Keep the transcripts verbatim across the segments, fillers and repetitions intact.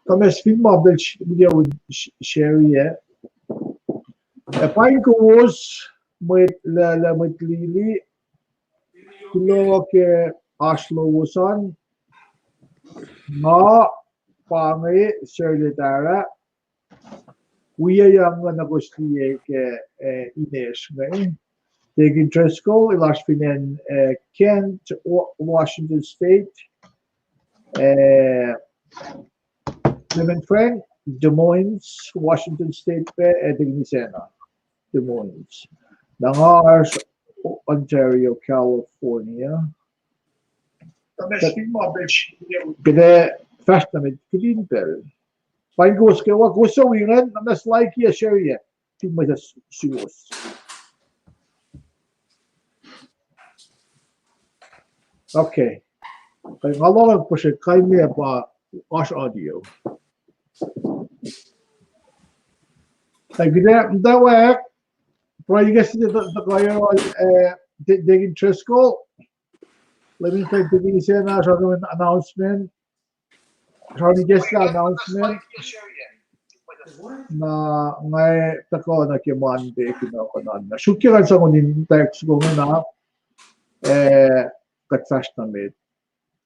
Thomas, fin ma pacl sh-, video in sh-, share-i. Ac paing kowos mwet lwelah, mwet lili, kuloh ke oasr lowos an, nga pa inge Serle Tara, wiyuck nga na kowos liye ke, eh, inesr inge. Deacon Driscoll, el oasr fin acn, eh, Kent, Wa-, Washington State, eh, Clement Frank, Des Moines, Washington State pac, ac Deacon Isacna, Des Moines. Na nga oasr Ontario, California. Kuht ac fahsr nuh met kihtin pacl. Paing kowos kwewa, kowos suc wi ingacn, na mas like-i ac share-i, fin mwet suwos. Okay. Nga lohng puhsrek kain me pa oasr audio. Ac kuht ac muhtwacwacack, pruhe ikacslah tuh, tuh, tuh, eh, Deacon Driscoll, Clement Frank, Deacon Isacna, srackna announcement, srackna ikacslah announcement, na nga tuhkuh nuh ke Monday kunohkohn an. Na suk ke ngan sang on in text soko inge na, eh, kuht fahsr nuh met.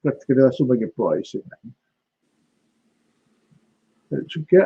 Kuht, kuht ac som nuh ke pruhe se inge. Suk ke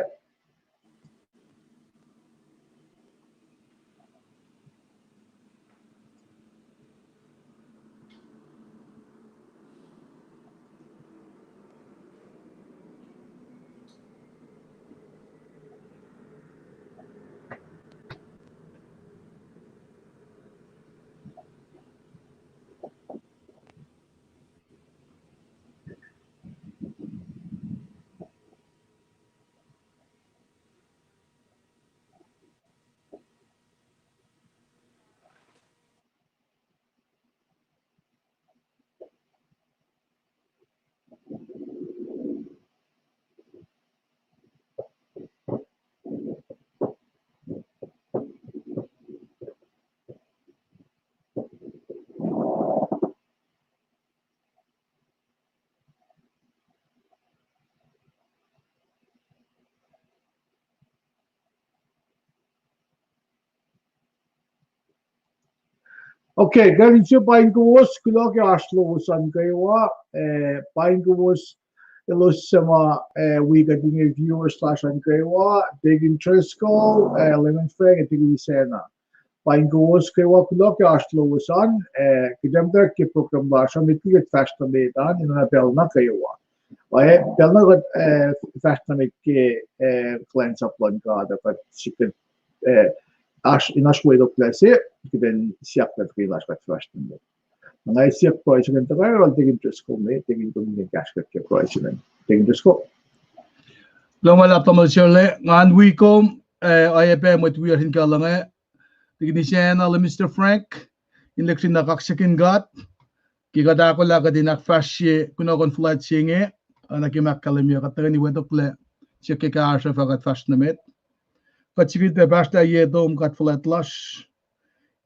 Okay, kuht in se paing kowos, kuloh ke oasr lowos an kwewa, eh, paing kowos, elos suc ma, eh, wi kuht inge viewers lasr an kwewa, Deacon Driscoll, eh, Clement Frank, ac Deacon Isacna. Paing kowos kwewa, kuloh ke oasr lowos an, eh, kuht ac muhtwacwacack ke program lasr uh, met liki kuht fahsr nuh met an, in oacna pacl nuh kwewa. Oacyacpac pacl nuh kuht, eh, fahsr nuh met ke, eh, kuhlwacnsap luhn God uh, kuht sik, eh, oasr, in oasr wetoklac se, kuht in siyuck kuht ke lasr kuht fahsr nuh met. Nga siyuck pruhe se ingacn tuhkuh yohrohl Deacon Driscoll me, Deacon, kom in kahsruh kuht ke pruhe se ingacn. Deacon Driscoll. Kuloh ma luhlahp tamuhlwel Serle, ngan wi kom, eh, oacyacpac mwet wiyacsr in kuhlwacng, Deacon Isacna, Clement Frank, in lihksreni kaksakihn God ke kuht ahkolah kuht in ahkfahsrye kunohkohn fuhlwact se inge, oacna ke ma ahkkahlwemye, kuht tuhkweni wetoklac, siyuck ke kahsruh fah kuht fahsr nuh met. Kuht sifilpac pahsrlah ye tom God fuhlwact lasr,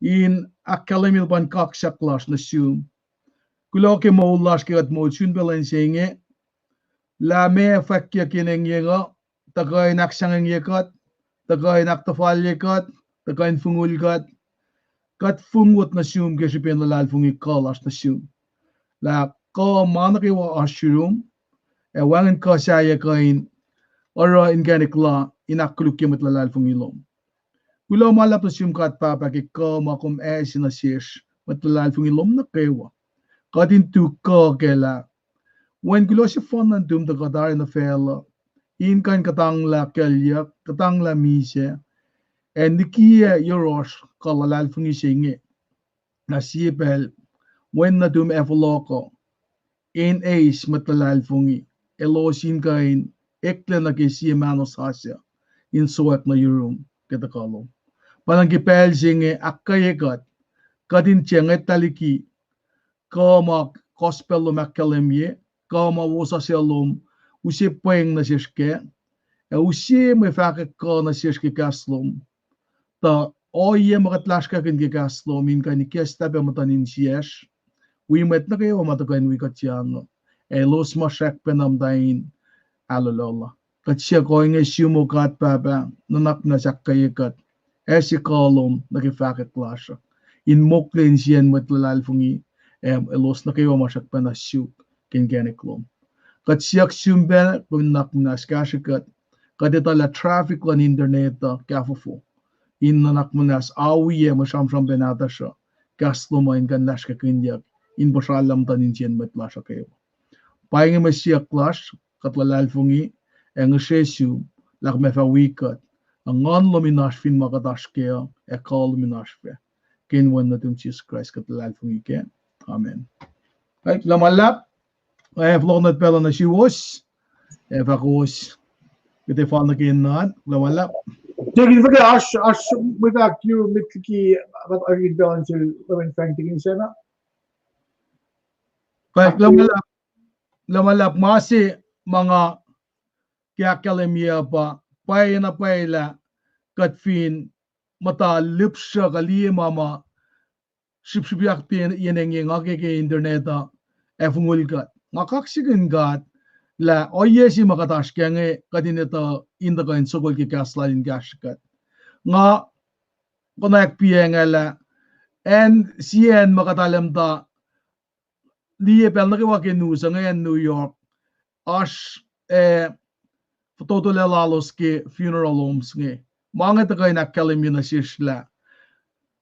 in ahkkahlwemye luhpan kaksak lasr nuh sum. Kuloh ke moul lasr ke kuht moul sun pacl lwen se inge, lah meac fwackyuck ke engyeng uh, tuhkuh in ahksahngwengye kuht, tuhkuh in ahktuhfalye kuht, tuhkuh in fongul kuht. Kuht fongwot nuh sum ke srihpen luhlahlfongi kuh lasr nuh sum. Lah kuh ma nuh kwewa oasr yurum, ac wacngihn kuh sahyac kuh in oruh inkacnek la in ahkkolukye mwet luhlahlfongi lom. Kuloh ma luhlahp nuh sum God Pahpah ke kuh ma kom ase nuh sesr mwet luhlahlfongi lom nuh kwewa. Kuht in tu kuh kac lah Wen kuloh sefanna nuhtum tuh kuht tari nuh facluh, in kuh in kuhtanglah kuclyuck, kuhtanglah misac, ac nikiyac yohrohsr kuh luhlahlfongi se inge. Na sie pacl, Wen nuhtum ac fohlohkoh in eis mwet luhlahlfongi, elos in kuh in eklac nuh ke sie mahno sasuc in sowack nuh yurum ke tuhkuh lom. Pa ingacn ke pacl se inge ahkkweye kuht, kuht in tiac ngwetlah liki kuh ma gospel lom ahkkahlwemye, kuh ma wosasuc lom use pweng nuh sesr kac, ac use mwe fahkwack kuh nuh sesr ke kahs lom. Tuh ohiyac ma kuht lasrkakihn ke kahs lom in kuh in ikacslah pac muhtuhn insiyacsr, wi mwet nuh kwewa ma tuhkuh in wi kuht yang uh, ac elos ma srackpacna muhta in ahlolola. Kuht siyuck ohinge sum, O God Pahpah, nuhnak muhnahs ahkkweye kuht, ac se kuh lom nuh ke fahkwack lasr uh, in mokle insiyacn mwet luhlahlfongi, ac elos nuh kwewa ma srackpacna suk ke inkacnek lom. Kuht siyuck sum pac kom nuhnak muhnahs kahsrwe kuht, kuht etuh lah traffic luhn internet uh kahfofo, in nuhnak muhnahs awiyac mwe sramsram pac nahtuhsr uh, kahs lom uh in kuh in lasrkakihnyuck, in puhsra luhmtuhn insiyacn mwet lasr uh kwewa. Pa inge mwe siyuck lasr, kuht luhlahlfongi, ac ngihsre sum, lah kom ac fah wi kuht, ac nguhn lom in oasr fin ma kuht oasr kac uh, ac kuh lom in oasr fac. Ke inen wen nuhtum Jisus Kraist kuht luhlahlfongi kac. Amen. Kuloh ma luhlahp, ac fohlohk nuh pacl uh nuh suwos, ac fah kowos, kuht ac fal nuh ke engan, kuloh ma luhlahp. Tekin fuhkah oasr, oasr mwe fahk yurin met liki, uh, in pacl uh sel Reverend Frank Tekin sacna? Kuloh ma luhlahp, kuloh ma luhlahp, ma se ma nga ke ahkkahlwemye pa, pwacyena pwacye lah kuht fin muhta lihpsruh kuh liye ma ma srihpsrihpyak yen engyeng uh ke, ke internet uh, ac fongul kuht. Nga kaksakihn God lah ohiyac se ma kuht oasr kac inge kuht in etuh in tuhkuh in sokol ke kahs lal in kahsrwe kuht. Nga konwacack piacng lah acn sie acn ma kuht arulacna liye pacl nuh kwewa ke news uh inge acn New York, oasr, eh, fototolac lalos ke funeral homes inge. Ma inge tuhkuh in ahkkahlwemye nuh sesr lah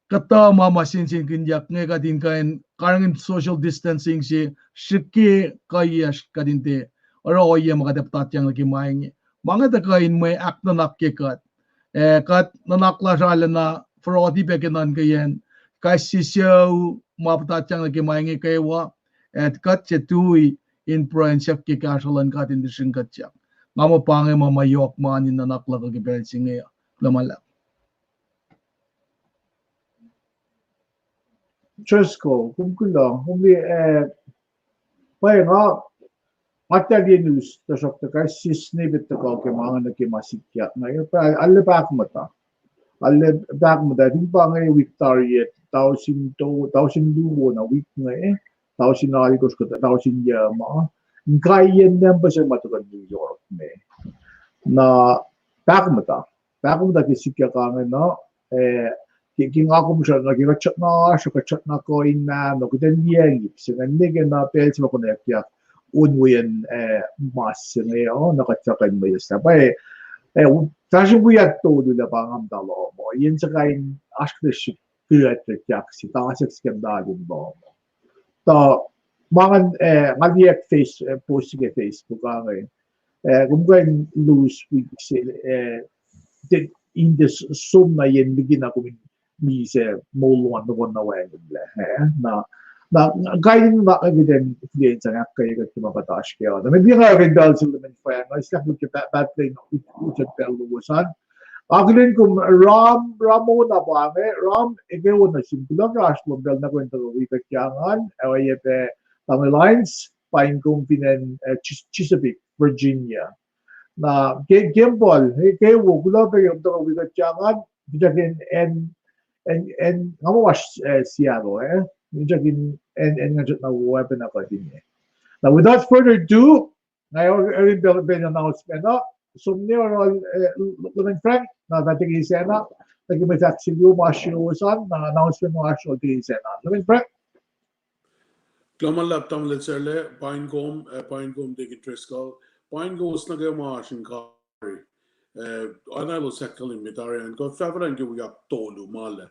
kuhtuh ma ma sensenkihnyuck inge kuht in kuh in karihngihn social distancing se srihke kuhiyacsr kuht in tiac oruh ohiyac ma kuht ac puhtatyang nuh ke ma inge. Ma inge tuhkuh in mwe ahknuhnak ke kuht. Eh, kuht nuhnak lasr arulacna foroti pac ke nuhnkeyacn kais sie sucu ma puhtatyang nuh ke ma inge kwewa, ac kuht se tui in pruhe in siyuck ke kahsruh luhn God in tisrihngkuhtyak. Nga muh pa inge ma ma yohk ma in nuhnak luhk uh ke pacl se inge uh. Kuloh ma luhlahp. Driscoll, kom kuloh, kom liye, eh, pwacye nga, nga tuh liye news, tuhsruhktuh kais sie snippet tuhkuh ke ma inge nuh ke ma sikyak inge, pa, arlac pahkomuhta. Arlac pahkomuhta, fin pa inge wik tari ah, tausin to, tausin luo na wik inge, tausin alkosr kuh tausin yac ma, inkaiyacn nampuh se ma tuhkuh New York me. Na pahkomuhta. Pahkomuhta ke sikyak inge na, eh, ke, ke nga kom srihk na ke kuht srihk na oasr, kuht srihk na kuh in mahno, kuht in liyacngip se inge, nwe ke na pacl se ma konwacack yak onweacn, eh, mas se inge, oh, na kuht fahk in mwe sahp. Eh, eh, fahsr in wiyac tolu lah pa nga muhta lohm uh, yen se kain oasr kuht srihk kuht yak se, tasek se ke muhta lohm uh. Tuh ma ngan, eh, nga liye Face-, eh, post ke Facebook ange. Eh, kom kuh in lose week se, eh, in the s-, som na yen liki na kom in misac moul lom an nohfohn na wacngihnlac, eh, na, na, kain in na, eh, kuht in influence an ahkkweye kuht ke ma kuht oasr kac uh. Na met liki nga kuh in pacl se Leman Frank, nga siyuck ke pa-, pahtlac in u-, utyak pacl lowos an. Akihlen kom Ram, Ramona pa inge, Ram, ekuh wo nuh sum, kuloh ke oasr lom pacl na kuh in tuhkuh wi kuht ke engan, ac oacyacpac Tamuhlwel Lines, paing kom fin acn, eh, Chis-, Chesapeake, Virginia. Na Ke-, Kembol, eh, ekuh wo, kuloh pac ke kom tuhkuh wi kuht ke engan, finsrak in acn, acn, acn, nga muh oasr, eh, Seattle, eh, finsrak in acn, acn nga srackna wo oacpacna kuht inge. Now, without further ado, nga oruh, oruh in pacl, pacl announcement uh, som ne oruh, eh, Leman Frank, na fah tiac sacna, nuh ke mwe fahk se luo ma oasr yuruwos an, na announcement ma oasr uh tiac sacna. Leman Frank? Kuloh ma luhlahp Tamuhlwel Sarla, paing kom, eh, paing kom Deacon Driscoll, paing kowos nuh ke ma oasr in kari. Eh, oacna elos ahkkahlwemye tari an, kuht fahfahlan ke wik ahktolu ma la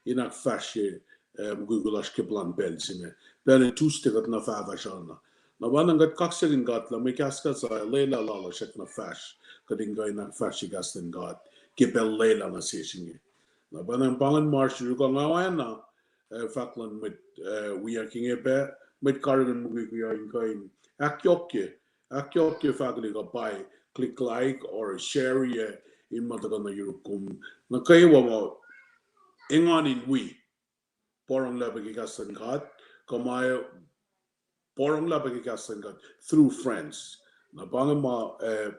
in ahkfahsrye, eh, mukwikwi lasr ke plwacn pacl se inge. Pacl in Tuesday kuht na fahfahsrana. Na pa na kuht kaksakihn God lah mwe kahskahs ac lwelah lalos srackna fahsr, kuht in kuh in ahkfahsrye kahs luhn God ke pacl lwelah nuh sesr inge. Na pa na pa ingacn ma oasr yuruk uh, nga oacna, eh, fahk luhn mwet, eh, wiyuck inge pac, mwet karihngihn mukwikwi uh in kuh in ahkyohkye, ahkyohkye fahkwelihk uh, pwacye, click like or share, eh, in ma tuhkuh nuh yuruk kom nuh kwewa ma engan in wi, porongo lah pac ke kahs luhn God, kuh ma porongo lah pac ke kahs luhn God through friends. Na pa inge ma, eh,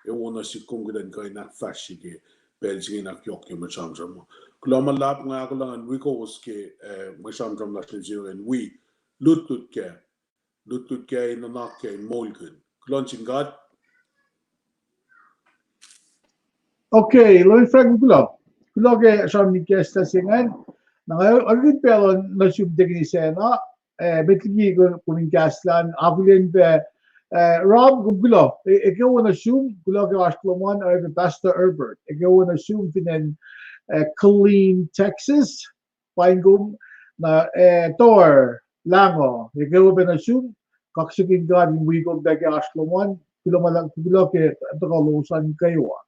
ac wo nuh sihk kom kuht in kuh in ahkfahsrye ke pacl se inge in ahkyohkye mwe sramsram uh. Kuloh ma luhlahp, nga ahkolah ngan wi kowos ke, eh, mwe sramsram lasr nuh sesr in wi, lutlut kac, lutlut kac, in nuhnak kac, in moulkihn. Kuloh nuh sin God. Okay, Lon Frank, kuloh. Kuloh ke sramsram ke kahs se ingacn. Na nga orekmakihn pacl uh nuh sum tekini sacna, eh, met liki kom in kahslah, akihlen pac, eh, Rob, kom kuloh. E-, ekuh wo nuh sum, kuloh ke oasr lom an, oacyacpac Pastor Herbert. Ekuh wo nuh sum fin acn, eh, Killeen, Texas. Paing kom, na, eh, Tor, Lango, ekuh wo pac nuh sum, kaksakihn God in wi kom pac ke oasr lom an, kuloh ma luhlahp, kuloh ke tuhkuh lowos an kwewa.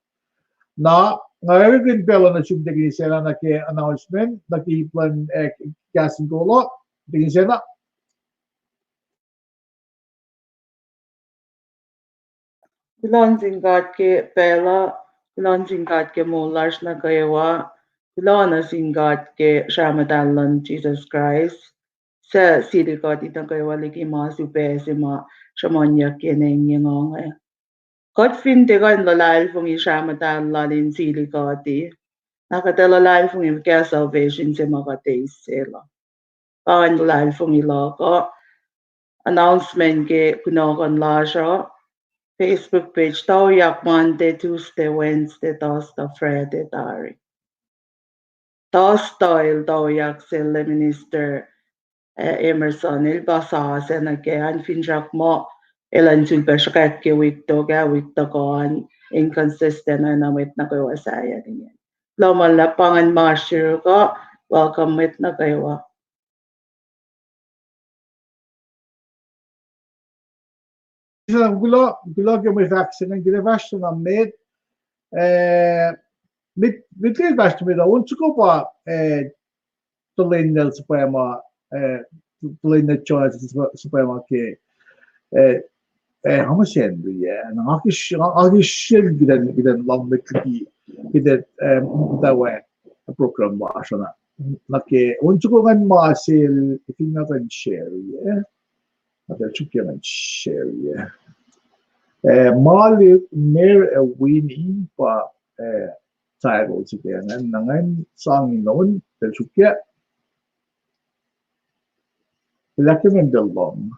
Na, nga orekmakihn pacl uh nuh sum tekini sacna nuh ke announcement, nuh ke ip luhn, eh, kahs in kol uh, tekini sacna. Kuloh nuh sin God ke pacl uh, kuloh nuh sin God ke moul lasr nuh kwewa, kuloh nuh sin God ke srah muhtahl luhn Jisus Kraist, suc sili kuht nuh kwewa liki ma sifacna se ma sruhmuhnyuck ke inge inge. Kuht fin tiac kuh in luhlahlfongi srah muhtahl lal in sili kuht, na kuht ac luhlahlfongi ke salvation se ma kuht eis sel uh. Pa ingacn luhlahlfongi luhk uh, announcement ke kunohkohn lasr uh, Facebook page, toyak Monday, Tuesday, Wednesday, Thursday, Friday tari. Thursday el toyak sel Minister, eh, Emerson, el pa sasuc nuh ke an, finsrak muh elan sulpac sruhkwack ke wik tok ah, wik tok an, inconsistent, na mwet nuh kwewa sahyacn inge. Kuloh ma luhlahp, pa ingacn ma srihk uh, welcome mwet nuh kwewa. Kuloh, kuloh ke mwe fahk se ingacn, kuht ac fahsr na met, eh, met, met liki fahsr na met, on soko pa, eh, tuhlihk nel suhpwacma, eh, tuhlihk nel John suhpwacma ke, eh, eh, Thomas Henry, eh, na nga ke, nga ke sel kuht in, kuht in lohng met liki, kuht in, eh, muhta we program lasr uh na. Na ke on soko ingacn ma sel, I think I can share, eh. Nga tuh suk ke ingacn share, eh. Eh, Malik Mer Ewini pa, eh, title se ke ingacn, na ingacn sang in on, tuh suk ke. Lah ke men tuh lohng.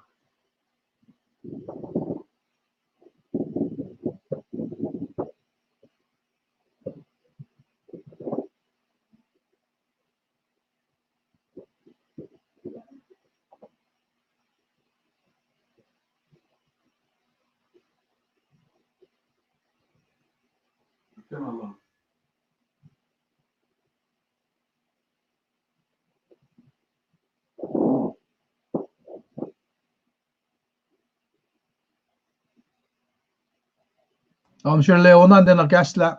Am sure Leonan tena kahslah.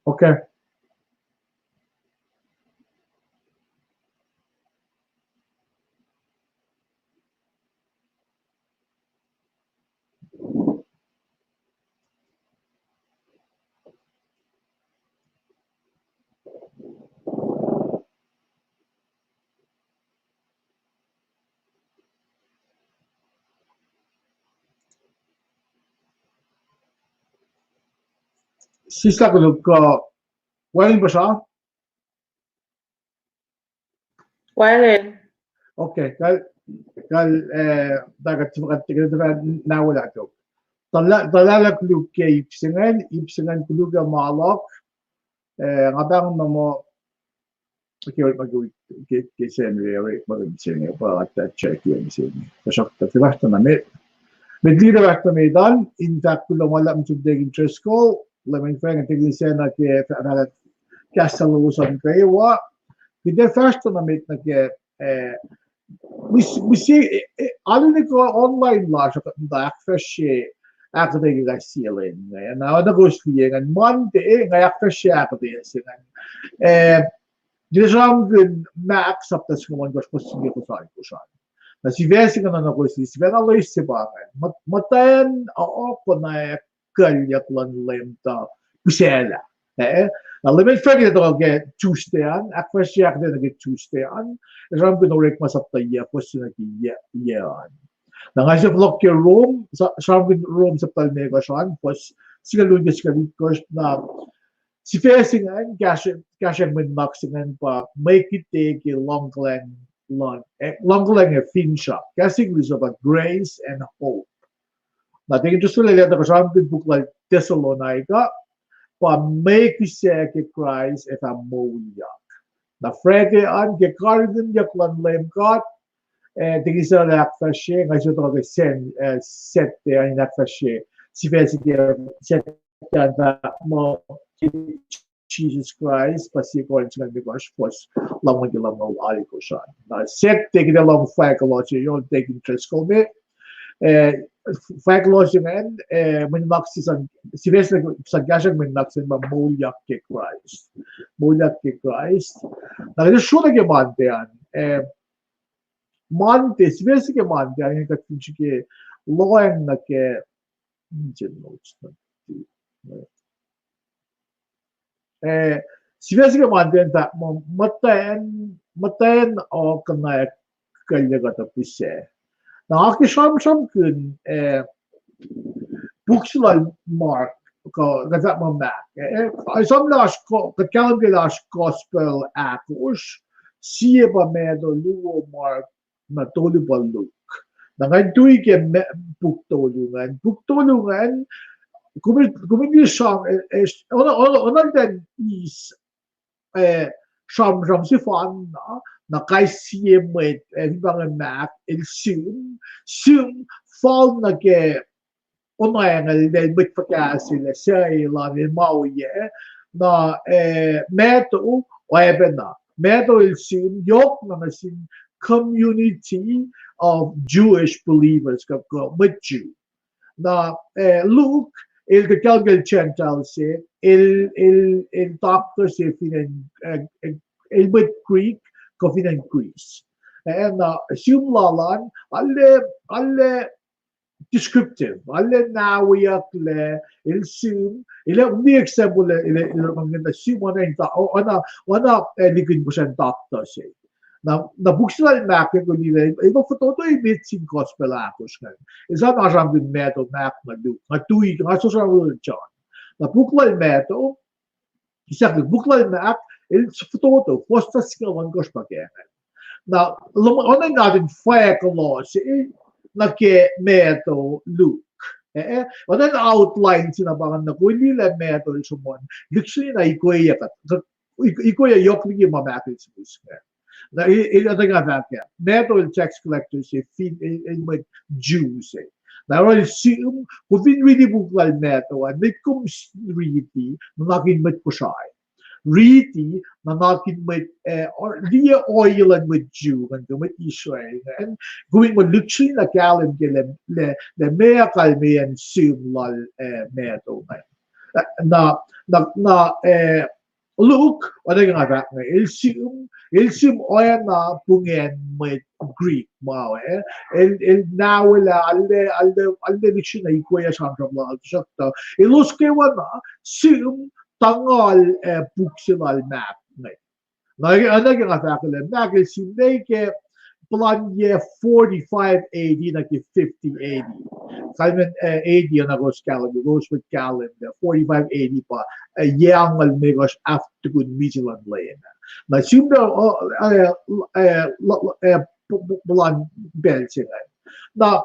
Okay. Sislah koluk, uh, wacngihn puhsra? Wacngihn. Okay, kal, kal, eh, dagat, dagat, dagat, na wala tok. Tuhlac, tuhlac koluk ke ip se ingacn, ip se ingacn koluk ke ma luhk, eh, nga pahng na muh, okay, orekma ke, ke, ke Sacnri, orekma ke Sacnri, pa at that check in Sacnri. Tuhsruhk, tuh fahsr na met. Met liki fahsr na met an, in fact, kuloh ma luhlahp nuh sum Deacon Driscoll, Leman Frank, Deacon Sacna ke fahk, fahk, kahs lowos an kwewa. Kuht ac fahsr na met nuh ke, eh, mihs-, mihs-, eh, eh, alu nuh ke online lasr uh kuht muhta ahkfahsrye ahkuhtweyac ke kais sie lwen inge. Na oacna kowos liye ingacn Monday, eh, nga ahkfahsrye ahkuhtweyac se ingacn. Eh, Kuht sramsramkihn Mark sapta singucul ohnkohsr, fuhs singucul ohnkohsr an. Na sifac se ingacn oacna kowos liye, sifac na loes se pa ingacn. Muht-, muhtwacn uh konwacack kuclyuck luhn Leum tuh pihsaclah. Eh? Na Leman Frank el tuhkuh ke Tuesday an, ahkfahsrye ahkuhtweyac nuh ke Tuesday an, sramsramkihn Orekma sapta yac, fuhs se nuh ke yac, yac an. Na nga se fohlohk ke Rome, sa-, sramsramkihn Rome sapta limekohsr an, fuhs singucul luo nuh ke singucul itkohsr, na sifac se ingacn, kahsruh, kahsruh mwe nuhnak se ingacn pa mwe kite ke luhngkuhlwacng luhn, eh, luhngkuhlwacng ac finsrak. Kahs English uh pa grace and hope. Na tekin tusrela leta kuh sramsramkihn puk lal Thessalonica, pa mwe kihsac ke Kraist ac fah moulyak. Na Friday an ke karihngihnyuck luhn Leum God, eh, tekin sel ahkfahsrye, nga sot ke sen, eh, Saturday an in ahkfahsrye, sifac se ke Saturday an fahk muh, Jesus Christ, pa sie Korint singucul limekohsr, fuhs lumngaul ke lumngaul alkosr an. Na Saturday ke lohng fahk lal se, yon tekin Driscoll me, eh, fahk lal se ingacn, eh, mwe nuhnak se sang, sifac se sang kahsruh mwe nuhnak se ma moulyak ke Kraist. Moulyak ke Kraist. Na kuht srolah ke Monday an, eh, Monday, sifac se ke Monday an, kuht fin srihke lohacng nuh ke, hmm, eh, sifac se ke Monday an fahk muh, muhtwacn, muhtwacn uh konwacack kuhlyuck uh tuh pihsac. Na nga ke sramsramkihn, eh, puk se lal Mark, kuh, kuh fahk muh Mark, eh, eh, esam lah oasr, kuht kahlwem ke lah oasr gospel ahkosr, sie pa Matthew, luo Mark, na tolu pa Luke. Na ngan tui ke puk tolu ingacn. Puk tolu ingacn, kom in, kom in sang, eh, eh, on, on, on then is, eh, sramsram sefanna, na kais sie mwet, eh, fin pa inge Mark, el sihm, sihm fal nuh ke onweacng el, el mwet fuhkah se, el suc elan, el ma oyac, na, eh, Matthew, oacpacna. Matthew el sihm, yohkna nuh sin community of Jewish believers, kuh, kuh mwet Jew. Na, eh, Luke, el kuht kahlwem ke el Gentile se, el, el, el doctor se fin acn, eh, eh, el mwet Greek, kuh fin acn Greece. Eh, na sihm lal an, arlac, arlac descriptive, arlac nahweyucklac, el sihm, el ac only example, el, el, el, el sihm oacna, oacna, oacna, eh, likihn puhsren doctor se. Na, na puk se lal Mark ke kuh liye, el pa fototo emet sin gospel ahkosr ingacn. El sa na sramsramkihn Matthew, Mark, na Luke, na tui, na sramsramkihn John. Na puk lal Matthew, exactly, puk lal Mark, el fototo, fuhs singucul ohnkohsr pa ke ingacn. Na, oacna in atin fahk lal se, nuh ke Matthew, Luke. Eh, eh, oacna in outline se na pa ingacn, na kom liye lah Matthew el sruhmuhn lihksreni na ikoac, ikoac yohk liki ma Mark el sihmihs ingacn. Na, el, el, oacna nga fahk ah, Matthew el tax collector se, fin, el, el mwet Jew se. Na oruh el sihm, kom fin riti puk lal Matthew an, met kom riti, nuhnak in mwet Kosrae. Riti, nuhnak in mwet, eh, liye ohiyac luhn mwet Jew ingacn, kuh mwet Israel ingacn, kom in muh lihksreni na kahlwem ke lah, lah, lah meac kalmeyacn sihm lal, eh, Matthew ingacn. Na, na, na, eh, Luke, oacna ke nga fahk inge, el sihm, el sihm oacna pungacn mwet Greek ma, eh, el, el nahwelah, arlac, arlac, arlac lihksreni na ikoac sramsram lal, tuhsruhktuh elos kwewana sihm tangal, eh, puk se lal Mark inge. Na, oacna ke nga fahk lah Mark el sihm liki puhlan yac forty-five A D nuh ke fifty A D. Kalmen, eh, A D oacna kowos kahlwem, kowos mwet kahlwem lah forty-five A D pa, eh, yac angngaul limekohsr after tukun misac luhn lwen. Na sihm, eh, eh, puhlan pacl se ingacn. Na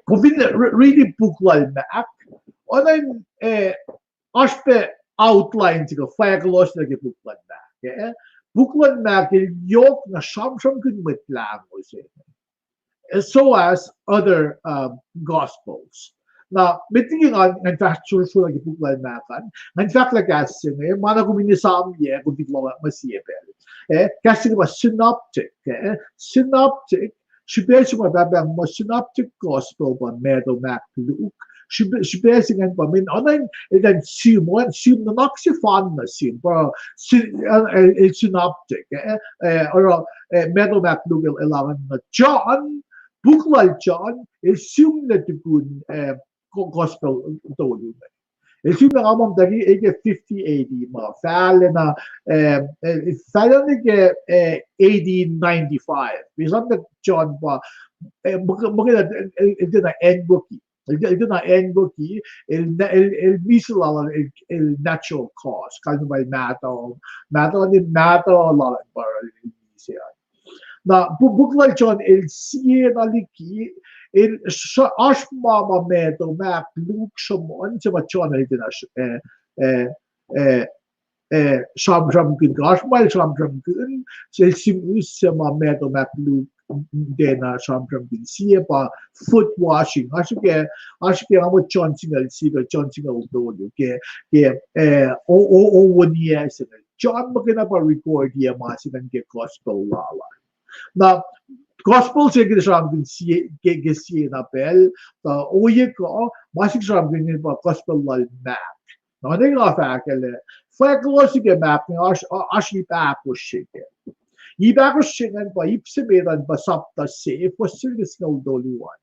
kom fin riti puk lal Mark, oacna in, eh, oasr pac outline se kuh fahk lal se nuh ke puk luhn Mark, eh? Puk luhn Mark el yohk na sramsramkihn Mwet Lahngo se, as well as other, um, gospels. Na met liki ngan, ngan fahsr srosro nuh ke puk luhn Mark an, ngan fahk lah kahs se inge, ma na kom in esamyac, kom fin lohng ma sie pacl. Eh, kahs se inge pa synoptic, eh? Synoptic, srihpac se ma pahpah muh synoptic gospel pa Matthew, Mark, Luke. Srihpac, srihpac se ingacn pa mweyen oacna in, elan sihm, oacna sihm nuhnak sefanna sihm, pa si-, eh, eh, synoptic, eh, eh, oruh, eh, Matthew, Mark, Luke el, el angngaul. John, puk lal John el sihmlac tukun, eh, gospel tolu inge. El sihmlac nga muh muhtwacta ke fifty A D ma, fahlacna, eh, eh, fahlacna ke, eh, A D ninety-five. Esam lah John pa, eh, muhkwena, el, el tiacna acnwuki. El, el tiacna acnwuki, el, el, el misac lal an, el, el natural cause. Kalmac pa el mahtuh, mahtuh, mahtuh lal an pa el misac an. Na pu-, puk lal John el sie na liki, el sra-, oasr ma ma Matthew, Mark, Luke, sruhmuhn, se ma John el tiacna, eh, eh, eh, eh, sramsramkihn, oasr ma el sramsramkihn, sel simus se ma Matthew, Mark, Luke, tiacna sramsramkihn, sie pa foot washing. Oasr ke, oasr ke nga muh John singucul sie, John singucul tolu, ke, ke, eh, o, o, o, woniyac se inge. John muhkwena pa recordiyac ma se ingacn ke gospel lal an. Na gospel se inge sramsramkihn sie, ke, ke sie na pacl, tuh ohiyac kuh, ma se sramsramkihn pa gospel lal Mark. Na ne nga fahkwaclac, fahk elos ke Mark inge oasr, oasr ip ahkosr se ke. Ip ahkosr se ingacn pa ip se met an pa sapta se, fuhs se ke singucul tolu an.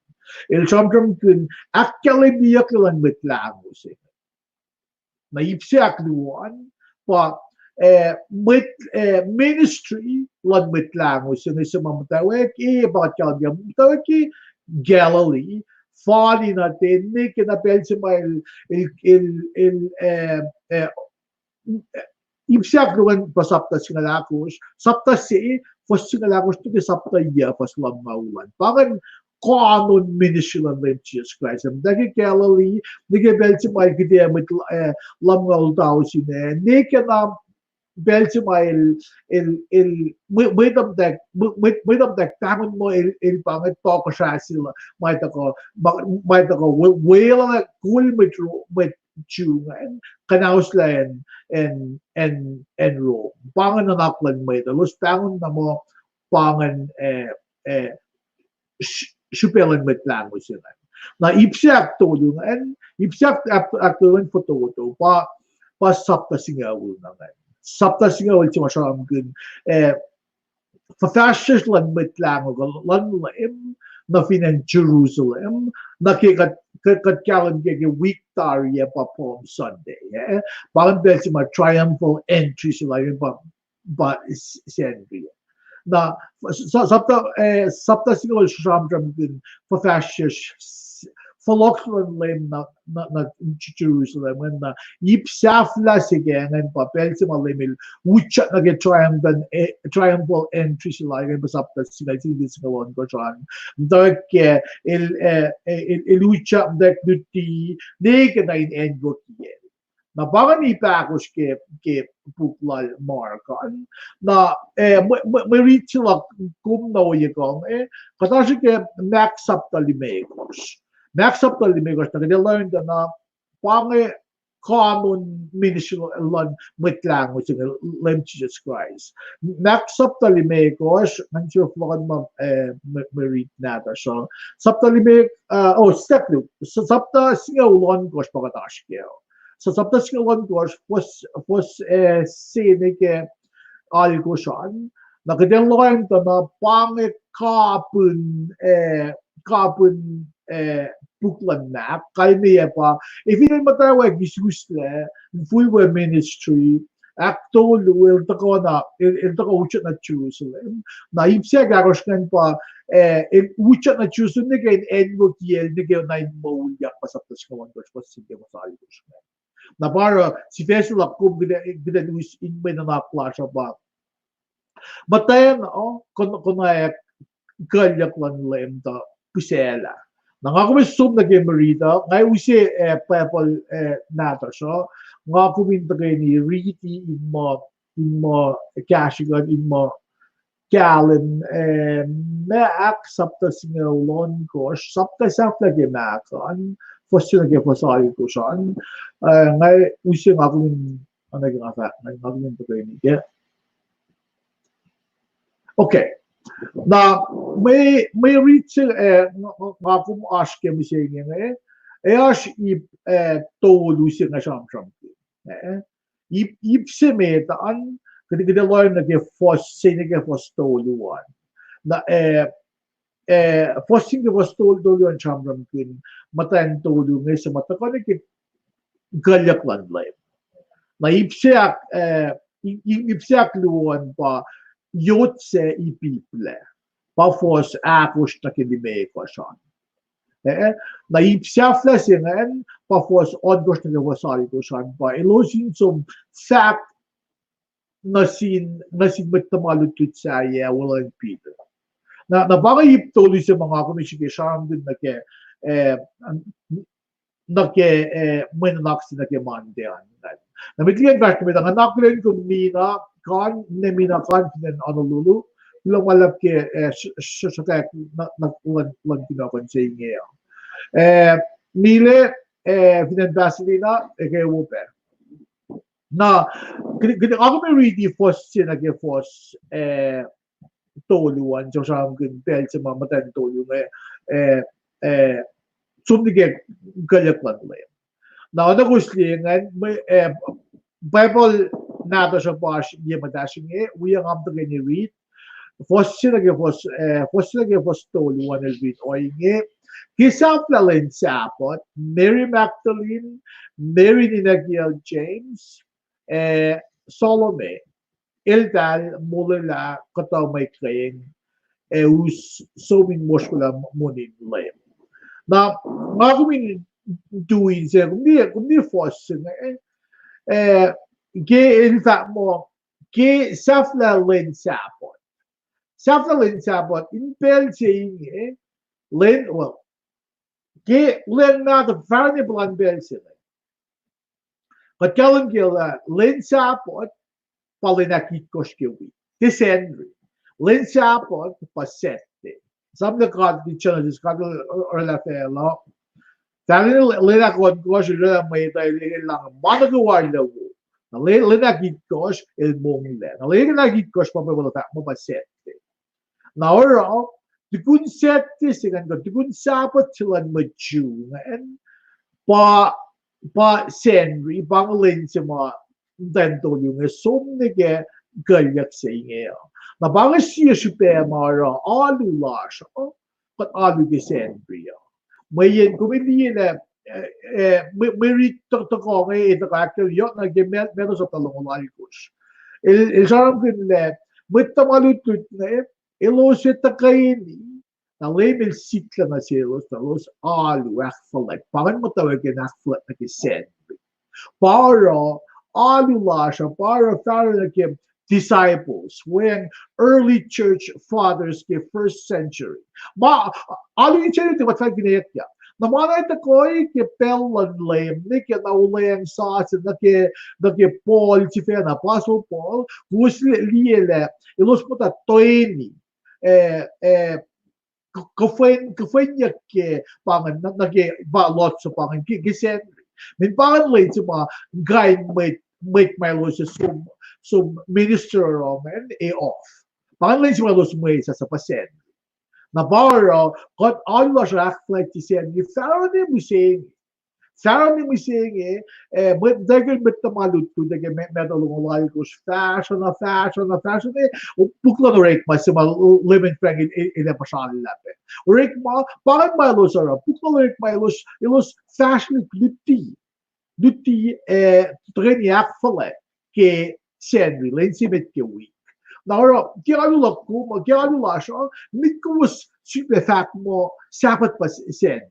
El sramsramkihn ahkkahlwemyeyuck luhn Mwet Lahngo se inge. Na ip se ahkluo an pa, eh, mwet, eh, ministry luhn Mwet Lahngo se inge, se ma muhtwacwacack, eh, pa kuht kahlwem ke muhtwacwacack Galilee, fal na ten, ne ke na pacl se ma el, el, el, el, eh, eh, ip se ahkluo an pa sapta singucul ahkosr, sapta se, fuhs singucul ahkosr, tuh ke sapta yuc, fuhs lumngaul an. Pa ingacn canon ministry luhn Leum Jisus Kraist. Muhtwacwacack Galilee, ne ke pacl se ma el kiht mwet, eh, lumngaul tausin, eh, ne ke na pacl se ma el, el, el, mwe-, mwet, mwet, mwet, mwet pahngon muh el, el pa inge tohkohsrah se, ma tuhkuh, ma, ma tuhkuh, we-, weluhl kol mwet ro-, mwet Jew ingacn, kuhnahoslah acn, acn, acn, acn Rome. Pa ingacn nuhnak luhn mwet, elos pahngon na muh pa ingacn, eh, eh, s-, srihpac luhn Mwet Lahngo se ingacn. Na ip se ahktolu ingacn, ip se ahk-, ahk-, ahktolu ingacn fototo, pa, pa sapta singucul na ingacn. Sapta singucul se ma sramsramkihn, eh, fuhfahsryucsr luhn Mwet Lahngo, luhn Leum, nuh fin acn Jerusalem, nuh ke kuht, kuht, kuht kahlwem ke, ke wik tari ah pa Palm Sunday, eh? Pa ingacn pacl se ma triumphal entry se lal ingacn pa, pa s-, Sacnri. Na, sa-, sapta, eh, sapta singucul sramsramkihn fuhfahsryucsr, fohlohk luhn Leum na, na, na Jerusalem, na ip sahflah se ke ingacn pa pacl se ma Leum el utyak nuh ke triumphal, eh, triumphal entry se lal ingacn pa sapta singucul, singucul ohnkohsr an. Muhtwacwacack el, eh, eh, el, el utyak, muhtwacwacack luti, ne ke na in acnwucki el. Na pa ingacn ip ahkosr ke, ke puk lal Mark an. Na, eh, mwe, mwe, mwe rit se luhk kom na ohiyac kuh inge, kuht oasr ke Mark sapta limekohsr. Mark sapta limekohsr, na kuht ac learn tuh na pa inge canon ministry luhn Mwet Lahngo se inge, Leum Jisus Kraist. Mark sapta limekohsr, ngan sifil fohlohkohn ma, eh, mwe, mwe rit nahtuhsr uh. Sapta lime-, uh, oh, stek lu, sa-, sapta singucul ohnkohsr pa kuht oasr ke. Sa-, sapta singucul ohnkohsr, fuhs, fuhs, eh, se nuh ke alkohsr an. Na kuht ac lohacng tuh na pa inge kapihn, eh, kapihn, eh, puk luhn Mark, kalmeyac pa, eh, fin el muhtwacwacack isuslac, full ministry, ahktolu, el tuhkuh na, el, el tuhkuh utyak nuh Jerusalem. Na ip se ahkosr ingacn pa, eh, el utyak nuh Jerusalem nuh ke in acnwucki el, nuh ke na in moulyak, pa sapta singucul ohnkohsr, fuhs se ke fuhs alkohsr ingacn. Na pa oruh, sifac se luhk kom kuht ac, kuht ac us in mwe nuhnak lasr uh pa muhtwacn, oh, kon-, konwacack kuclyuck luhn Leum tuh pihsaclah. Na nga kom ac som nuh ke mwe rit uh, nga use, eh, Bible, eh, nahtuhsr uh, nga kom in tuhkweni riti in muh, in muh kahsrwe kuht, in muh kahlwem, eh, Mark sapta singucul ohnkohsr, sapta sahflah ke Mark an, fuhs se nuh ke fuhs alkohsr an, eh, nga use nga kom in, nga, nga, nga kom in tuhkweni ke. Okay. Na, mwe, mwe rit se, eh, nga, nga, nga kom oasr ke mihsenge inge, eh, oasr ip, eh, tolu se nga sramsramkihn. Eh, ip, ip se met an, kuht, kuht ac lohacng nuh ke fuhs se nuh ke fuhs tolu an. Na, eh, eh, fuhs se nuh ke fuhs tolu, tolu an sramsramkihn muhtwacn tolu inge se ma tuhkuh nuh ke kuclyuck luhn Leum. Na ip se ahk, eh, i-, i-, ip se ahkluo an pa yot se ipiplac. Pa fuhs ahkosr nuh ke limekohsr an. Eh, na ip sahflah se ingacn pa fuhs ohnkohsr nuh ke fuhs alkohsr an pa elos in som fahk nuh sin, nuh sin mwet tuhma lutlut sahyac, weluhl Peter. Na, na pa inge ip tolu se ma nga kom srihke sramsramkihn nuh ke, eh, nuh ke, eh, mwe nuhnak se nuh ke Monday an. Na met liki an fahsr nuh met ah, nga nuhnak lwen kom Mina, kan ne Mina kan fin acn Honolulu, kuloh ma luhlahp ke, eh, sruhkwack na, na, luhn, luhn kunohkohn se inge uh. Eh, Mile, eh, fin acn Pasadena, eke wo pac. Na, kihtin, kihtin, nga kom riti fuhs se nuh ke fuhs, eh, tolu an, sramsramkihn pacl se ma muhtwacn tolu inge, eh, eh, som nuh ke kuhlyuck luhn Leum. Na, oacna kowos liye ingacn, mwe, eh, Bible nahtuhsr uh pa oasr ye muhtahsr inge, wi nga muhta keni rit. Fuhs se nuh ke fuhs, eh, fuhs se nuh ke fuhs tolu an el rit ohinge. Ke sahflah lwen Sabbath, Mary Magdalene, Mary ninac kiyacl James, eh, Salome, eltahl molwelah kuhtuh mwe keng, eh, us som in mosrkolah monin Leum. Na, nga kom in tu inse, kom liye, kom liye fuhs se inge, eh, ke el fahk muh, ke sahflah lwen Sabbath. Sahflah lwen Sabbath, in pacl se inge, lwen, well, ke lwen mahtuh, fahsruh ne puhlan pacl se inge. Kuht kahlwem ke lah lwen Sabbath pa lwen ahkitkohsr ke wik. Tiac Sacnri. Lwen Sabbath pa Saturday. Esam lah God ke Genesis, God oraclah facluh. Fahk lwen ahkohnkohsr, el oraclah mwet uh, el, el, el lohng ma nuh kwewa arlac wo. Na lwen, lwen ahkitkohsr, el monglac. Na lwen ahkitkohsr pa, pa, pa, pa Saturday. Na oruh, tukun Saturday se ingacn kuh tukun Sabbath se luhn mwet Jew ingacn, pa, pa Sacnri, pa inge lwen se ma muhtwacn tolu inge som nuh ke kuhlyuck se inge uh. Na pa inge sie srihpac ma oruh alu lasr uh, kuht alu ke Sacnri uh. Mweyen kom liye lah, eh, eh, mwe, mwe rit tuhkuh inge, eh, tuhkuh ahkkahlwemye nuh ke Matthew sapta longoul alkosr. El, el sramsramkihn lah mwet tuhma lutlut inge, elos ac tuhkweni, na Leum El sikyak nuh selos, na elos alu ahkfuhlwact. Pa ingacn muhtwacwacack in ahkfuhlwact nuh ke Sacnri. Pa oruh alu lasr uh, pa oruh fahsruh nuh ke disciples, weacng early church fathers ke first century. Ma, alu in Sacnri tiac ma fahk kihneyak. Na ma na tuhkuh ke pacl luhn Leum, nuh ke na olweacng sasuc, nuh ke, nuh ke Paul sifacna, Apostle Paul, kowos liye lah elos muhta toeni, eh, eh, kuhfwen, kuhfwenyuck ke pa ingacn, nuh, nuh ke pa lohtuh pa ingacn ke, ke Sacnri. Mweyen pa ingacn lwen se ma kain mwet, mwet ma elos som, som minister oruh ingacn ac off. Pa ingacn lwen se ma elos mwesahs pa Sacnri. Na pa oruh, kuht alu lasr ahkfuhlwactye Sacnri, fahsruh ne mihsenge. Fahsruh ne mihsenge, eh, mwet, mwet tuhma lutlut ke Matthew longoul alkosr, fahsruh na, fahsruh na, fahsruh ne, puk luhn Orekma se ma Leum El fahk, El ac puhsrallah pac. Orekma, pa ingacn ma elos oruh, puk luhn Orekma elos, elos fahsrwelihk luti, luti, eh, tuhkweni ahkfuhlwact ke Sacnri, lwen se met ke wik. Na oruh, ke alu luhk uh, ke alu lasr uh, met kowos sifilpac fahk muh Sabbath pa Sacnri.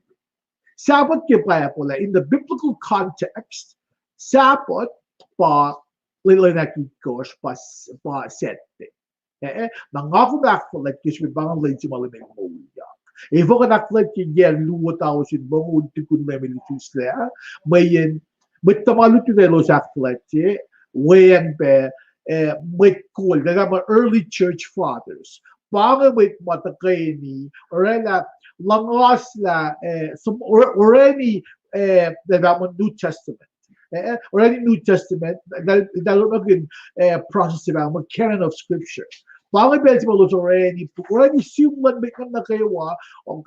Sabbath ke Bible ah, in the biblical context, Sabbath pa lwen, lwen ahkitkohsr pa, pa Saturday. Eh, eh, na nga kom ahkfuhlwact ke srihpen pa ingacn lwen se ma Leum El moulyak. Efuh kuht ahkfuhlwactye ke yac luo tausin longoul tukun Leum El isuslac, mweyen mwet tuhma lutlut elos ahkfuhlwactye, weacng pac, eh, mwet kol, tuh ma early church fathers. Pa inge mwet ma tuhkweni oraclah, luhngaslah, eh, orani, eh, the New Testament. Eh, orani New Testament, eltahl orekmakihn, eh, process se pa ma canon of scripture. Pa inge pacl se ma elos orani, orani sihm luhn mwet nuh kwewa,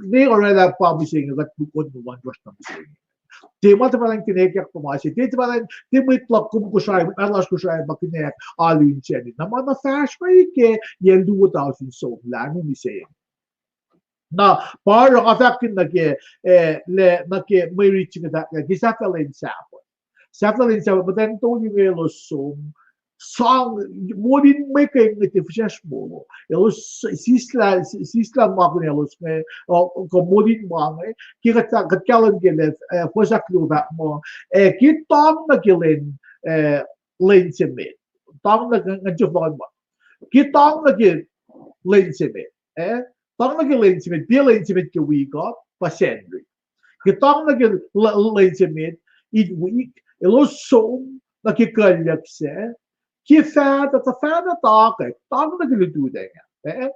ne oraclah pa mihsenge, kuht puk on nuh luhn Joshua mihsenge. Tiac ma tuhfahlah in kihneyak pa ma se, tiac tuhfahlah, tiac mwet luhk kom Kosrae, mwet lasr Kosrae ma kihneyak alu in Sacnri. Na ma na fahsr ma ke yac luo tausin somlah, mihsenge. Na pa oruh nga fahkkihn nuh ke, eh, nuh ke mwe rit se inge, ke sahflah lwen Sabbath. Sahflah lwen Sabbath, muhtwacn tolu inge elos som, sang, monin mwe keng inge tiac fihsracsr moul. Elos sislah, sislah ma kunalos inge, kuh monin ma inge, ke kuht, kuht kahlwem ke lah, eh, fuhs ahkluo fahk muh, eh, ke tang nuh ke lwen, eh, lwen se met. Tang nuh ke, ngan sifacna ma. Ke tang nuh ke lwen se met, eh, Tang nuh ke lwen se met, pa lwen se met ke wik uh, pa Sacnri. Ke tang nuh ke l-, lwen se met in wik, elos som nuh ke kuhlyuck sac, ke fahta, tuh fahta takwack, tang nuh ke lututacng ah. Eh?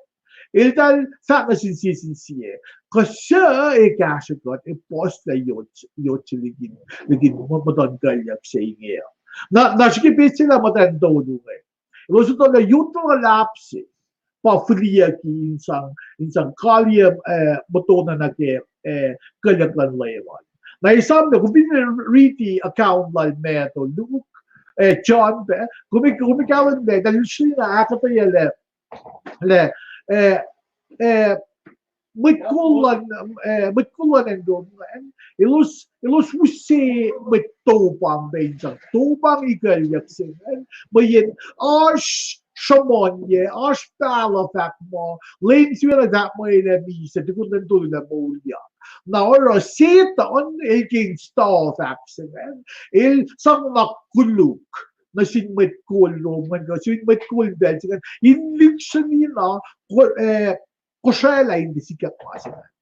Eltahl fahk nuh sin sie sin sie, kuh suc ac kahsrwe kuht ac puhslac yot, yot se liki, liki muhtuhn kuhlyuck se inge uh. Na, na srihke petsac lah muhtwacn tolu inge, elos etuh lah yot luhlahp se pa fihliyucki in sang, in sang kaliyac, eh, muhtuhnoa nuh ke, eh, kuhlyuck luhn Leum an. Na esam lah kom fin riti account lal Matthew, Luke, eh, John pac, kom, kom kahlwem lah, na lihsrina ahkuhtweyac lah, lah, eh, eh, mwet kol luhn, eh, mwet kol luhn acn Rome ingacn, elos, elos use mwet topang pac in sang topang ikuhlyuck se ingacn, mweyen oasr sruhmuhnyuck, oasr pahluh fahk muh, Leum sifacna fahk muh el ac misac, tukun lwen tolu el ac moulyak. Na oruh Setuhn el ke install fahk se ingacn, el sang na koluk nuh sin mwet kol Rome ingacn, kuh sin mwet kol pacl se ingacn, in lihksreni na, ko-, eh, kosraclah in tiac sikyak ma se ingacn.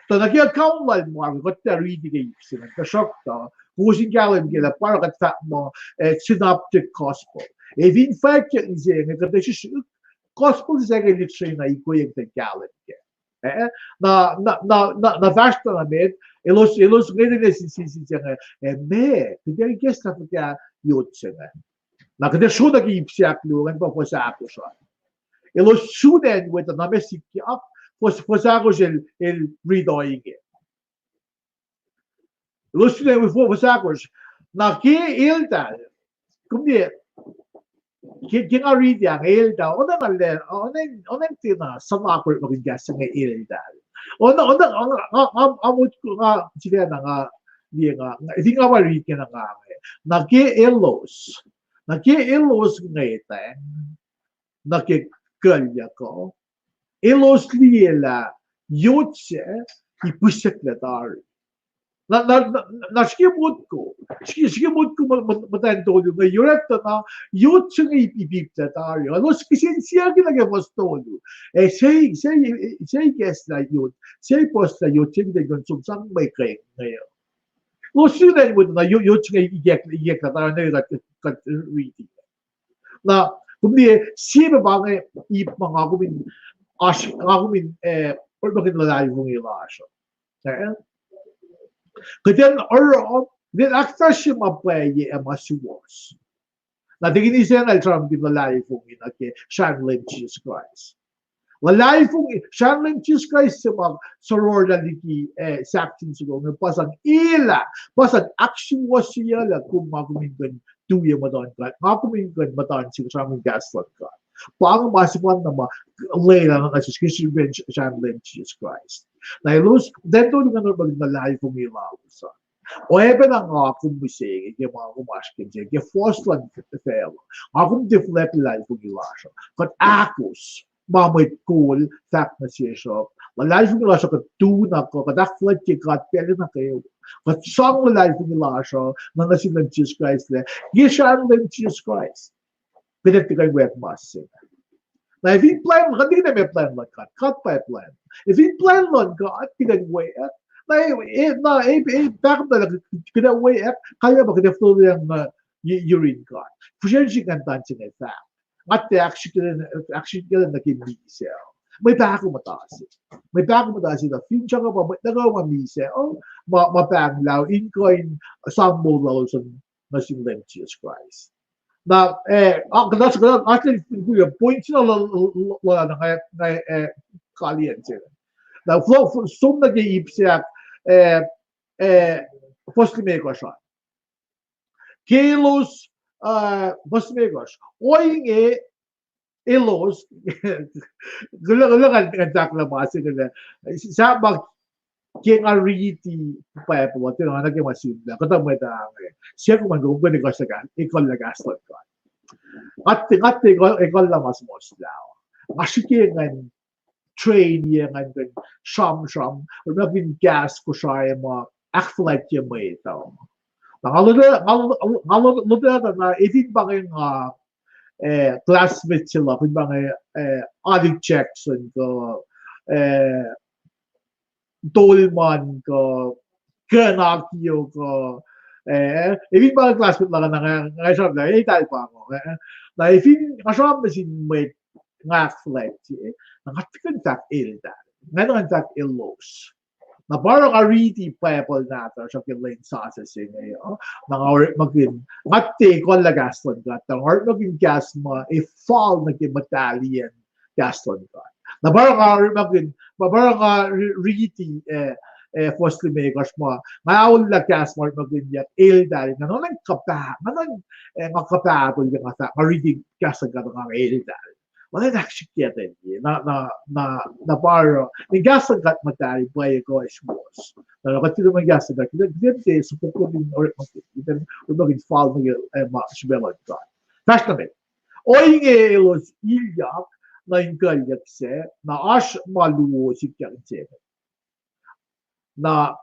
Tuh nuh ke account lal Mark, kuht tiac riti ke ip se ingacn, tuhsruhktuh kowos in kahlwem ke lah pa oruh kuht fahk muh, eh, synoptic gospel. Ac fin fwackyuck se inge kuht ac srihsrihk, gospel se inge lihksreni na ikoac kuht kahlwem kac. Eh, na, na, na, na, na fahsr na met, elos, elos ngwetacng sin, sin, sin se inge, eh, meac, kuht ac ikacslah fuhkah yot se inge. Na kuht ac sro nuh ke ip se ahkluo ingacn pa fuhs ahkosr an. Elos sun acn we tuh na ma sikyak, fuhs, fuhs ahkosr el, el riti inge. Elos sun acn we fuhs ahkosr. Na ke eltahl, kom liye, ke, ke nga riti ah, eltahl, oacna nga le, oacna, oacna tiacna sunak orekmakihn kahs se inge eltahl. Oacna, oacna, nga, nga, nga, nga motko, nga, sifacna nga, liye nga, nga, fin nga pa riti na nga inge. Na ke elos, na ke elos ngwetacng nuh ke kuhlyuck uh, elos liye lah yot se ipihsacklah tari. Na, na, na, na srihke motko, srihke, srihke motko muh-, muh-, muhtwacn tolu inge, yohrohtoh na yot se inge ip-, ipiplah tari. Elos kihsen siyucki nuh ke fuhs tolu. Eh, se, se, se ikacslah yot, se puhslah yot, se kuht in kuh in som sang mwe ke inge. Elos sun acn we tuh na yot, yot se inge ikack-, ikacklah tari, na kuht, kuht riti. Na, kom liye, sie pa inge ip ma nga kom in, oasr, nga kom in, eh, orekmakihn luhlahlfongi lasr uh. Eh? Kuht in oruh, kuht in ahkfahsrye ma pwacye ac ma suwohs. Na tikin ise na el sramsramkihn luhlahlfongi nuh ke srahn Leum Jisus Kraist. Luhlahlfongi, srahn Leum Jisus Kraist se ma sororlah liki, eh, sahk sin soko inge, pa sang elah, pa sang ahksuwohsyeyuclah kom, nga kom in kuh in tuyak muhtuhn God, nga kom in kuh in muhtuhn se sramsram kahs luhn God. Pa inge ma sefanna ma lwelah nuh sesr ke srihpen srahn Leum Jisus Kraist. Na elos, then tolu inge orekmakihn luhlahlfongi lalos an. Oacpacna nga kom mihsenge ke ma kom oasr ke inse, ke fuhs luhn facluh, nga kom tiac fuhlwact luhlahlfongi lasr uh. Kuht ahkos ma mwet kol fahk nuh sesr uh. Luhlahlfongi lasr uh kuht tu na kuh, kuht ahkfuhlwactye God pacl nuh kwewa. Kuht sang luhlahlfongi lasr uh nuh, nuh sin Leum Jisus Kraist lac, ke srahn Leum Jisus Kraist, kuht ac tiac kuh in weack ma se inge. Na fin plwacn, kuht tiac kuh in ma plwacn luhn God, God pa plwacn. Fin plwacn luhn God tiac kuh in weack, na, e, na, e, e, pahkomuhta lah kuht ac weack, kalmac pa kuht ac fototacng nuh yurin God. Fihsrwacsr ingacn, tan se inge fahk. Nga tiac ahksrihkye, ahksrihkye nuh ke misac. Mwe pahkomuhta se. Mwe pahkomuhta se na finsrak uh pa mwet nuh kwewa ma misac, ma, ma pahnglah in kuh in sang moul lalos nuh sin Leum Jisus Kraist. Na, eh, a, kuht, kuht, kuht, point se na la, la, la, na nga, nga, eh, kalweni se. Na, flo, flo, som nuh ke ip se ahk, eh, eh, fuhs limekohsr an. Ke elos, eh, fuhs limekohsr. Ohinge, elos, kulo, kulo ngan, ngan tahklah ma se inge, sahp ma ke nga riti Bible uh, tiacna ke ma sihmlac, kuhtuh mwet ah inge, sie kom an kom kuh in ekuhllah kahs, ekuhllah kahs luhn God. Nga tiac, nga tiac ekuhllah ma suhmuhslah. Nga srihke ngan train-i, ngan kuh in sramsram, orekmakihn kahs Kosrae ma ahkfuhlwactye mwet uh. Na nga lotwelah, nga lo-, nga lo-, lotwelah tuh na, e, fin pa inge nga, eh, classmate se luhk, fin pa inge, eh, Alik Jackson kuh, eh, tolman kuh, kuh na kio kuh, eh, emin pa classmate luhk na nga, nga sramsram, eh, tal pa ngo, eh. Na efin nga sramsram nuh sin mwet nga ahkfuhlwactye, na nga tikin fahk elder. Nga na fahk elos. Na pa oruh nga riti Bible nahtuhsr, sruhke lwen sasuc se inge, uh, na nga orekmakihn, nga tiac ekuhllah kahs luhn God, na nga orekmakihn kahs ma ac fal nuh ke muhtahlien kahs luhn God. Na pa oruh nga orekmakihn, pa, pa oruh nga ri-, riti, eh, eh, fuhs limekohsr ma, nga aollah kahs ma orekmakihnyuck elder, nga nuhnuhnkuh pah, nga nuhnuhnkuh pah tol ke nga fahk, nga riti kahs luhn God nga elder. Ma na ahksrihkye, na, na, na, na pa oruh, in kahs luhn God muhtahl, pwacye kuh suwohs. Na, na kuht tiac ma kahs luhn God, kuht, kuht tiac sopuk in orekmakihn, kuht tiac orekmakihn fal nuh ke, eh, ma srihpac luhn God. Fahsr nuh met. Ohinge elos ilyak nuh in kuhlyuck sac, na oasr ma luo sikyak inse. Na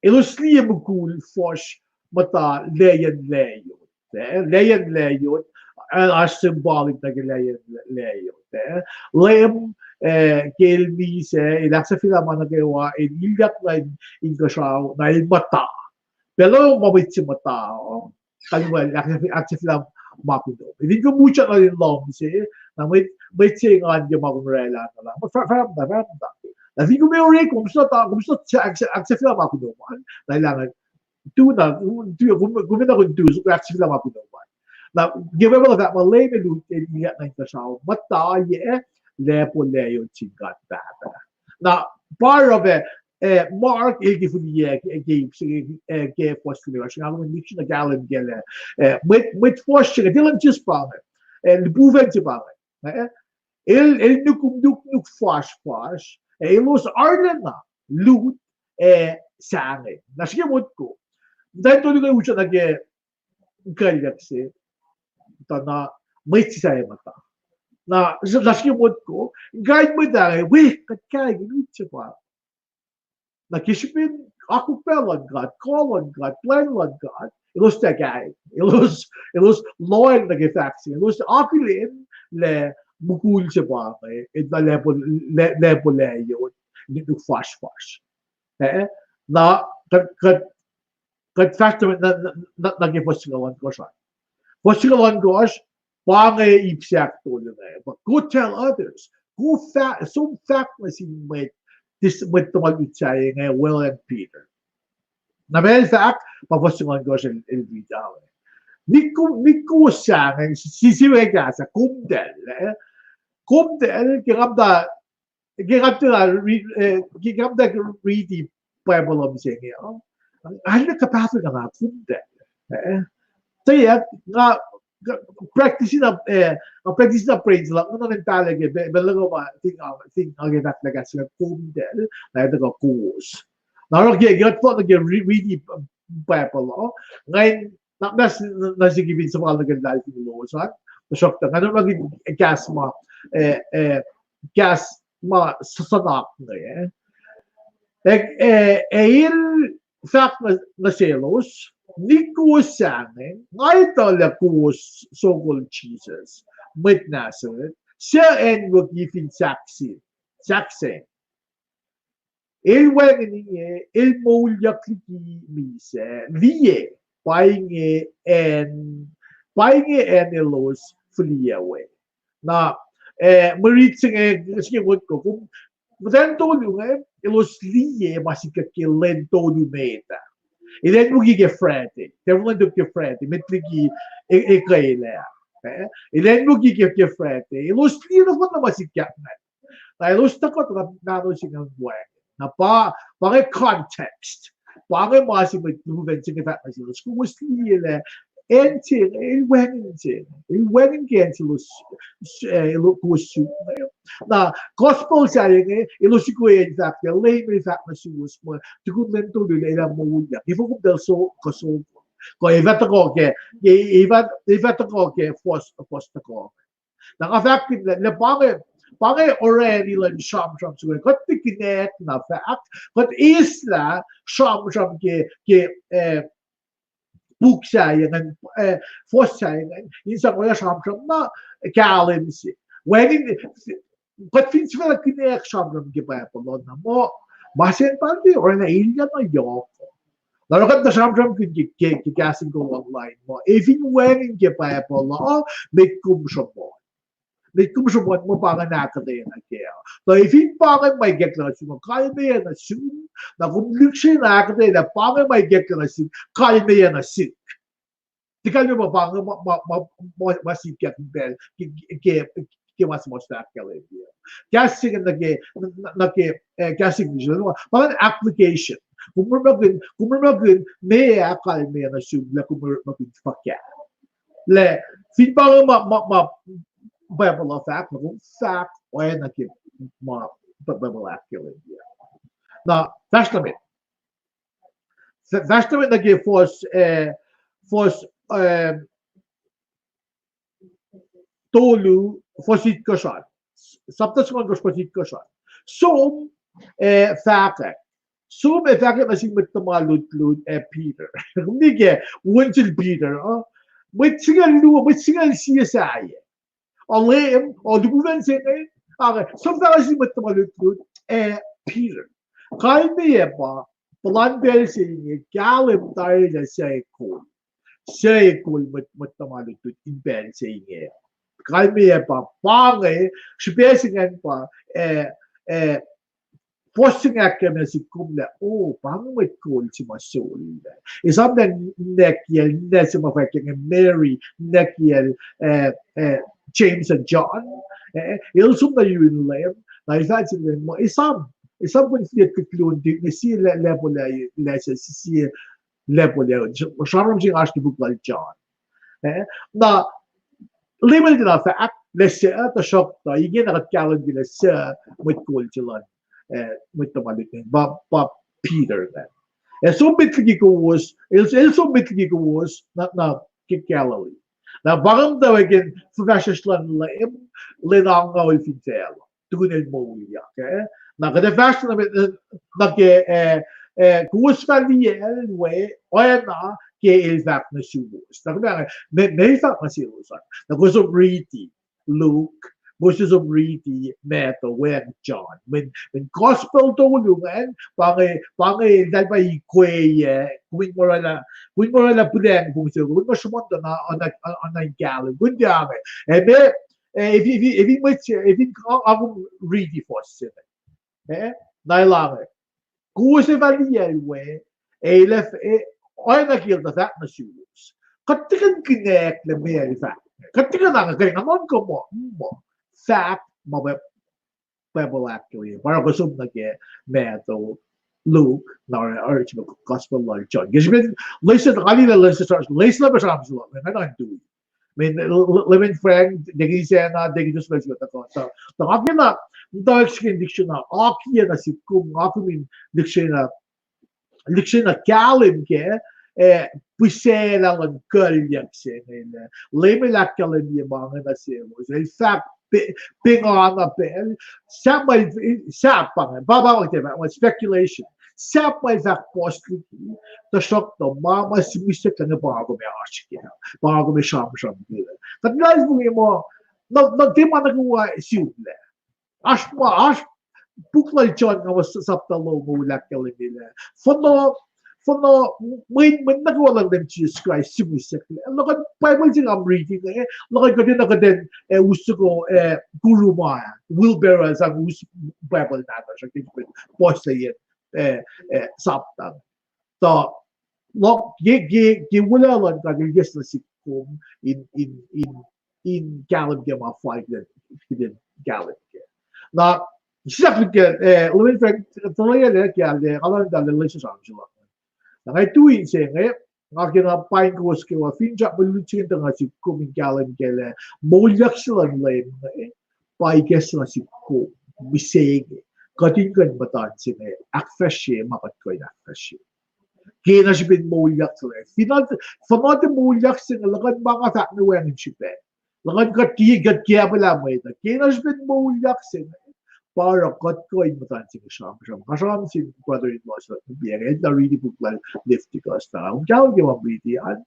elos liye mukul fuhsr muhta layacn layot. Eh, layacn layot, eh, oasr symbolic nuh ke layacn layot. Eh, Leum, eh, ke el misac, el ahksahfyelah ma nuh kwewa, el ilyak nuh in, inkuhsrao, na el muhta. Pacl uh ma mwet se muhta, kalmac, ahksahfyelah ma kunom. Elan kom utyak nuh in lohm se, na mwet, mwet se engan ke ma kom oraclah na lah. Fahsr, fahsr, fahsr. Na fin kom orek, kom sot, kom sot ahksahfyelah ma kunom an, na elan tu na, tu, kom, kom na kom tu, ahksahfyelah ma kunom an. Na ke Bible fahk muh Leum el lut, el ilyak nuh inkuhsrao, muhta ye lacpo layot sin God Pahpah. Na pa oruh pac, eh, Mark el ke fihliyac, ke, ke ip se, eh, ke fuhs limekohsr, nga kom lihksreni kahlwem kac lah, eh, mwet, mwet fuhsr se inge, tiac luhn Jisus pa inge, eh, lihpufacn se pa inge, eh, el, el nuknuk, nuknuk fasrfasr, eh, elos arulacna lut, eh, sahngweng. Na srihke motko, muhtwacn tolu inge utyak nuh ke kuhlyuck se, tuh na mwet se sahyac muhta. Na, na srihke motko, kain mwet ah, we, kuht kain in lut se pa. Na ke srihpen akwuck pac luhn God, kuh luhn God, plwacn luhn God, elos tiac kain, elos, elos lohacng nuh ke fahk se, elos akihlen lah mukul se pa inge, eh, na lacpo, la-, lacpo layot, nuknuk fasrfasr. Eh, na, kuht, kuht, kuht fahsr na, na, na, na ke fuhs singucul ohnkohsr an. Fuhs singucul ohnkohsr, pa inge ip se ahktolu inge, but go tell others. Go fah-, som fahk nuh sin mwet, this, mwet tuhma lutlut sahyac inge, Will and Peter. Na ma el fahk, pa fuhs singucul ohnkohsr el, el riti inge. Niko, niko sahngweng, si, si, si we kahs ah, komtacl, eh? Komtacl, ke nga muhta Ke nga tuh, eh, ke nga tuh riti Bible uh mihsenge, uh, nga na kuhpahsr na nga komtacl. Eh, tuh nga, nga practice na, eh, nga practice na brain se luhk, nga na pahla ke, pahla ke ma, thing, uh, thing, nga ke fahk na kahs se komtacl, na etuh kuh kowos. Na oruh ke, ke nga tuh ke riti Bible uh, nga in na, na, na siki fin suhfal nuh ke luhlahlfongi lowos an, tuhsruhktuh, nga nuhnkuh kahs ma, eh, eh, kahs ma s-, suhnak inge, eh. Eh, eh, eh, el fahk nuh, nuh selos, niko sahngweng, nga etuh lah kowos sokol Jisus, mwet Nazareth, suc acnwucki fin sahkseng, sahkseng. El wacngihn inge, el moulyak liki misac, liye, pa inge acn, pa inge acn elos fihliyac we. Na, eh, mwe rit se inge, se inge motko, kom, muhtwacn tolu inge, elos liye ma sikyak ke lwen tolu met ah. El acnwucki ke Friday, tevel lwen tok ke Friday, met liki e-, ekuh lac. Eh, el acnwucki ke, ke Friday, elos liye nohfohn na ma sikyak ingacn. Na elos tuhkuh tuh na, na elos ingacn wacngihn. Na pa, pa inge context. Pa inge ma se mwet lihpufacn se inge fahk nuh selos. Kowos liye lah acn se inge, el wacngihn se inge. El wacngihn ke acn selos, eh, elos kowos suk inge. Na gospel sahyac inge, elos sikuhl in fahk lah, Leum el fahk nuh suwos muh, tukun lwen tolu lah elah moulyak. Efuh kom tiac so, kuh so. Kuh efuh tuhkuh ke, e-, efuh, efuh tuhkuh ke first, first tuhkuh. Na nga fahk lah, lah pa inge, pa inge orani luhn sramsram se inge. Kuht tiac kinek na fahk, kuht eislah sramsram ke, ke, eh, puk sahyac ingacn, eh, fuhs sahyac ingacn, in sang oruh sramsram na kahlwem se. Wacngihn, kuht fin sifacna kihnack sramsram ke Bible uh na muh, ma sacn pa ke oruh na elyah na yohk. Na oruh kuht na sramsramkihn ke, ke, ke kahs in kol online muh, e fin wacngihn ke Bible uh, met kom sruhmuhn. Met kom sruhmuhn muh pa ingacn ahkuhtweyac nuh kac. Tuh e fin pa ingacn ma ikacklah nuh sum, kalmeyac nuh sum, na kom lihksreni ahkuhtweyac lah pa ingacn ma ikacklah nuh sum, kalmeyac nuh sum. Tiac kalmeyac pa, pa inge ma, ma, ma, ma, ma sikyak in pacl, ke, ke, ke ma suhmuhslah ahkkahlwemye. Kahs se inge nuh ke, nuh ke, eh, kahs English, pa ingacn application. Kom orekmakihn, kom orekmakihn meac kalmeyac nuh sum lah kom orekmakihn fuhkah. Lah fin pa inge ma, ma, ma Bible uh fahk, na kom fahk oacna ke ma Bible ahkkahlwemye. Na fahsr nuh met. Fahsr nuh met nuh ke fuhs, eh, fuhs, eh, tolu, fuhs itkohsr an. Sapta singucul ohnkohsr, fuhs itkohsr an. Som, eh, fahkwack. Som ac fahkwack nuh sin mwet tuhma lutlut ac Peter. Kom liye ke on sel Peter, uh? Mwet singucul luo, mwet singucul sie sahyac. Leum, o lihpufacn se inge, ah, som fahkwack nuh sin mwet tuhma lutlut ac Peter. Kalmeyac pa, puhlan pacl se inge kahlwem tari lah suc kol. Suc kol mwet, mwet tuhma lutlut in pacl se inge. Kalmeyac pa, pa inge, srihpac se ingacn pa, eh, eh, fuhs se inge ahkkahlwemye nuh sihk kom lah, o, pa inge mwet kol se ma sollah. Esam lah ninac kiyacl, ninac se ma fahk inge Mary, ninac kiyacl, eh, eh, James and John, eh, el som nuh yurin Leum, na el fahk sin Leum muh, esam, esam kom fin tiac tuh luo, tuh sie lah, lah, lah, sie, sie, lah, sramsram se inge oasr ke puk lal John. Eh, na, Leum el tiacna fahk lah suc, tuhsruhktuh ingena kuht kahlwem ke lah suc mwet kol se luhn, eh, mwet tuhma lutlut, pa, pa Peter ingacn. El som met liki kowos, el, el som met liki kowos, na, na, ke Galilee. Na pa ingacn muhtwacwacack in fuhfahsryucsr luhn Leum, lwen angngaul fin facluh tukun el moulyak, eh? Na kuht ac fahsr nuh met, eh, nuh ke, eh, eh, kowos fah liyacl we, oacna ke el fahk nuh suwos. Na kom, me, me el fahk nuh selos an. Na kowos som riti Luke, kowos som riti Matthew, weacng John. Mweyen, mweyen gospel tolu ingacn, pa inge, pa inge eltahl pa ikweyac, kom in orwaclah, kom in orwaclah puhlacng pong se, kom in sruhmuhn tuh na, na, na in kahlwem, kom in tiac inge. Ac me, eh, if, if, if, if mwet se, if in, a, a kom riti fuhs se inge. Eh, na el ange. Kowos ac fah liyacl we, ac el ac, oacna ke el tuh fahk nuh suwos. Kuht tiac kuh in kihnack lah meac el fahk. Kuht tiac kuh in ange, kuh in nuhnkuh muh, muh, fahk ma Bi-, Bible ahkkahlwemye. Pa oruh kom som nuh ke Matthew, Luke, na oruh, oruh srihpac gospel lal John. Ke srihpen, lwelah, nga liye lwelah, lwelah pa sramsram se luhk, nga nuh in tui. Mweyen, l-, l-, Leum Frank, Deacon Isacna, Deacon Joseph, tuh, tuh, tuh nga kena, muhtwacwacack srihke in lihksreni akiyac nuh sihk kom, nga kom in lihksreni, lihksreni kahlwem ke, eh, pihsac luhn kuhlyuck se inge, Leum el ahkkahlwemye ma inge nuh selos, el fahk pe-, pengana pacl, sahp ma, sahp pa inge, pa, pa, pa, speculation. Sahp ma el fahk puhs liki, tuhsruhktuh ma, ma sihmihsyuck lah inge pa nga kom ac oasr kac, pa nga kom ac sramsram kac. Kuht luhlahlfongi muh, na, na tiac ma nuh kwewa sihmlac. Oasr ma, oasr puk lal John nga muh sapta longoul ahkkahlwemye lah fuhnuh, fuhnuh, mweyen, mweyen nuh kwewa luhn Leum Jisus Kraist sihmihsyucklac. Luhkuhn Bible se nga riti inge, luhkuhn kuht enenuh kuht in, eh, us soko, eh, kuruma, wheelbarrow, sang us Bible nahtuhsr ke puhslac, eh, eh, sapta. Tuh, ke, ke, ke wolacna luhn God el ikacslah nuh sihk kom in, in, in, in kahlwem ke ma fal kuht in, kuht in kahlwem ke. Na, sislah ke, eh, Leum Frank, tuh lwelah ke, eh, nga luhngse lwelah sramsram se luhk. Na nga tui inse inge, nga kena paing kowos kwewa, finsrak mwe lutlut se inge tuh nga sihk kom in kahlwem kac lah moulyak se luhn Leum inge, pa ikacslah nuh sihk kom mihsenge. Kuht in kuh in muhta se inge ahkfahsrye ma kuht kuh in ahkfahsrye. Kena srihpen moulyak se inge. Fin, fin tiac moulyak se inge, luhkuhn ma nga fahk inge wacngihn srihpac. Luhkuhn kuht ki, kuht kiacpwelah mwet uh. Kena srihpen moulyak se inge, pa oruh kuht kuh in muhta se inge sramsram. Nga sramsram sin brother-in-law se, el tuh riti puk lal Leviticus, na kom kahlwem ke ma riti an.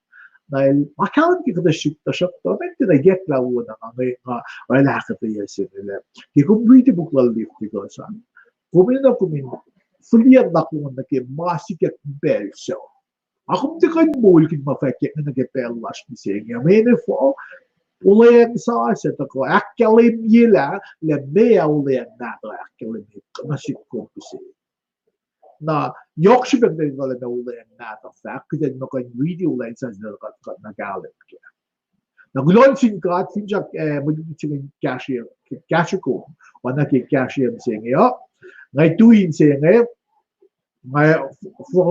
Na el ma kahlwem ke kuhtuh srihk tuhsruhktuh, ma tiacna ikacklah wo na nga, nga, nga oraclah ahkuhtweyac se inge lah ke kom riti puk lal Leviticus an, kom enenuh kom in fihliyac nuhnak lom nuh ke ma sikyak pacl sac. Ac kom tiac kuh in moulkihn ma fwackyuck nuh ke pacl lasr mihsenge. Mweyen efuh? Olweacng sasuc tuhkuh ahkkahlwemyelah lah meac olweacng mahtuh ahkkahlwemye nuh sihk kom mihsenge. Na yohk srihpac kuht in etuh lah meac olweacng mahtuh fahk, kuht in muh kuh in riti olweacng sasuc kuht, kuht na kahlwem kac. Na kuloh nuh sin God, finsrak, eh, mwe lutlut se inge kahsrwe, kahsrwe kom, oacna ke kahsrwe mihsenge uh. Nga tui inse inge, nga, f-, f-,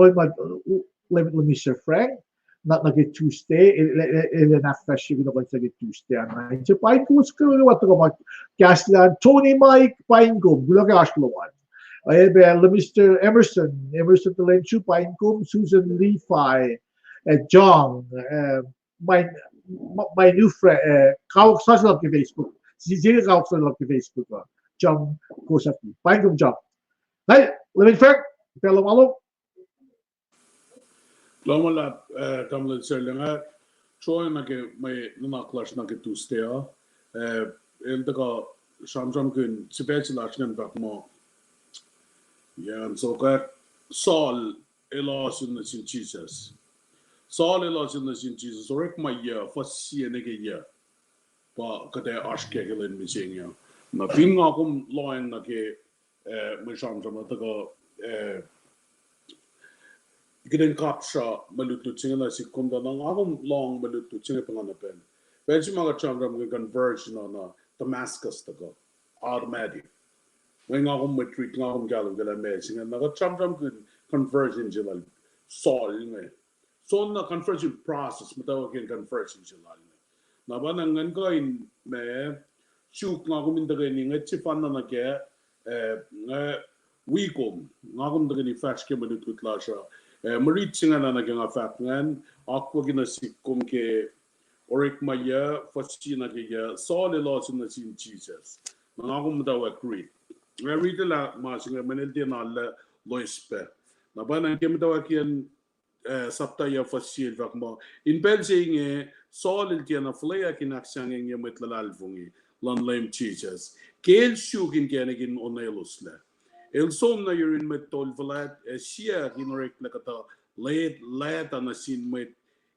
let me, let me say frank, na, nuh ke Tuesday, el, el, el, el ahkfahsrye kunohkohn se ke Tuesday, na inse pain kom, s-, ke, ke, what, ma, Kahslan, Tony Mike, pain kom, kuloh ke oasr lom an. Eh, pa, Mister Emerson, Emerson Telensu, pain kom, Susan Levi, eh, John, eh, my, my, my new friend, eh, kawuck sasuc luhk ke Facebook. Si, si kawuck sasuc luhk ke Facebook uh. John Kosaki. Pain kom John. Hey, Lemon Frank, pacl lom alo. Lom lap, eh, tamuhlwel Serleng, eh, Troy nuh ke mwe nuhnak lasr nuh ke Tuesday uh. Eh, el tuhkuh sramsramkihn sifac se lasr ingacn fahk muh, ya, so kac, Saul el ohsun nuh sin Jisus. Saul el ohsun nuh sin Jisus, orekma yac, fuhs sie nuh ke yac. Pa kuht ac oasr ke ke lwen mihsenge. Na fin nga kom lohacng nuh ke, eh, mwe sramsram uh tuhkuh, eh, kuht in kapsra mwe lutlut se inge nuh sihk kom tuh na nga kom lohng mwe lutlut se inge pacna pacl. Pacl se ma kuht sramsram ke conversion uh na Damascus tuhkuh. Automatic. Mweyen nga kom mwet riti, nga kom kahlwem ke lah meac se inge, na kuht sramsramkihn conversion se lal Saul inge. Soenna conversion process, muhtwacwacackiyacn conversion se lal inge. Na pa na ngan kuh in ma, suk nga kom in tuhkweni ngwet sefanna nuh kac, eh, nga wi kom, nga kom tuhkweni fahsr ke mwe lutlut lasr uh. Eh, mwe riti se ingacn nuh ke nga fahk ingacn, akwucki nuh sihk kom ke orekma yac, fuhs sie nuh ke yac, Saul el ohsun nuh sin Jisus. Na nga kom muhtwacwacack riti. Nga riti lah ma se inge mweyen el tiacna loes pac. Na pa na ke muhtwacwacackiyacn, eh, sapta yac fuhs sie el fahk muh, in pacl se inge, Saul el tiacna fuhlweack in ahksahngwengye mwet luhlahlfongi luhn Leum Jisus, ke el suk inkacnek in onweloslac. El som nuh yurin mwet tol fuhlwact ac siyuck in oreklac kuhtuh leta nuh sin mwet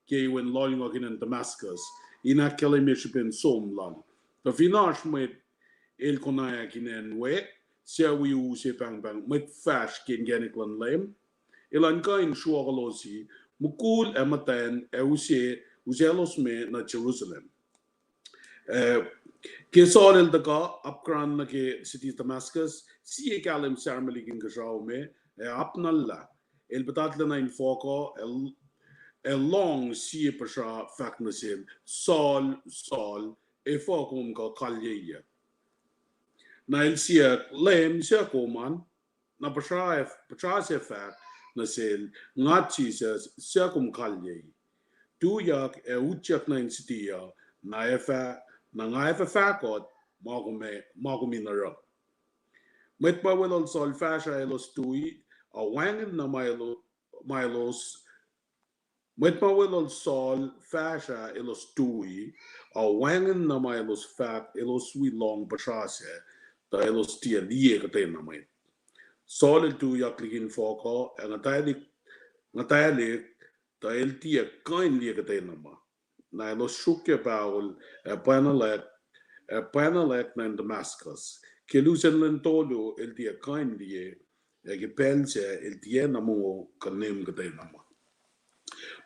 ke iwen lohlngohk in acn Damascus, in ahkkahlwemye srihpen som lal. Tuh fin oasr mwet el konwacack in acn we, suc wi use pahngpahng mwet fahsr ke inkacnek luhn Leum, elan kuh in sruokolos, mukul ac muhtwacn, ac use, usaclos me nuh Jerusalem. Eh, ke Saul el tuhkuh apkuhran nuh ke siti Damascus, sie kahlwem sarmalik inkuhsrao me, eh, apnallah. El puhtatlacna infohk uh, el, el lohng sie puhsra fahk nuh sel, Saul, Saul, efuh kom kuh kalyeyuck? Na el siyuck, Leum, suc kom an? Na puhsra, puhsra sac fahk nuh sel, Nga Jisus, suc kom kalyei. Tuyak ac utyak nuh in siti uh, na ac fah, na nga ac fah fahk kuht ma kom, ma kom in oruh. Mwet ma weluhl Saul fahsr ah elos tui, ac wacngihn na ma elo-, ma elos, mwet ma weluhl Saul fahsr ah elos tui, ac wacngihn na ma elos fahk, elos wi lohng puhsra sac, tuh elos tiac liye kuhtwena mwet. Saul el tuyak liki infohk uh, ac nguhtwaclihk, nguhtwaclihk, tuh el tiac kuh in liye kuhtwena ma. Na elos sruokyac pahol, ac pwacnwaclwack, ac pwacnwaclwack nuh in Damascus. Ke lusen lwen tolu el tiac kuh in liye, ac ke pacl sac el tiacna mongo kuh nehm kuhtwena ma.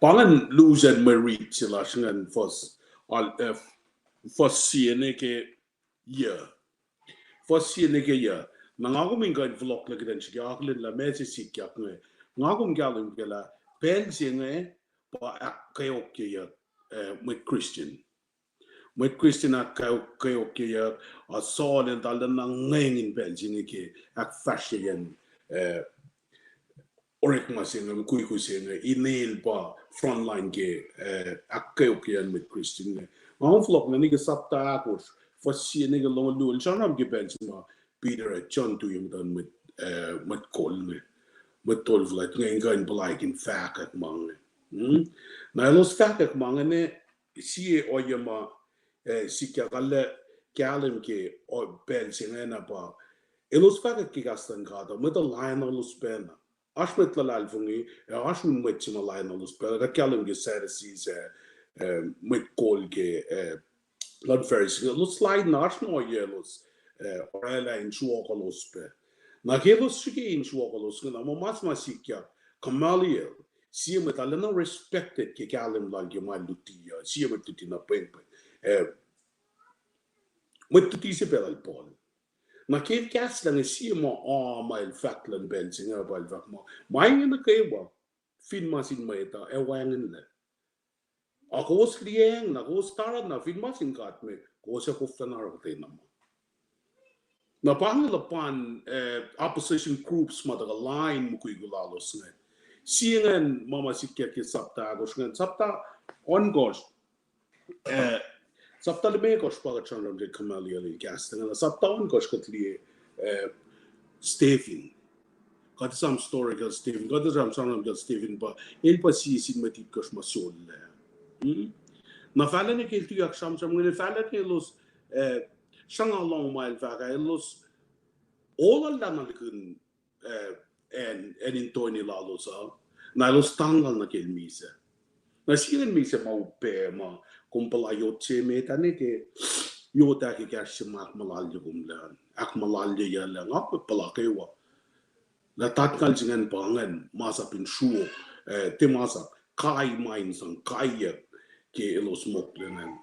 Pa ingacn lusen mwe rit se lasr ingacn fuhs, al-, eh, fuhs sie nuh ke yac. Fuhs sie nuh ke yac. Na nga kom in kuh in fohlohklac kuht in srihke akihlen lah meac se sikyak inge. Nga kom kahlwem ke lah pacl se inge pa ahkkweokyeyuck, eh, mwet Christian. Mwet Christian ahkkweokyeyuck, ac Saul el talan na ngweng in pacl se inge ke ahkfahsryeyacn, eh, orekma se inge, mukwikwi se inge, inel pa frontline ke, eh, ahkkweokyeyacn mwet Christian inge. Nga kom fohlohklac nuh ke sapta ahkosr, fuhs sie nuh ke longoul luo, el sramsram ke pacl se ma Peter ac John tui muhtuhn mwet, eh, mwet kol inge, mwet tol fuhlwact inge in kuh in puhlaik in fahkwack ma inge. Hmm? Na elos fahkwack ma ingacn, sie ohiyac ma, eh, sikyak arlac kahlwem ke, o, pacl se ingacn pa, elos fahkwack ke kahs luhn God uh, mwet uh lainuhlos pacna. Oasr mwet luhlahlfongi, ac oasr un mwet se ma lainuhlos pacna. Kuht kahlwem ke Sadducees, eh, eh, mwet kol ke, eh, luhn Pharisee, elos lain na oasr ma ohiyac elos, eh, orwaclah in sruokolos pac. Na ke elos srihke in sruokolos ingacn, na ma mas ma sikyak, Gamaliel, sie mwet arulacna respected ke kahlwem lal ke ma el luti uh, sie mwet luti na pwengpweng. Eh, mwet luti se pacl lal Paul. Na ke el kahslah inge, sie ma oa ma el fahk luhn pacl se inge pa el fahk muh, ma inge nuh kwewa, fin ma sin mwet uh, ac wacngihnlac. Ac kowos liyacacng na, kowos taran na, fin ma sin God me, kowos ac koflana oruh kuhtwena ma. Na pa inge luhpan, eh, opposition groups ma tuhkuh lain mukwikwi lalos ingacn. Sie ingacn ma ma sikyak ke sapta ahkosr ingacn, sapta ohnkohsr, eh, sapta limekohsr pa kuht sramsram ke Gamaliel el kahs ingacn, sapta ohnkohsr kuht liye, eh, Stephen. Kuht esam story kacl Stephen, kuht esam sramsram kacl Stephen pa, el pa sie sin mwet itkohsr ma sollac. Hmm? Na fahla nuh ke el tuyak sramsram ingacn, fahla nuh elos, eh, sruhnga lohng ma el fahk ah, elos ollah na likihn, eh, acn, acn in toeni lalos uh, na elos tanglal nuh ke el misac. Na sie ingacn misac ma upac ma kom puhla yot se met ah ne ke yot ah ke kahsruh se ma ahkmuhlahlye komlac, ahkmuhlahlye yac lah nga puhla kwewa lah tatngal se ingacn pa ingacn masap in sruok, eh, tiac masap, kai ma in sang kaiyuck ke elos mokle ingacn.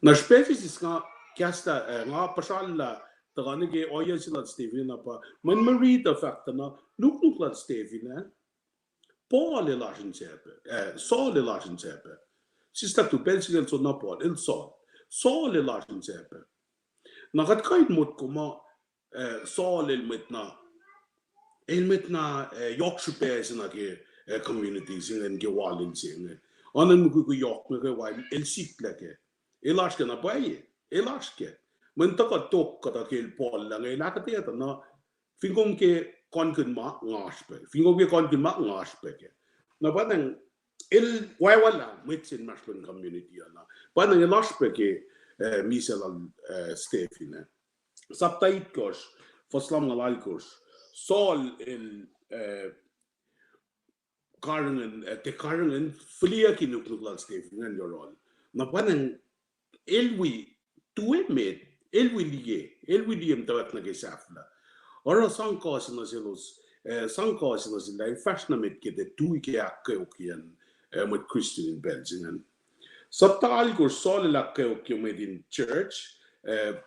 Na srihpac se sis nga kahslah, eh, nga puhsrallah tuhkuh nuh ke ohiyac se lal Stephen ah pa, mweyen ma riti fahk tuh na, nuknuk lal Stephen ah, Paul el oasr insapac, eh, Saul el oasr insapac. Sis tahktu pacl se inge el soenna Paul, el Saul. Saul el oasr insapac. Na kuht kuh in motko muh, eh, Saul el mwet na, el mwet na, eh, yohk srihpac se nuh ke, eh, community se ingacn ke walil se inge. Oacna mukwikwi yohk nuh kwewa el sikla kac. El oasr kac na pwacye, el oasr kac. Mweyen tuhkuh tok kuhtuh ke el Paul lah inge el ahkuhtweyac tuh na, fin kom ke kohnkihn ma nga oasr pac, fin kom ke kohnkihn ma nga oasr pac kac. Na pa nacng el wacwalah mwet se inmahsrlon community ah na. Pa nacng el oasr pac ke, eh, misac lal, eh, Stephen ah. Sapta itkohsr, fuhs lumngaul alkohsr, Saul el, eh, karihngihn, eh, tiac karihngihn, fihliyucki nuknuk lal Stephen ingacn yohrohl. Na pa nacng el wi, tu emet, el wi liye, el wi liye muhtwacwacack nuh ke sahflah. Oruh sang kuh se nuh selos, eh, sang kuh se nuh sel lah el fahsr nuh met ke tiac tui ke ahkkweokyacn, eh, mwet Christian in pacl se ingacn. Sapta alkohsr Saul el ahkkweokye mwet in church, eh,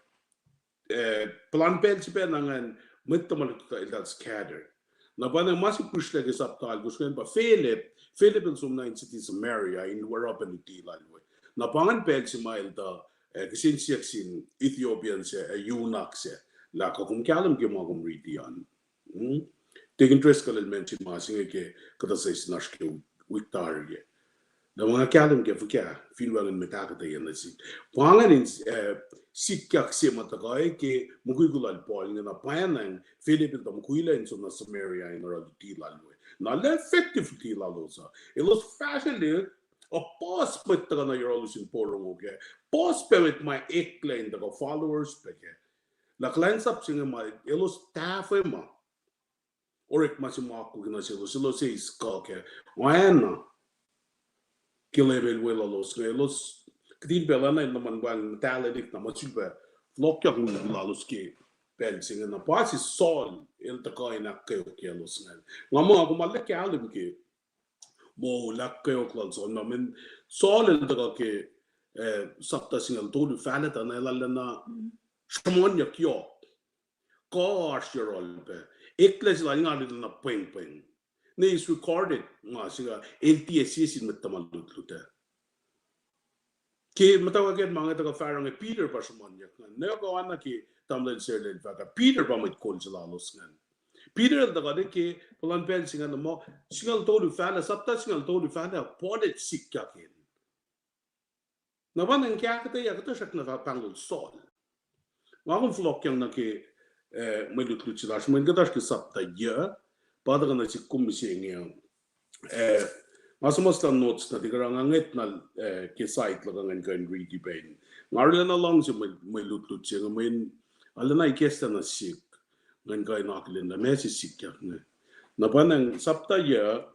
eh, puhlan pacl se pacna ingacn mwet tuhma lutlut eltahl scatter. Na pa nacng ma se pihsrlac ke sapta alkohsr ingacn pa Philip, Philip el som nuh in city Samaria in oruh pac luti lal we. Na pa ingacn pacl se ma eltahl, eh, kihsen siyuck sin Ethiopian se, eh, eunuch se, lah kuh kom kahlwem ke ma kom riti an. Hmm? Deacon Driscoll el mention ma se inge ke kuhtuh session lasr ke wik tari ah. Na ma nga kahlwem ke fuhkah, fin wacngihn mwet ahkuhtweyac nuh sihk. Pa ingacn in, eh, sikyak se ma tuhkuh ke mukwikwi lal Paul inge na pa nacng Philip el tuh mukwilac in som nuh Samaria in oruh luti lal we. Na lah effective luti lalos uh. Elos fahsrwelihk, uh, puhs mwet tuhkuh nuh yohrohl lusin porongo kac. Puhs pac mwet ma eklac in tuhkuh followers pac kac. Lah kuhlwacnsap se inge ma elos tahfwelah ma orekma se ma akwuck nuh selos, elos eis kuh kac. Oacna ke level weluhlos inge, elos, kihtin pacl ah na el nuh man wacngihn muhtahlalihk na ma sulpac fohlohkyak mukwikwi lalos ke pacl se inge na pa se Saul el tuhkuh in ahkkweokyaclos ingacn. Nga muh kom arlac kahlwem ke moul ahkkweok lal Saul, na mweyen Saul el tuhkuh ke, eh, sapta singucul tolu fahlac tuh na el arlacna sruhmuhnyuck yohk. Kuh oasr yohrohl pac. Eklac se lal inge arulacna pwengpweng. Ne is recorded ma se inge, el tiac sie sin mwet tuhma lutlut ah. Ke muhtwacwacack ma inge tuhkuh fahsruh inge Peter pa sruhmuhnyuck ingacn. Ne kuh oacna ke tamuhlwel Sarlel fahk ah, Peter pa mwet kol se lalos ingacn. Peter el tuhkuh nuh ke puhlan pacl se inge na muh singucul tolu fahlac, sapta singucul tolu fahlac, Paul el sikyak el. Na pa nacng ke ahkuhtweyac, kuhtuh srackna pahnglol Saul. Nga kom fohlohkyang nuh ke, eh, mwe lutlut se lasr, mweyen kuht oasr ke sapta yuc, pa tuhkuh nuh sihk kom mihsenge, eh, Ma suhmuhslah notes na tiac kuh nga ngwet na, eh, ke site luhk uh ngan kuh in riti pac in. Nga arulacna luhngse mwe, mwe lutlut se inge mweyen arulacna ikacslah nuh sihk ngan kuh in akihlen lah meac se sikyak inge. Na pa nacng sapta yuc,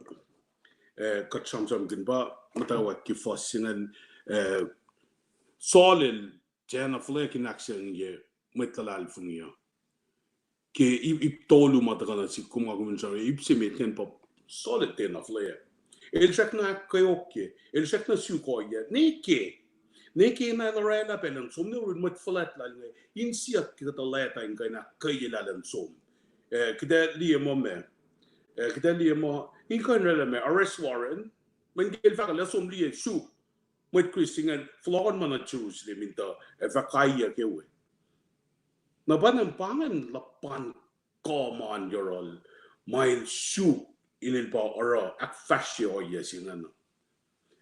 eh, kuht sramsramkihn pa muhtwacwacack ke fuhs se ingacn, eh, Saul el tiacna fuhlweack in ahksaengye mwet luhlahlfongi uh. Ke ip, ip tolu ma tuhkuh nuh sihk kom, nga kom in sramsram, ip se met ingacn pa Saul el tiacna fuhlweack. El srackna ahkkeokye, el srackna suk ohiyac. Ne ke, ne ke na el orwaclah pac elan som nuh yurin mwet fuhlwact lal inge, insiyuck ke kuhtuh leta in kuh in ahkkweyelah elan som. Eh, kuht ac liye muh ma, eh, kuht ac liye muh in kuh in orwaclah ma arrest warrant, mweyen ke el fahk lah som liye suk mwet Christian ingacn fohlohkohnma nuh Jerusalem in tuh ac fah kaiyuck ewe. Na pa ingacn, pa ingacn luhpan kuh ma yohrohl ma el suk in el pa oruh ahkfahsrye ohiyac se ingacn.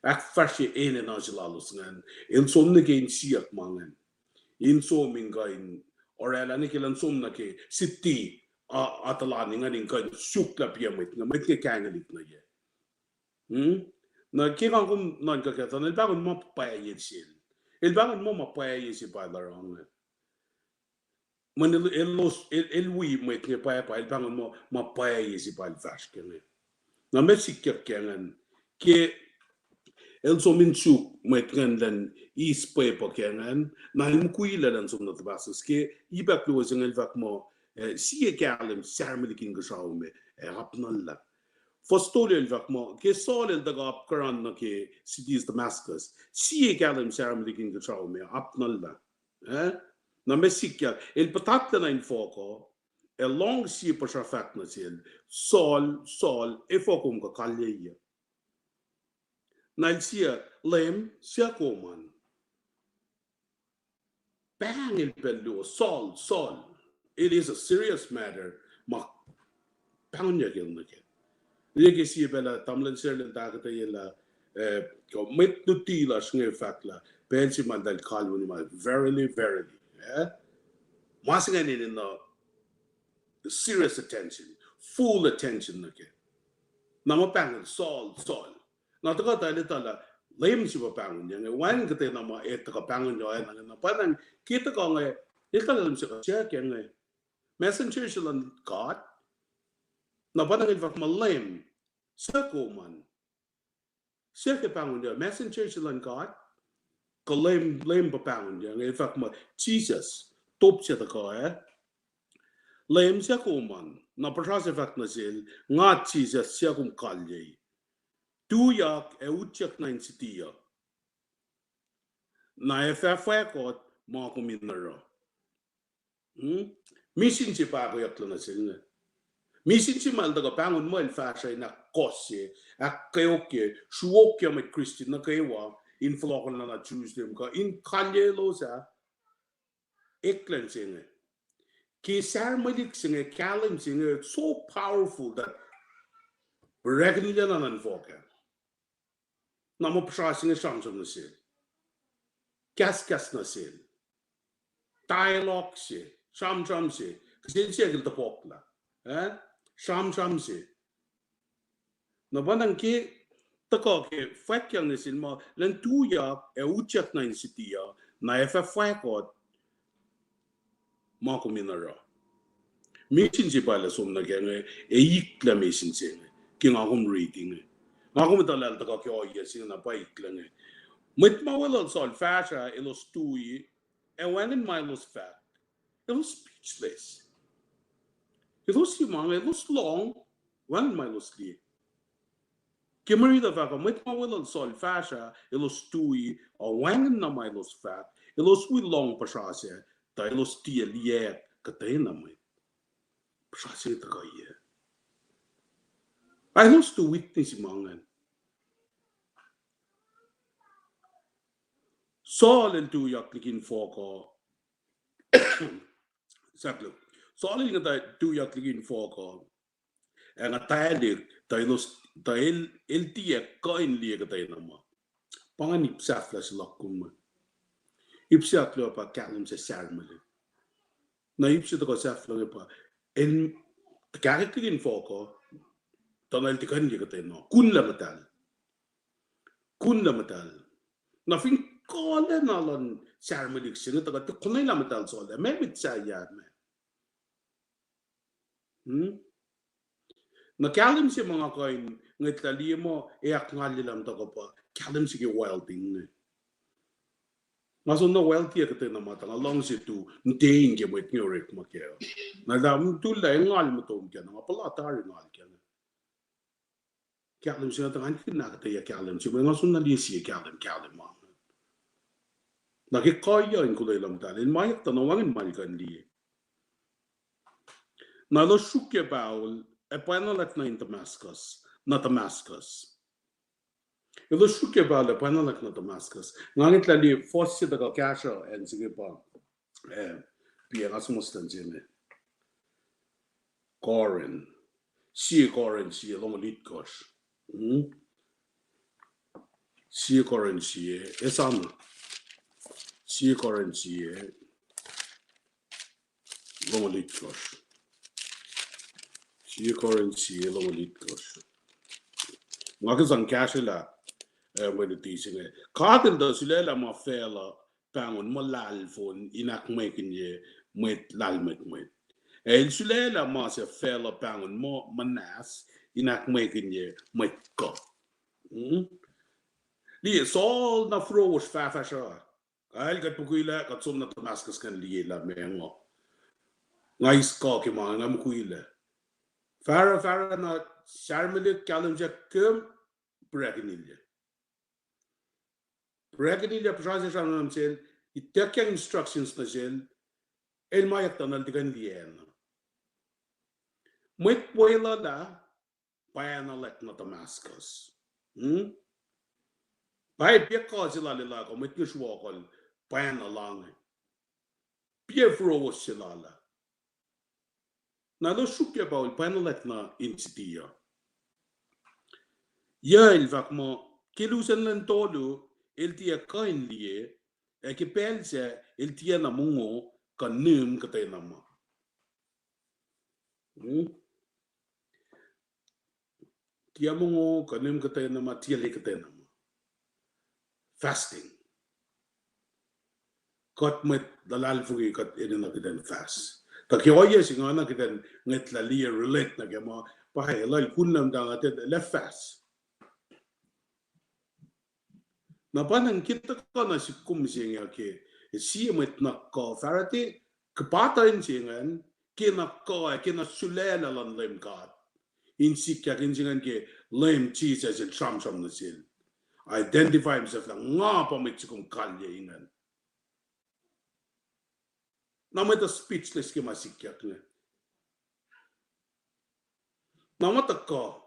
Ahkfahsrye enenuh se lalos ingacn. El som nuh ke insiyuck ma ingacn, in som in kuh in orwaclah nuh ke elan som nuh ke city, a, atuhlani ingacn in kuh in suk lah piac mwet inge, mwet inge kaingihn nuh ye. Hmm? Na ke nga kom nuhnkuh kahto, el pahngon muh pwacye sel. El pahngon muh ma pwacye se pa el oruh inge. Mweyen el, el, el wi mwet inge pwacpa, el pahngon muh ma pwacye se pa el fahsr kac inge. Na meac sikyak kac ingacn? Ke el som in suk mwet ingacn elan eis pwepuh kac ingacn, na el mukwilac elan som nuh Damascus. Ke ip ahkluo se inge el fahk muh, eh, sie kahlwem sarmalik inkuhsrao me, eh, apnuhlah. Fuhs tolu el fahk muh ke Saul el tuhkuh apkuhran nuh ke city Damascus, sie kahlwem sarmalik inkuhsrao me apnuhlah. Eh? Na meac sikyak? El puhtatlac nuh infohk uh, ac lohng sie puhsra fahk nuh sel, Saul, Saul, efuh kom kuh kalyei? Na el siyuck, Leum, suc kom an? Pahng el pacl luo, Saul, Saul, it is a serious matter. Ma pahngonyuck el nuh kac. Liye ke sie pacl ah tamuhlwel Sarlel tahkotweyelah, eh, kuh mwet luti lasr inge fahk lah pacl se ma eltahl kalweni ma verily, verily, eh? Ma se ingacn enenuh serious attention, full attention nuh kac. Na ma pahngol, Saul, Saul. Na tuhkuh tuh el etuh lah Leum se pa pahngonyuc inge, wacngihn kuhtwena ma el tuhkuh pahngonyuc oacna inge. Na pa ingacn ke tuhkuh inge, el tuh Leum se kuh siyuck inge, messenger se luhn God? Na pa ingacn el fahk muh Leum, suc kom an? Suc ke pahngonyuc, messenger se luhn God? Kuh Leum, Leum pa pahngonyuc inge? El fahk muh Jisus, top se tuhkuh ah. Leum, suc kom an? Na puhsra se fahk nuh sel, nga Jisus, suc kom kalyei. Tuyak ac utyak nuh in siti uh, na ac fah fwackot ma kom in oruh. Hmm? Misin se pa ahkoeyucklac nuh sel inge. Misin se ma el tuhkuh pahngon muh el fahsruh in ahkkohsye, ahkkeokye, sruokyac mwet Christian nuh kwewa in fohlohkohnlah nuh Jerusalem kuh in kalyeilos ah. Eklac se inge. Ke sarmalik se inge, kahlwem se inge, so powerful that orekenilac na nuhnfohk ah. Na muh puhsra se inge sramsram nuh sel, kahskahs nuh sel, dialogue se, sramsram se, kihsen siyuck el tohpohklah, eh? Sramsram se. Na pa ingacn ke tuhkuh ke fwackyang nuh sel muh elan tuyak ac utyak nuh in siti uh, na ac fah fwackot ma kom in oruh. Misin se pa el som nuh kac inge, ac eklac misin se inge ke nga kom riti inge. Nga kom etuh lah el tuhkuh ke ohiyac se inge na pa eklac inge. Mwet ma weluhl Saul fahsruh, elos tui, ac wacngihn ma elos fahk. Elos speechless. Elos sim inge, elos lohng, wacngihn ma elos liye. Ke mwe riti uh fahk uh, mwet ma weluhl Saul fahsruh, elos tui, ac wacngihn na ma elos fahk, elos wi lohng puhsra sac, tuh elos tiac liyacack kuhtwena mwet. Puhsra se tuhkuh yac? Ac elos tuh witness ma ingacn. Saul el tuyak liki infohk uh. Sahp luo. Saul el inge tuh tuyak liki infohk uh, ac nga tuhlihk, tuh elos, tuh el, el tiac kuh in liye kuhtwena ma. Pa ingacn ip sahflah se luhk kom. Ip se ahkluo pa kahlwem se sarmalik. Na ip se tuhkuh sahflah inge pa el kahkek liki infohk uh, tuh na el tiac kuh in liye kuhtwena, kunlah muhtahl. Kunlah muhtahl. Na fin kuh lah na luhn Sarmalik se inge tuhkuh, tiac konwelah muhtahl Saul ah, meac mwet sahyac me? Hmm? Na kahlwem se ma nga kuh in ngwetlah liye muh ac ahkngalyelah muh tuhkuh pa kahlwem se ke welding inge. Nga soenna welding ah kuhtwena ma tuh nga luhngse tu, nte in ke mwet inge orekma kac. Na lah, mm, tuh lah ac ngal muhtom kac, na nga puhla tari ngal kac. Kahlwem se nga tuh ngan kihn ahkuhtweyac kahlwem se, mwe nga soenna liye sie kahlwem, kahlwem ma. Na ke kuhiyac in kuloh lam tahl, el mayak tuh na wacngihn ma el kuh in liye. Na elos sruokyac Paul, ac pwacnwaclwack nuh in Damascus, nuh Damascus. Elos sruokyac Paul ac pwacnwaclwack nuh Damascus. Nga ngwetlah liye fuhs se tuhkuh kahsruh acn se inge pa, eh, piac nga suhmuhslah se inge. Corinth. Sie Corinth sie longoul itkohsr. Hmm? Sie Corinth sie, esam. Sie Corinth sie longoul itkohsr. Sie Corinth sie longoul itkohsr. Nga ke sang kahsrwelah, eh, mwe luti se inge. God El tuh sulaclah ma facluh pahngon muh lahlfon in ahkmwekihnye mwet lahlmwetmwet. El sulaclah ma se facluh pahngon muh muhnahs in ahkmwekihnye mwet kuh. Hmm? Liye, Saul na furowosr fahfahsruh. Kal kuht mukwilac, kuht som nuh Damascus ingacn liye lah meac ngo. Nga eis kuh ke ma nga mukwilac. Farah, farah na Sarmalik kahlwem se kom, prekinilac. Prekinilac, puhsra se sramsram sel, ituckyang instructions nuh sel, el mayak tuh nuhl tiac kuh in liye na. Mwet weluhl ah, pwacnwaclwack nuh Damascus. Hmm? Pwacye, piac kuh se lal el ah kuh mwet inge sruokuhl pwacnwaclwack inge. Piac furowos se lal ah. Na elos sruokyac Paul, pwacnwaclwack nuh in siti uh. Yac el fahk muh, ke lusen lwen tolu, el tiac kuh in liye, ac ke pacl sac, el tiacna mongo, kuh nihm kuhtwena ma. Hmm? Tiac mongo, kuh nihm kuhtwena ma, tiac liye kuhtwena ma. Fasting. Kuht mwet luhlahlfongi kuht enenuh kuht in fast. Tuh ke ohiyac se inge na kuht in ngwetlah liye relate nuh ke ma, pa el lal kunlam tanga te lah fast. Na pa nang ke tuhkuh na sik kom se inge ke, sie mwet na kuh, Pharisee, kuh pahtuh in se ingacn, ke na kuh, ke na sulaclah luhn Leum God. In sikyak in se ingacn ke Leum Jisus el sramsram nuh sel. Identify himself lah nga pa mwet sik kom kalye ingacn. Na mwet uh speechless ke ma sikyak inge. Na ma tuhkuh.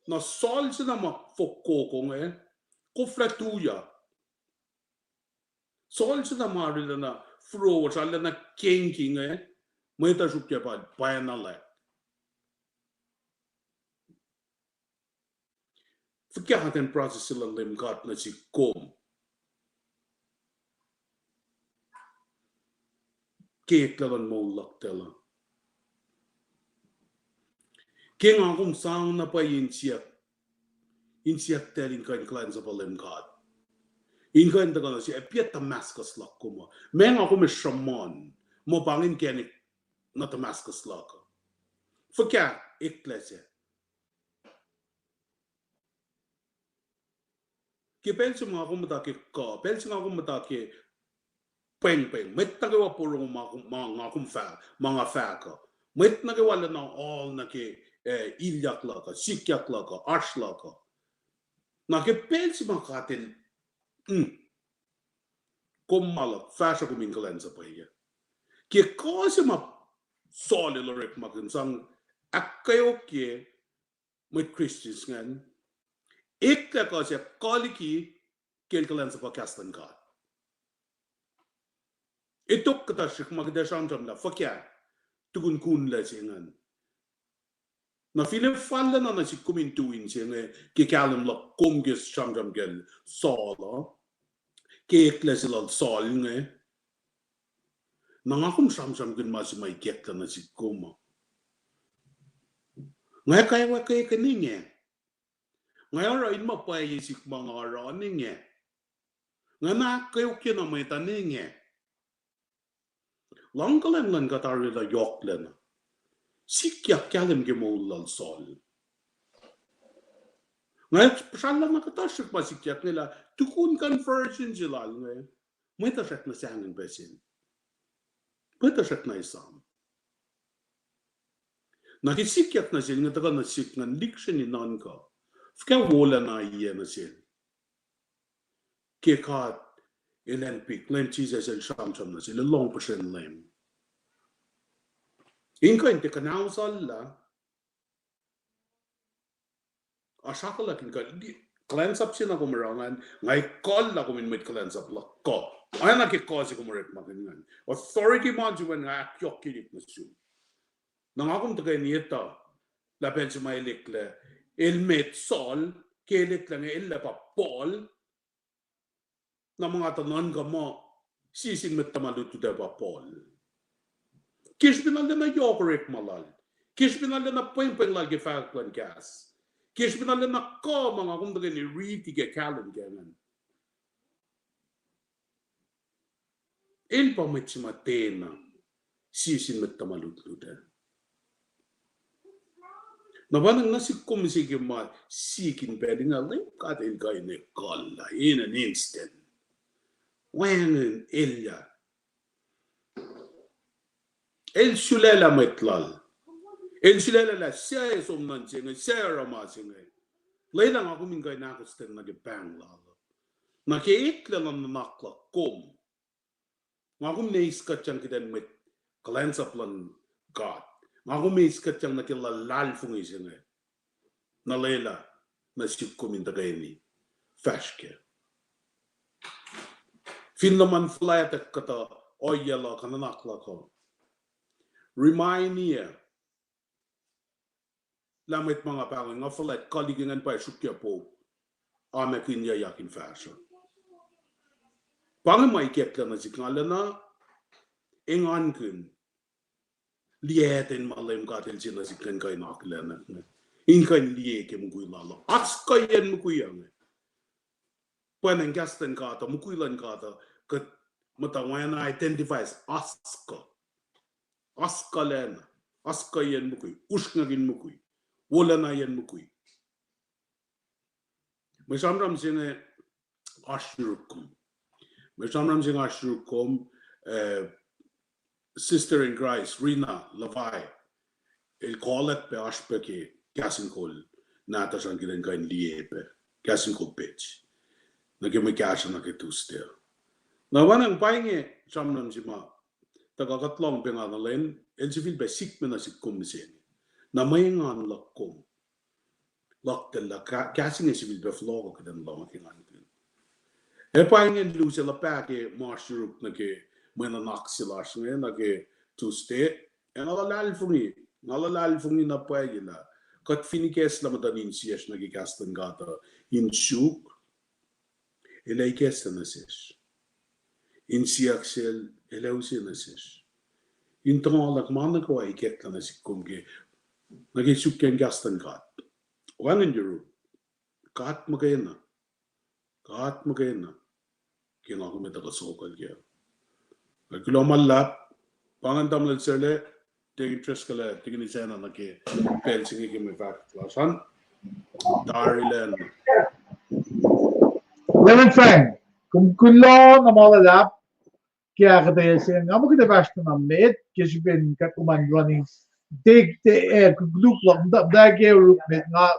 Na Saul se na ma fokoko inge, koflah tuyak. Saul se na ma arulacna furowos, arulacna kengki inge, mwet uh sruokyac pa, pwacnwaclwack. Fuhkah ten process se luhn Leum God nuh sik kom ke eklac luhn moul luhk tacl uh. Ke nga kom sang na pwacye in siyuck, in siyuck tacl in kuh in kuhlwacnsapuh Leum God. In kuh in tuhkuh nuh sik, ac piac Damascus luhk kom uh. Meac nga kom ac sruhmuhn, muh pa inge inkacnek nuh Damascus luhk uh. Fuhkah eklac sac. Ke pacl se ma nga kom muhta ke kuh, pacl se nga kom muhta ke pwengpweng, mwet nuh kwewa porongo ma, ma nga kom fah, ma nga fahk uh. Mwet nuh kwewa lacna ohl nuh ke, eh, ilyak luhk uh, sikyak luhk uh, oasr luhk uh. Na ke pacl se ma God el, mm, kom ma luhk, fahsruh kom in kuhlwacnsapuh. Ke kuh se ma Saul el orekmakihn sang ahkkeokye mwet Christians ingacn, eklac kuh se kuh liki ke el kuhlwacnsapuh kahs luhn God. Etok kuhtuh srihk ma kuht ac sramsram lah fuhkah tukun kunlac se ingacn. Na fin fal lacna nuh sik kom in tu in se inge ke kahlwem luhk kom ke sramsram kacl Saul uh, ke eklac se lal Saul inge, na nga kom sramsramkihn ma se ma ikacklah nuh sik kom uh. Nga kwackwacke ke inge. Nga oruh in ma pwacye sihk ma nga oruh inge. Nga na kweokye na mwet an inge. Luhngkuhlwacng luhn God arulacna yohklacna. Sikyak kahlwem ke moul lal Saul. Nga srallah na kuhtuh srihk ma sikyak inge lah tukun conversion se lal inge, mwet uh srackna sahngweng pac sel. Mwet uh srackna esam. Na ke sikyak nuh sel inge tuhkuh nuh sihk ngan lihksreni nuhnkuh fuhkah wolacna ohiyac nuh sel. Ke God El acnpik, Leum Jisus El sramsram nuh sel, El lohng puhsren Leum. In kuh in tiac kuhnahoslah, oasr akuhlah in kuh, kuhlwacnsap se na kom oruh ingacn, nga ekuhllah kom in mwet kuhlwacnsap luhk kuh. Oacna ke kuh se kom orekmakihn ingacn. Authority ma se ingacn nga ahkyohkye nuh sum. Na nga kom tuhkweni etuh lah pacl se ma el eklac, el met Saul, ke el eklac inge el lah pa Paul. Na ma nga tuh nuhnkuh muh, sie sin mwet tuhma lutlut uh pa Paul. Ke srihpen arulacna yohk orekma lal, ke srihpen arulacna pwengpweng lal ke fahkwack luhn kahs, ke srihpen arulacna kuh ma nga kom tuhkweni riti ke kahlwem ke ingacn, el pa mwet se ma tiacna sie sin mwet tuhma lutlut uh. Na pa nuh sihk kom se ke ma sikyak in pacl inge, Leum God El kuh in ekuhllah in an instant. Wacngihn elyah. El sulaclah mwet lal. El sulaclah lah suc ac som nuh se inge, suc oruh ma se inge. Lwelah nga kom in kuh in ahkostwen nuh ke pahng lal. Na ke eklac luhn nuhnak luhk kom, nga kom eis kuhtyang kuht in mwet kuhlwacnsap luhn God. Nga kom eis kuhtyang nuh ke luhlahlfongi se inge. Na lwelah nuh sihk kom in tuhkweni fahsr kac. Fin luhman fuhlwactack kuhtuh ohiyac luhk, nuhnak luhk uh, remind-i lah mwet ma nga pahngon, nga fuhlwact kalik ingacn pa sruokyac pouk, amakinyuckyak in fahsruh. Pa inge ma ikacklah nuh sihk, nga lwelah engankihn liyacten ma Leum God El se nuh sihk in kuh in akihlen, in kuh in liye ke mukwi lal uh. Oasr kuhiyacn mukwi uh inge. Pwacnwacng kahs luhn God uh, mukwi luhn God uh, kuht muhta oacna identify as oasr kuh. Oasr kuhlacna, oasr kuhiyacn mukwi, usrnguck in mukwi, wolacna yen mukwi. Mwe sramsram se inge oasr yuruk kom. Mwe sramsram se inge oasr yuruk kom, eh, Sister in Christ, Rina Lavai, el kolak pac oasr pac ke Kahs in Kol nahtuhsr an kuht in kuh in liye pac, Kahs in Kol page, nuh ke mwe kahsruh nuh ke Tuesday. Na oacna pa inge sramsram se ma tuhkuh kuht lohng pac nga nuh len, el sifilpac sikme nuh sihk kom mihsenge. Na mwe engan luhk kom, luhk tuh lah kahs inge sifilpac fohlohk kuht in lohng ke engankihn. Ac pa inge luti luhpah ke ma oasr yuruk nuh ke mwe nuhnak se lasr inge nuh ke Tuesday. Ac nga luhlahlfongi, nga luhlahlfongi na pwacye lah kuht fin ikacslah muhtuhn insiyacsr nuh ke kahs luhn God uh in suk, El ac ikacslah nuh sesr. Insiyuck sel, El ac use nuh sesr. In tuhngaluhk ma nuh kwewa ikacklah nuh sihk kom ke, nuh ke suk ke kahs luhn God. Wacngihn yuruk. God muhkwena. God muhkwena. Ke nga kom etuh kuh sokol kac. Kuloh ma luhlahp, pa ingacn tamuhlwel Serle, Deacon Driscoll, Deacon Isacna nuh ke pacl se inge ke mwe fahkwack lasr an. Tari lwen. Reverend Frank, kom kuloh na ma luhlahp ke ahkuhtweyac se inge. Nga muh kuht ac fahsr na met ke srihpen kuht kom an running, tek, tek, eh, koluk luhk, muhta ke oruk met nga,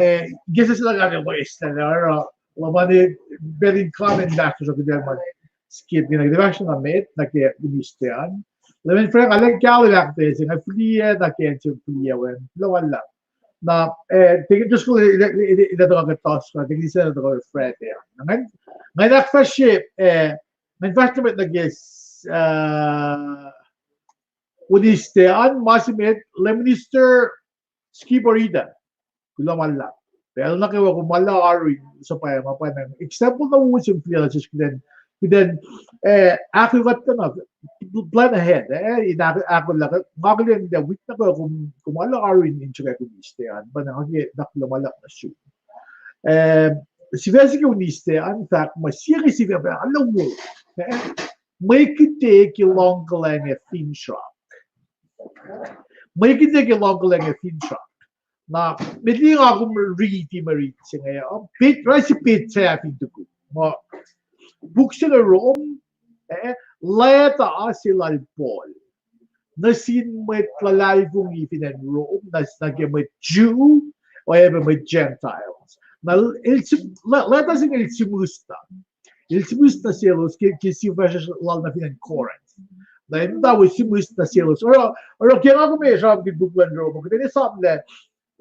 eh, ke se se luhk ah ke loes lah oruh luhman pacl in common pastor kuht ac ma skip, kuht ac fahsr na met nuh ke ministry an. Reverend Frank, nga lwen kahlwem ahkuhtweyac se inge, fihliyac nuh ke acn se fihliyac wen, kuloh ma luhlahp. Na, eh, Deacon Driscoll, el, el, el, el tuhkuh ke Tuesday, Deacon Isacna tuhkuh ke Friday. Na ngan, ngan ahkfahsrye, eh, ngan fahsr na met nuh ke, eh, Wednesday an, ma se met, Lay Minister Skip Orita. Kuloh ma luhlahp. Pacl nuh kwewa kom arulacna oaru in suhpwacma, pwacnwacng example na wo se fihliyac nuh sesr kuht in, kuht in, eh, ahkolah kuht na, plan ahead, eh, in ahk-, ahkolah kuht, nga akihlen lah wik nuh kwewa kom, kom arulacna oaru in, in srihke Wednesday an, pwacnwacng nga ke na kuloh ma luhlahp nuh sum. Eh, sifac se ke uniste an fahk muh sie ke sifac pa na wo. Eh, mwe kite ke lohngkuhlacng ac finsrak. Mwe kite ke lohngkuhlacng ac finsrak. Na, met liki nga kom riti mwe rit se inge, uh, pet, rasi pet se fin tuku. Ma, puk se inge Rom, eh, leta se lal Paul nuh sin mwet luhlahlfongi fin acn Rom, na, na ke mwet Jew, oacyacpac mwet Gentiles. Na, el sim-, le-, leta se inge el sihmihs na. El sihmihs na selos ke, ke sie fahsr lal nuh fin acn Corinth. Na, el muhta we sihmihs na selos. Oruh, oruh ke nga kom sramsramkihn puk luhn Rom, kuht in esam lah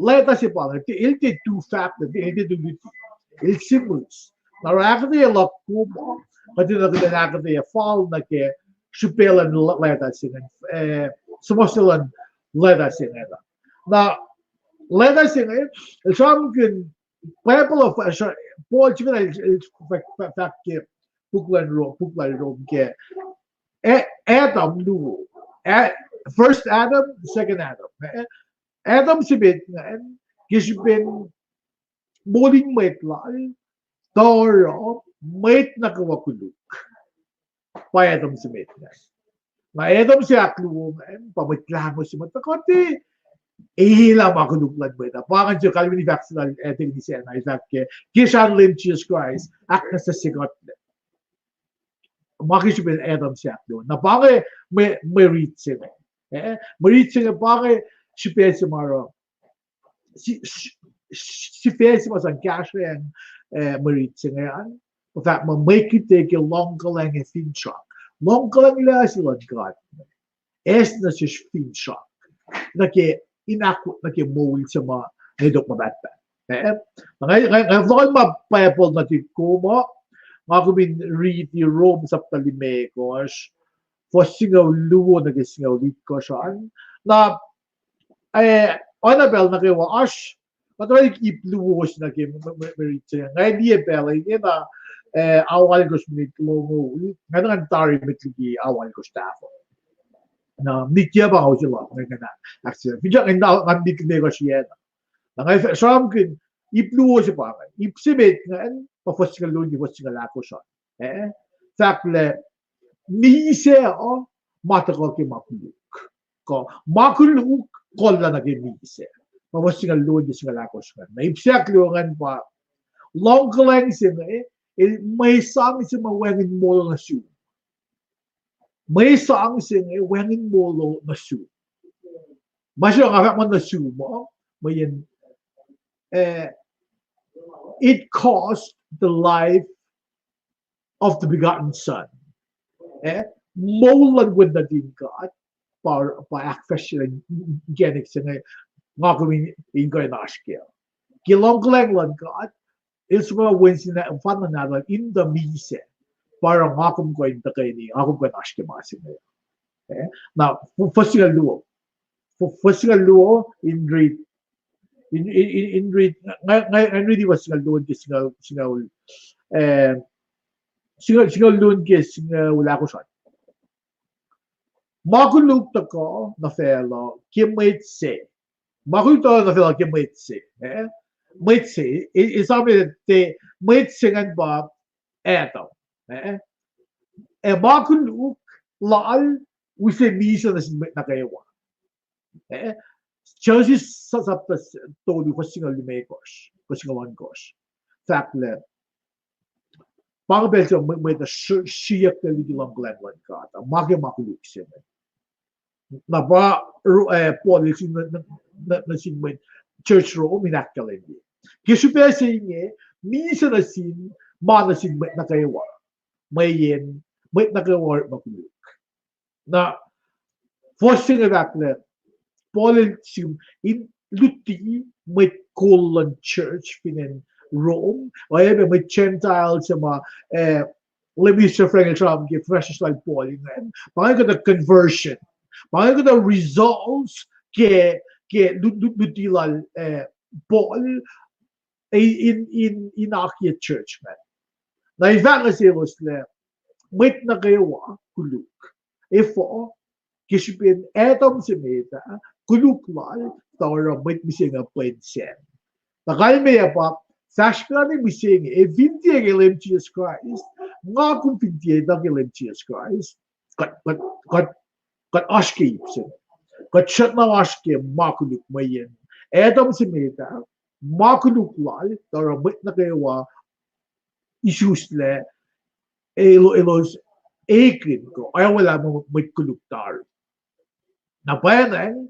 leta se pa inge, el tiac tu fahk, el tiac tu luti. El sihmihs. Na oruh ahkuhtweyac luhk kom, kuht in, kuht in ahkuhtweyac fal nuh ke srihpac luhn leta se inge, eh, suhmuhslah luhn leta se inge. Na, leta se inge, el sramsramkihn Bible of, uh, Paul, el, el fahk ke puk luhn Rom, puk luhn Rom ke, eh, Adam luo. Eh, first Adam, second Adam. Eh, Adam se met ingacn, ke srihpen moul in mwet lal, tuh oruh mwet nuh kwewa koluk. Pa Adam se met ingacn. Na Adam se ahkluo ingacn, pa Mwet Lahngo se ma tuhkuh, elah ma koluk luhn mwet uh. Pa ingacn se kalweni fahk se lal, eh, tekeni sacna, el fahk ke, ke srihpen Leum Jisus Kraist ahknwacsnwacsye kuht. Ma ke srihpen Adam se ahkluo. Na pa inge mwe, mwe rit se inge. Eh, mwe rit se inge pa inge srihpac se ma oruh si-, si-, sifac se ma sang kahsrweacng, eh, mwe rit se inge an, pa fahk muh mwe kite ke lohngkuhlacng ac finsrak. Lohngkuhlacng lah se luhn God. Eis nuh sesr finsrak nuh ke, in ahk-, nuh ke moul se ma nwe tok ma pahtpaht. Eh, nga, nga, nga fohlohk ma Bible nuhtihk kom uh, nga kom in riti Rom sapta limekohsr, fuhs singucul luo nuh ke singucul itkohsr an. Na eh, oacna pacl nuh kwewa oasr, nga tuh ip luo se nuh ke mwe, mwe, mwe rit se inge. Nga liye pacl inge na, eh, ao alkosr minit longoul, nga na ngan tari met liki ao alkosr tahfuh. Na, minit yac pa nga use luhk, nga, nga na, actually, finsrak nga, nga minit limekohsr yen. Na nga sramsramkihn ip luo se pa inge. Ip se met ingacn, pa fuhs singucul luo nuh ke fuhs singucul ahkosr an. Eh, fahk lah misac uh ma tuhkuh ke ma koluk. Kuh ma koluk kolla nuh ke misac. Ma fuhs singucul luo nuh ke singucul ahkosr ingacn. Na ip se ahkluo ingacn pa lohngkuhlacng se inge, el mwe sang se ma wacngihn molo nuh sum. Mwe sang se inge wacngihn molo nuh sum. Ma se nga fahk ma nuh sum uh, mweyen, eh, it cost the life of the begotten Son. Eh, moul luhn Wen nuhtin God, pa, pa ahkfahsrye inkacnek se inge, nga kom in, in kuh in oasr kac. Ke lohngkuhlacng luhn God, el suhpwacma Wen se na, fanna nahtuhl in tuh misac, pa oruh nga kom kuh in tuhkweni, nga kom kuh in oasr ke ma se inge. Eh, na, fuhs singucul luo. Fuhs singucul luo in riti, in, in, in, in riti, nga, nga, nga in riti fuhs singucul luo nuh ke singucul, singucul, eh, singucul, singucul luo nuh ke singucul ahkosr an. Ma koluk tuhkuh nuh facluh ke mwet se. Ma koluk tuhkuh nuh facluh ke mwet se. Eh? Mwet se. E, e, esam te mwet se ingacn pa Adam. Eh? Ac ma koluk lal use misac nuh sin mwet nuh kwewa. Eh? Genesis sa-, sapta tolu, fuhs singucul limekohsr, fuhs singucul ohnkohsr. Fahk lah pa inge pacl se mwet, mwet uh sri-, sriyucklac liki lohngkuhlacng luhn God, ma ke ma koluk se inge. Na pa, eh, Paul el nuh, nuh, nuh sin mwet church Rome in ahkkahlwemye. Ke srihpac se inge, misac nuh sin, ma nuh sin mwet nuh kwewa. Mweyen, mwet nuh kwewa orekma koluk. Na, fuhs se inge fahk lah, Paul el sihm in luti mwet kol luhn church fin acn Rome, oacyacpac mwet Gentile se ma, eh, Leum Israel frank el sram ke fahsr lal Paul ingacn. Pa inge kuhtuh conversion. Pa inge kuhtuh results ke, ke lu-, lu-, luti lal, eh, Paul, in, in, in akiyac church ingacn. Na el fahk nuh selos lah, mwet nuh kwewa koluk. Efuh, ke srihpen Adam se met ah, koluk lal, tuh oruh mwet mihsenge pwen sacn. Na kalmeyac pa, Fahsr na mihsenge, e fin tiac ke Leum Jisus Kraist, nga kom fin tiac etuh ke Leum Jisus Kraist, kuht, kuht, kuht, kuht oasr ke ip se. Kuht srackna oasr ke ma koluk mweyen Adam se met ah, ma koluk lal, tuh oruh mwet nuh kwewa isuslac, el-, elos ekihn kuh oacwacack mwet koluk tari. Na pwacnwacng,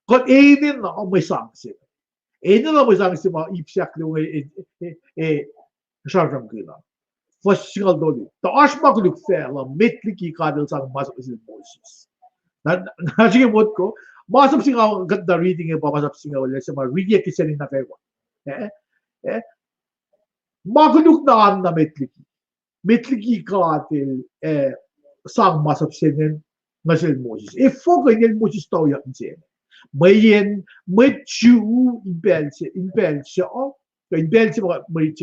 kuht enenuh mwe sang se. Enenuh mwe sang se ma ip se ahkluo, e, e, e, sramsramkihn. Fuhs singucul tolu. Tuh oasr ma koluk facluh met liki God El sang masap nuh sel Moses. Na, na srihke motko, masap singucul, kuht na reading e pa masap singucul, el se ma riti ke seni nuh kwewa. Eh, eh, ma koluk na oan na met liki. Met liki God El, eh, sang masap se inge nuh sel Moses. Efuh kuh inel Moses tuyak inse? Mweyen mwet Jew in pacl se, in pacl se, oh, in pacl se ma, mwe,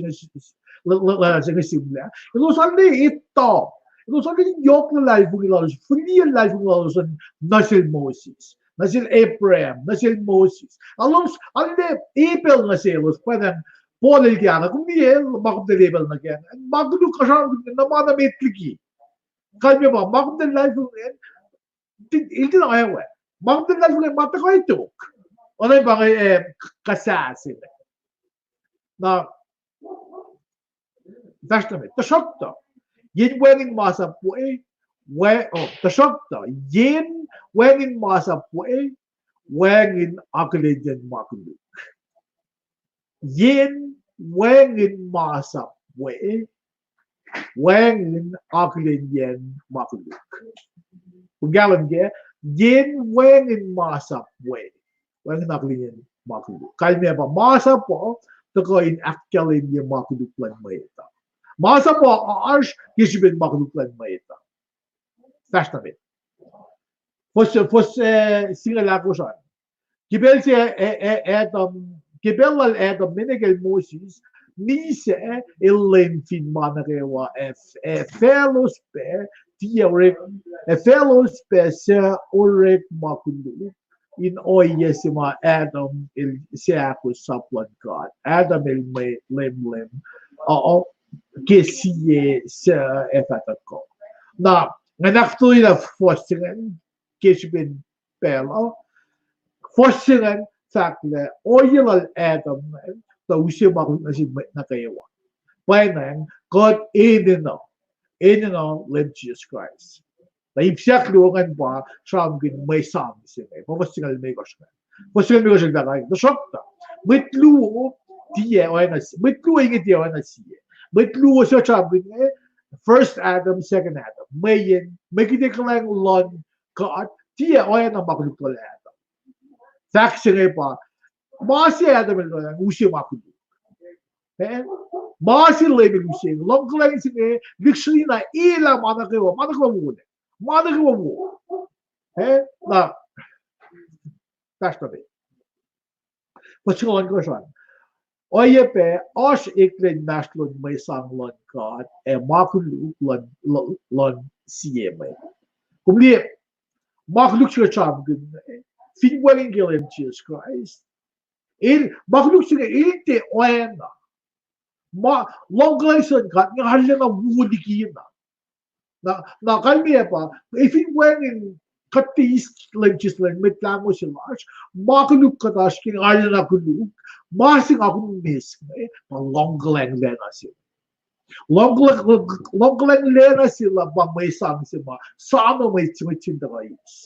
la, la, la, se inge sihmlac. Elos arlac etuh. Elos arlac yohk luhlahlfongi lalos, fihliyac luhlahlfongi lalos nuh sel Moses, nuh sel Abraham, nuh sel Moses. Elos arlac epel nuh selos, pwacnwacng Paul el ke, na kom liye, ma kom liye Paul nuh ke, ma koluk kuh sramsramkihn na ma na met liki. Kalmac pa, ma kom liye luhlahlfongi, el tiac oakwuck. Ma kom liye luhlahlfongi, ma tuhkuh tok. Oacna pa inge, eh, kuhsah se inge. Na, fahsr nuh met, tuhsruhktuh, yen wacngihn masap we, we, oh, tuhsruhktuh, yen wacngihn masap we, wacngihn akihlenyacn ma koluk. Yen wacngihn masap we, wacngihn akihlenyacn ma koluk. Kom kahlwem kac, yen wacngihn masap we, wacngihn akihlenyacn ma koluk. Kalmac pa masap uh tuhkuh in ahkkahlwemye ma koluk luhn mwet uh. Masap uh oasr ke srihpen ma koluk luhn mwet uh. Fahsr nuh met. Fuhs, fuhs, eh, singucul ahkosr an. Ke pacl se, eh, eh, Adam, ke pacl lal Adam, mene kacl Moses, misac el leum fin ma nuh kwewa, ac, ac faclos pac, tiac orek, ac faclos pac suc orek ma koluk in ohiyac se ma Adam el seahkos sap luhn God. Adam el mwe leumleum, uh, ke sie suc ac fah tuhkuh. Na, nga ahktuhlah fuhs se ingacn ke srihpen pacl uh. Fuhs se ingacn fahk lah ohiyac lal Adam ingacn tuh use ma koluk nuh sin mwet nuh kwewa. Pwacnwacng kuht enenuh, enenuh Leum Jisus Kraist. Na ip se ahkluo ingacn pa sramsramkihn mwe sang se inge, pa fuhs singucul limekohsr ingacn. Fuhs singucul limekohsr ingacn fahk, tuhsruhktuh, mwet luo tiac oacna, mwet luo inge tiac oacna sie. Mwet luo suc sramsramkihn inge, first Adam, second Adam. Mweyen, mwe kihte kuhlwacng luhn God tiac oacna ma koluk lal Adam. Fahk se inge pa, ma se Adam el kuhlwacng use ma koluk. Eh? Ma se Leum el use, luhngkuhlwacng se inge, lihksreni na elah ma nuh kwewa, ma nuh kwewa wo. Ma nuh kwewa wo. Eh? Na, fahsr nuh met. Fuhs singucul ohnkohsr an. Oacyacpac, oasr eklac inmahsrlon mwe sang luhn God ac ma koluk luhn, luhn, luhn sie mwet. Kom liye, ma koluk se kuht sramsramkihn, fin wacngihn ke Leum Jisus Kraist, el, ma koluk se inge el tiac oacna. Ma, luhngkuhlwacng se luhn God inge arulacna wo likina. Na, na kalmac pa, fin wacngihn kuht tiac eis Leum Jisus Lwen Mwet Lahngo se lasr, ma koluk kuht oasr ke arulacna koluk, ma se nga kom eis inge, pa luhngkuhlwacng lacna se. Luhngkuhlwacng, luhngkuhlwacng lacna se lah pa mwe sang se ma soano mwet se, mwet se in tuhkuh eis.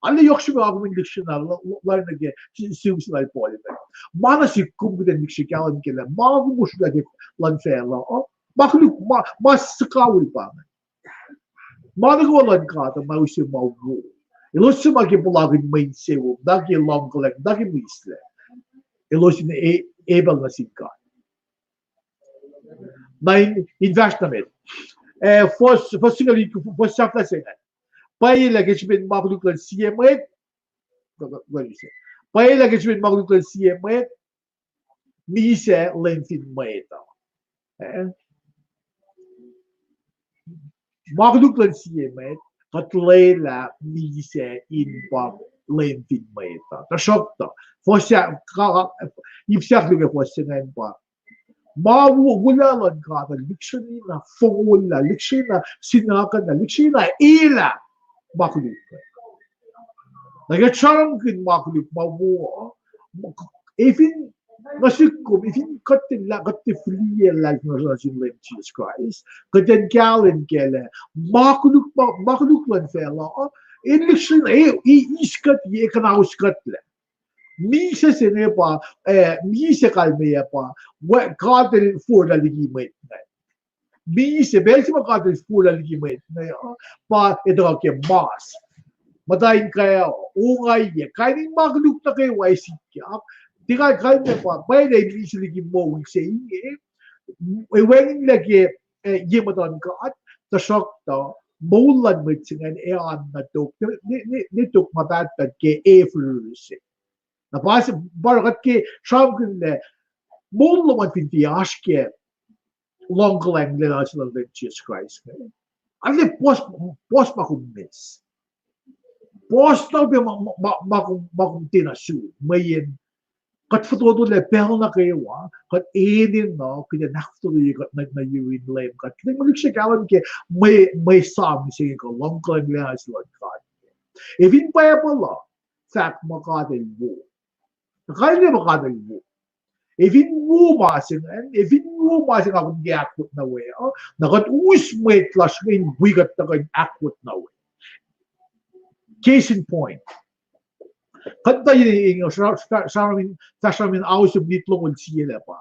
Arlac yohk srihpac nga kom in lihksreni, la, la, la nuh ke, si-, sihm se lal Paul inge. Ma na sikyak kom kuht in lihksreni kahlwem kac lah ma kom usrlah ke luhn facluh, uh, ma koluk, ma, ma sukawihl pa inge. Ma nuh kwewa luhn God uh ma use ma wo. Elos suc ma ke puhlakihn mwe insewowo, na ke luhngkuhlwacng, na ke mihslac. Elos in e-, epel nuh sin God. Na in, in fahsr nuh met. Eh, fuhs, fuhs singucul, fuhs sahflah se ingacn. Pwacye lah ke srihpen ma koluk luhn sie mwet, pwacye lah ke srihpen ma koluk luhn sie mwet, misac leum fin mwet uh. Eh? Ma koluk luhn sie mwet, kuht lwelah misac in pa leum fin mwet uh. Tuhsruhktuh, fuhs, ka, ka, ip se ahkluo ke fuhs se ingacn pa, Ma wo-, wolacna luhn God uh lihksreni na fongwellah, lihksreni na sinakana, lihksreni na elah ma koluk. Na ke sramsramkihn ma koluk ma wo, efin nga sihk kom, efin kuht in la-, kuht in fihliyac luhlahlfongi nuh sin Leum Jisus Kraist, kuht in kahlwem kac lah ma koluk, ma, ma koluk luhn facluh, el lihksreni na, e, e, eis kuht, e kuhnaus kuhtlac. Misac se inge pa, eh, misac kalmeyac pa, God el forlah liki mwet inge. Misac, pacl se ma God el forlah liki mwet inge, uh, pa etuh ke mas. Muhta in kac, ongaiyac, kain in ma koluk nuh kwewa sikyak. Tiac kalmeyac pa, pwacye lah misac liki moul se inge, e wacngihnlac ke, eh, ye muhtuhn God, tuhsruhktuh, moul luhn mwet se ingacn ac oan na tok, ne, ne, ne tok ma pahtpaht ke e fihrihr se. Na pa se, pa kuht ke sramsramkihn lah, moul lom an fin tiac oasr ke luhngkuhlwacng lwen se luhn Leum Jisus Kraist inge, arlac puhs, puhs ma kom miss. Puhs na pac ma, ma, ma, ma kom, ma kom tiacna sun. Mweyen kuht fototolac pacl nuh kwewa, kuht enenuh, kuht in ahkfototoye kuht nuh, nuh yurin Leum God. Kuht in mwe lihksre kahlwem ke mwe, mwe sam se inge kuh luhngkuhlwacng lwen se luhn God. Efin Bible uh fahk muh God el wo. Kalmac muh God el wo. Efin wo ma se ingacn, efin wo ma se nga kom ke ahkwot nuh we uh, na kuht us mwet lasr inge in wi kuht tuhkuh in ahkwot nuh we. Case in point. Kuht tuh in, in, in, sra-, sra-, sra-, sra-, sra-, sra-, aus minit longoul sie lah pa.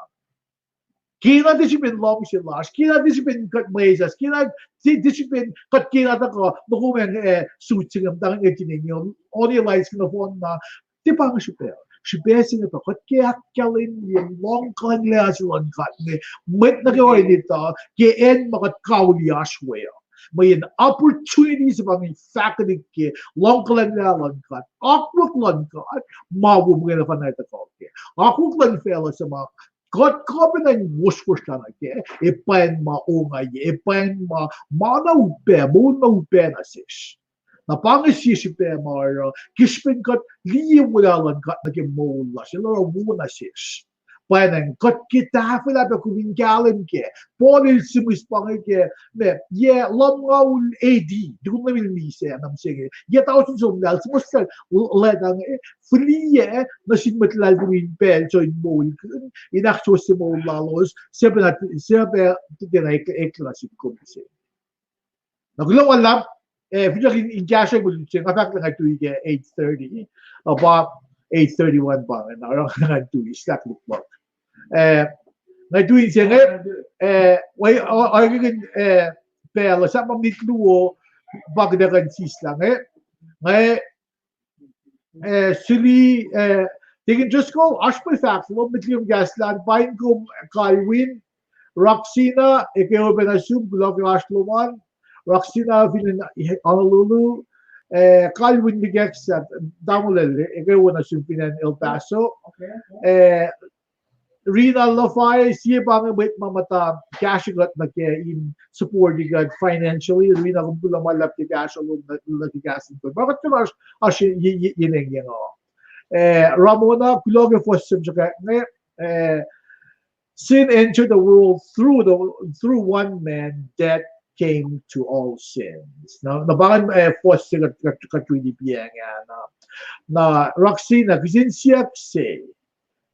Kena tiac srihpen luhngse lasr, kena tiac srihpen kuht mwesahs, kena ti-, tiac srihpen kuht kena tuhkuh, nuh kom an, eh, sut se inge, muhtwacta inge, kihtin inge, on, on e lais nohfohn na, tiac pa inge srihpac. Srihpac se inge pa kuht ke ahkkahlwemye luhngkuhlwacng lwen se luhn God inge, mwet nuh kwewa in etuh ke acn ma kuht kauli oasr we uh. Mweyen opportunity se pa inge fahkwelihk ke luhngkuhlwacng lwen luhn God, akwuck luhn God, ma wo muhkwena fahna tuhkuh ke akwuck luhn facluh se ma kuht kuh pacna in wohswohsrlah nuh kac, e pwacn ma ongaiyac, e pwacn ma, ma na upac, moul na upac nuh sesr. Na pa inge sie srihpac ma oruh ke srihpen kuht liye wolacna luhn God nuh ke moul lasr, el oruh wo nuh sesr. Pwacnwacng kuht ke tahfwelah pac kom in kahlwem kac. Paul el sihmihs pa inge ke, ma, yac lumngaul A D, tukun na mil misac na mihsenge, yac tausin somlah el sihmihs lah, lwelah inge, fihliyac nuh sin mwet luhlahlfongi in pacl suc in moulkihn, in ahksuwohsye moul lalos, suc pacna, suc pacna tiacna eklac nuh sin kom se. Na kuloh ma luhlahp, eh, finsrak in, in kahsruh mwe lutlut se, nga fahk lah nga tui ke eight thirty, uh, pa eight thirty-one pa inge, na oruh nga tui, slahkluk luhk. Eh, nga tui se inge, eh, wai, o, oakiyac, eh, pacl uh, sahp ma minit luo, pa kuht ac kuh in sislah inge, nga, eh, suli, eh, Deacon Driscoll, oasr mwe fahk lom, met liyom kahs lal, paing kom Calvin, Roxina, eke open assume, kuloh ke oasr lom an, Roxina fin acn Honolulu, eh, Calvin Mikeksa, tamuhlwel, eke open assume fin acn El Paso, eh, Rina Lafai, sie pa inge mwet ma muhta kahsrwe kuht nuh ke in support kuht financially. Rina, kom kuloh ma luhlahp ke kahsruh lom nuh, nuh ke kahs in kuht. Ma kuht kuh oasr, oasr ye, ye, ye, ye neng ye nga. Eh, Ramona, kuloh ke fuhs se srihkasrak inge, eh, sin entered the world through the, through one man, death came to all sins. Na, na pa inge, eh, fuhs se kuht, kuht, kuht riti piacng ah, na. Na Roxina, kihsen siyuck se,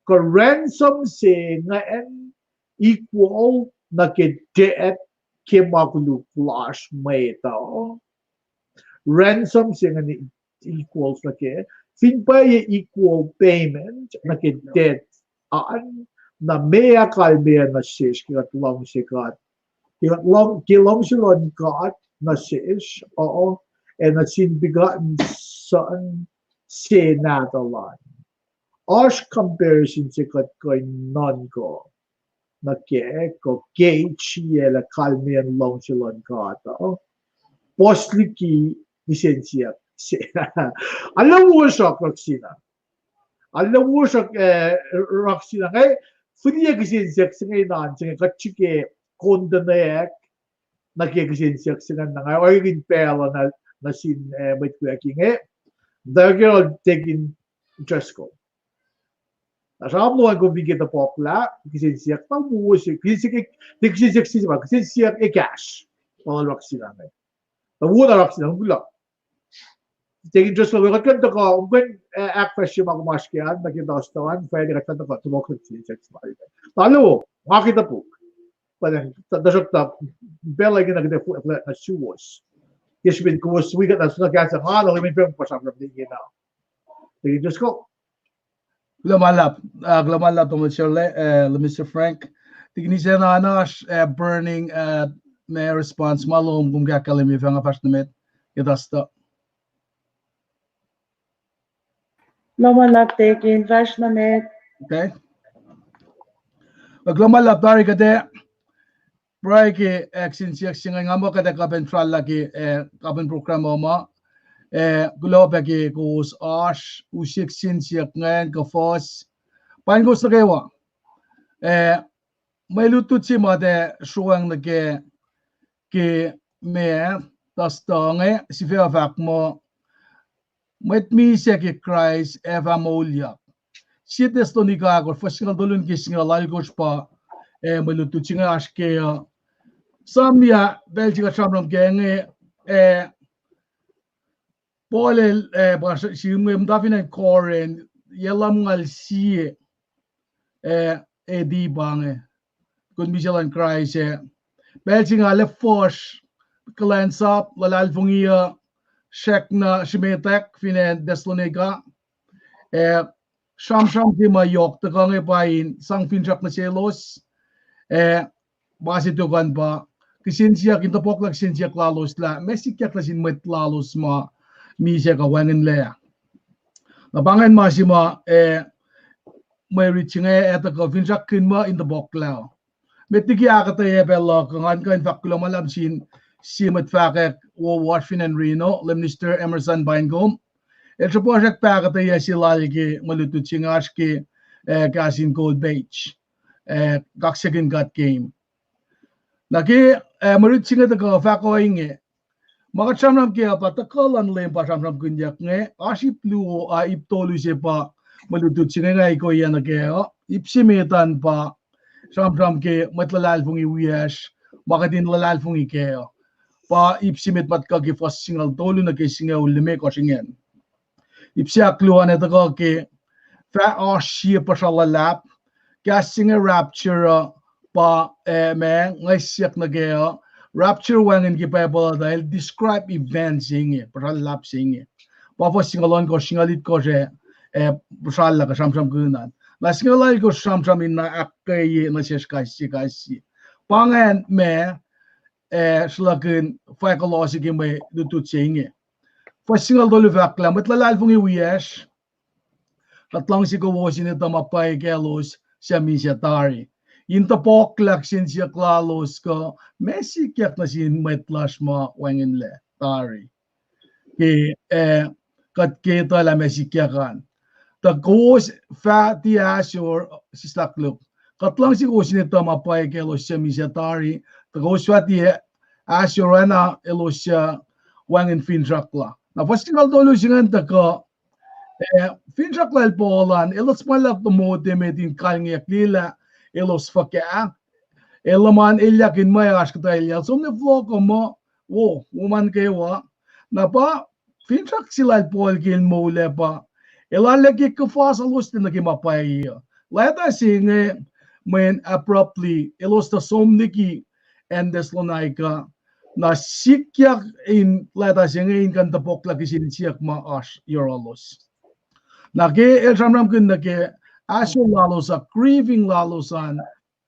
kuh ransom se ingacn equal nuh ke debt ke ma koluk lasr mwet uh? Ransom se ingacn equals nuh ke, fin pwacye equal payment nuh ke debt an, na meac kalmeyac nuh sesr ke kuht luhngse God, ke kuht luhng-, ke luhngse luhn God nuh sesr uh, ac nuh sin begotten Son se nahtuhl an. Oasr comparison se kuht kuh in nuhnkuh nuh ke, kuh gauge-ye lah kalmeyacn luhngse luhn God uh, puhs liki kihsen siyuck se. Arlac wowo sruhk Roxina. Arlac wowo sruhk, eh, Roxina. Nga fihliyac kihsen siyuck se inge, na se inge kuht srihke kontonek nuh ke kihsen siyuck se inge, na nga orekmakihn pacl uh nuh sin, eh, mwet wiyuck inge. Tuh ke Deacon Driscoll. Na sramsram lom kom fin ke tuhpuhklah kihsen siyuck na wo se, kihsen siyuck, kihsen siyuck se ma, kihsen siyuck ekahsr. Ma lal orak se inge. Na wo na orak se inge, kuloh. Tekin just kuht kuh in tuhkuh, kuht kuh in, eh, ahkfahsrye ma kom oasr ke an, nuh ke Thursday an, Friday kuht kuh in tuhkuh, tuhkuh kihsen siyuck se ma. Na lo, nga ke topuk. Pwacnwacng, tuhsruhktuh, pacl inge na kuht ac flat na suwos. Ke srihpen kowos wi kuht na suna kahs, nga na lemen pacl pa sramsram inge na. Tekin just kuh. Kuloh ma luhlahp, ah, kuloh ma luhlahp Tom Shirley, eh, le Mister Frank. Tekin ise na oasr, eh, burning, eh, ma response ma lom kom ke ahkkahlwemye fah nga fahsr nuh met ke Thursday. Kuloh ma luhlahp Tekin, fahsr nuh met. Okay. Kuloh ma luhlahp tari kuht ac pruhe ke, eh, kihsen siyuck se inge, nga muh kuht ac kuh pac in srallah ke, eh, kuh pac in program uh ma, eh, kuloh pac ke kowos oasr use kihsen siyuck ingacn kuh fuhs. Paing kowos nuh kwewa. Eh, mwe lutlut se ma tuh sruang nuh ke, ke ma Thursday inge, sifac fahk muh, mwet misac ke Kraist ac fah moulyak. Sie Thessalonica ahkosr, fuhs singucul tolu nuh ke singucul alkosr pa, eh, mwe lutlut se inge oasr ke, uh, samya pacl se kuht sramsram ke inge, eh, Paul el, eh, pa sihmnge muhta fin acn Corinth, yac lumngaul sie, eh, A D pa inge. Tukun misac luhn Kraist, eh, pacl se inge arlac fuhsr, kuhlwacnsap, luhlahlfongi uh srackna srimetak fin acn Thessalonica. Eh, sramsram se ma yohk tuhkuh inge pa in sang finsrak nuh selos, eh, ma se tohkoh an pa kihsen siyuck, in tuhpuhklah kihsen siyuck lalos lah ma sikyak nuh sin mwet lalos ma misac kuh wacngihnlac. Na pa ingacn ma se ma, eh, mwe rit se inge ac tuhkuh finsrakkihn muh in tuhpuhklah. Met liki ahkuhtweyac pacl luhk uh, ngan kuh in fahk kuloh ma luhlahp nuh sin sie mwet fahkwack wowo oasr fin acn Reno, le Minister Emerson Painkom. El sruhpuhsrak pahkotweyac se lal ke mwe lutlut se inge oasr ke, eh, kahs in Gold Beach, eh, kaksakihn God Game. Na ke, eh, mwe rit se inge tuhkuh fahk ohinge. Ma kuht sramsram kac uh pa tuhkuh luhn Leum pa sramsramkihnyuck inge, oasr ip luo, ah, ip tolu se pa mwe lutlut se inge nga ikoyac nuh kac uh. Ip se met an pa sramsram ke mwet luhlahlfongi wiyacsr, ma kuht in luhlahlfongi kac uh. Pa ip se met ma tuhkuh ke fuhs singucul tolu nuh ke singucul limekohsr ingacn. Ip se ahkluo an ac tuhkuh ke fah oasr sie puhsra luhlahp, kahs se inge rapture uh pa, eh, ma nga siyuck nuh kac uh, rapture wacngihn ke Bible uh tuh el describe event se inge, puhsra luhlahp se inge. Pa fuhs singucul ohnkohsr, singucul itkohsr, eh, puhsra luhlahp kuh sramsramkihn an. Na singucul alkosr sramsram in na ahkkweye nuh sesr kais sie kais sie. Pa ingacn ma, eh, sruhlahkihn fahk kuloh se ke mwe lutlut se inge. Fuhs singucul tolu fahk lah mwet luhlahlfongi wiyacsr, kuht luhngse kowos in etuh ma pwacye kaclos suc misac tari, in tuhpuhklah kihsen siyuck lalos kuh ma sikyak nuh sin mwet lasr ma wacngihnlac tari. Ke, eh, kuht ke etuh lah ma sikyak an. Tuh kowos fah tiac ahsor, sislah koluk. Kuht luhngse kowos in etuh ma pwacye kaclos suc misac tari, tuh kowos fah tiac ahsor oacna elos suc wacngihn finsrak la. Na fuhs singucul tolu se ingacn tuhkuh, eh, finsrak lal Paul an, elos ma luhk mote met in kalngeyucklac lah elos fuhkah, el luhman elyah in ma oasr kuhtuh elyah, som nuh fohlohk uh muh, wo, wo ma nuh kwewa. Na pa finsrak se lal Paul ke el moul ah pa, el arlac ke kuhfa selos nuh ke ma pwacye uh. Leta se inge mweyen abruptly elos tuh som liki acn Thessalonica, na sikyak in leta se inge in kuh in tuhpuhklah kihsen siyuck ma oasr yohrohlos. Na ke el sramsramkihn nuh ke ahsor lalos uh, grieving lalos an,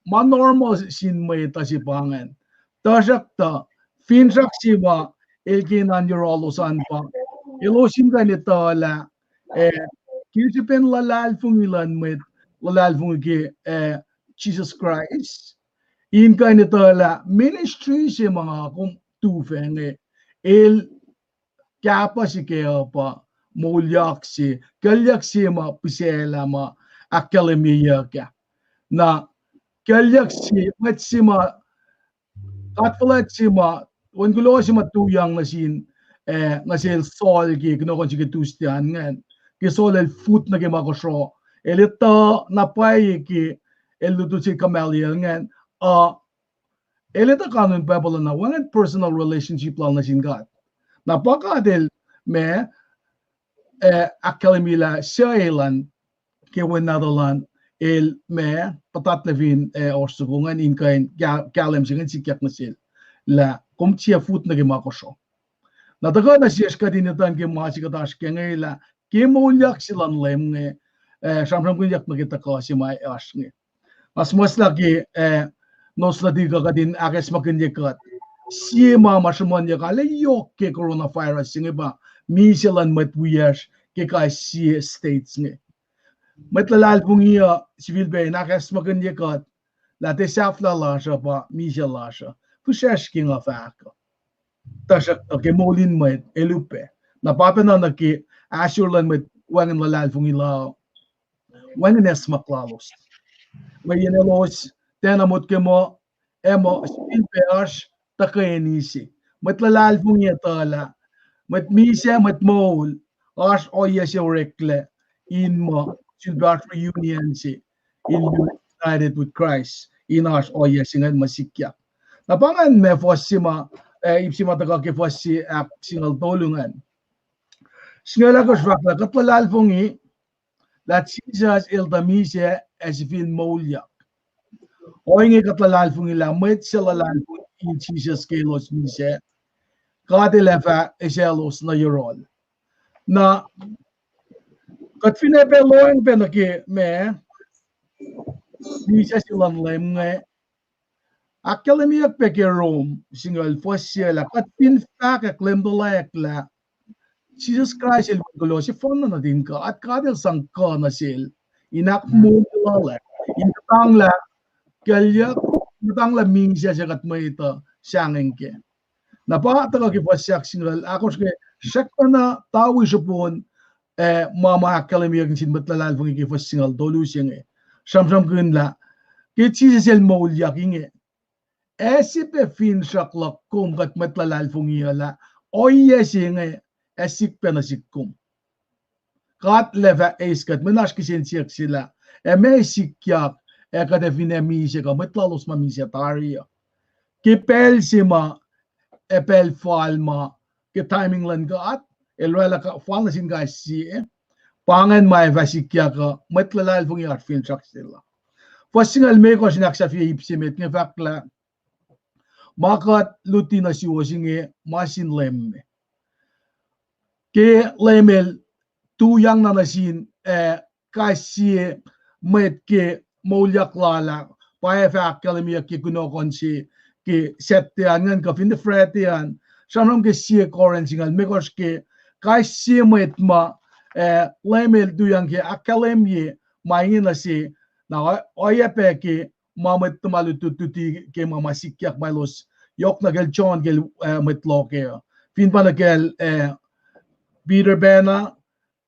ma normal sin mwet uh se pa ingacn. Tuhsruhktuh finsrak se ma el kena in yohrohlos an pa, elos in kuh in etuh lah, eh, ke srihpen luhlahlfongi luhn mwet luhlahlfongi ke, eh, Jisus Kraist, in kuh in etuh lah ministry se ma nga kom tufah inge, el kahpah se kac uh pa moulyak se, kuclyuck se ma pihsaclah ma ahkkahlwemyeyuck ah. Na kuclyuck se, mwet se ma, God fuhlwact se ma, wen kuloh se ma tuyak nuh sin, eh, nuh sel Saul ke kunohkohn se ke Tuesday an ingacn, ke Saul el fut nuh ke ma kosro, El etuh na pwacye ke el lutlut sel Gamaliel ingacn, uh, el etuh kanun Bible uh na wacngihn personal relationship lal nuh sin God. Na pa God el ma, eh, ahkkahlwemye lah suc elan ke wen nahtuhl an el ma puhtat nuh fin, eh, oasr soko ingacn in kuh in ka-, kahlwem se ingacn sikyak nuh sel lah kom tiac fut nuh ke ma kosro. Na tuhkuh nuh sesr kuht in etuh ke ma se kuht oasr ke inge lah ke moulyak se luhn Leum inge, eh, sramsramkihnyuck nuh ke tuhkuh se ma oasr inge. Nga suhmuhslah ke, eh, notes luti kuh kuht in ahkacsmakihnye kuht. Sie ma ma sruhmuhnyuck arlac yohk ke coronavirus se inge pa misac luhn mwet wiyacsr ke kais sie states inge. Mwet luhlahlfongi uh sifilpac in ahkacsmakihnye kuht lah tiac sahflah lasr uh pa misac lasr uh. Fihsracsr ke nga fahk uh. Tuhsruhktuh ke moul in mwet el upac. Na pa pacna nuh ke ahsor luhn mwet wacngihn luhlahlfongi la, wacngihn acsmak lalos. Mweyen elos tiacna motko muh, ac muh sifilpac oasr tuhkweni se. Mwet luhlahlfongi etuh lah mwet misac, mwet moul, oasr ohiyac se oreklac in muh sifilpac oasr reunion se in united with Christ, in oasr ohiyac se ingacn ma sikyak. Na pa ingacn ma fuhs se ma, eh, ip se ma tuhkuh ke fuhs se ahk singucul tolu ingacn. Singucul ahkosr fahk lah kuht luhlahlfongi lah Jisus el tuh misac ac sifil moulyak. Ohinge kuht luhlahlfongi lah mwet suc luhlahlfongi in Jisus ke elos misac, God El ac fah eisaclos nuh yohrohl. Na kuht fin ac pac lohacng pac nuh ke ma misac se luhn Leum inge, ahkkahlwemyeyuck pac ke Rom singucul fuhs se lah kuht fin fahkwack Leum tuhlac lah Jisus Kraist El wi kuloh sefanna nuhtin God, God El sang kuh nuh sel in ahkmoul lal ah, in kuhtanglah kuclyuck, kuhtanglah misac se kuht mwet uh sahngweng kac. Na pa tuhkuh ke fuhs se ahk singucul ahkosr ke srackna tawi srihpon, eh, ma ma ahkkahlwemyeyuck nuh sin mwet luhlahlfongi ke fuhs singucul tolu se inge. Sramsramkihn lah ke Jisus El moulyak inge, ac sie pac finsrak luhk kom kuht mwet luhlahlfongi uh lah ohiyac se inge ac sik pac nuh sik kom. God El ac fah eis kuht, mwe na oasr kihsen siyuck se lah ac meac sikyak, ac kuht ac fin ac misac kuh mwet lalos ma misac tari uh. Ke pacl se ma, ac pacl fal ma, ke timing luhn God, El oraclah fal nuh sin kais sie, pa ingacn ma ac fah sikyak uh, mwet luhlahlfongi oasr finsrak sel uh. Fuhs singucul limekohsr in ahksahfye ip se met inge, fahk lah ma kuht luti nuh suwos inge ma sin Leum me. Ke Leum El tuyak na nuh sin, eh, kais sie mwet ke moulyak lal ah, pa ac fah ahkkahlwemyeyuck ke kunohkohn se ke Saturday an ingacn kuh fin Friday an, sramsram ke sie Corinth singucul limekohsr ke kais sie mwet ma, eh, Leum El tuyak ke ahkkahlwemye ma inge nuh se, na oacyacpac ke ma mwet tuhma lutlut luti ke ma ma sikyak ma elos, yohk nuh kacl John ke el, eh, mwet loh kac uh. Fin pa nuh kacl, eh, Peter pacna,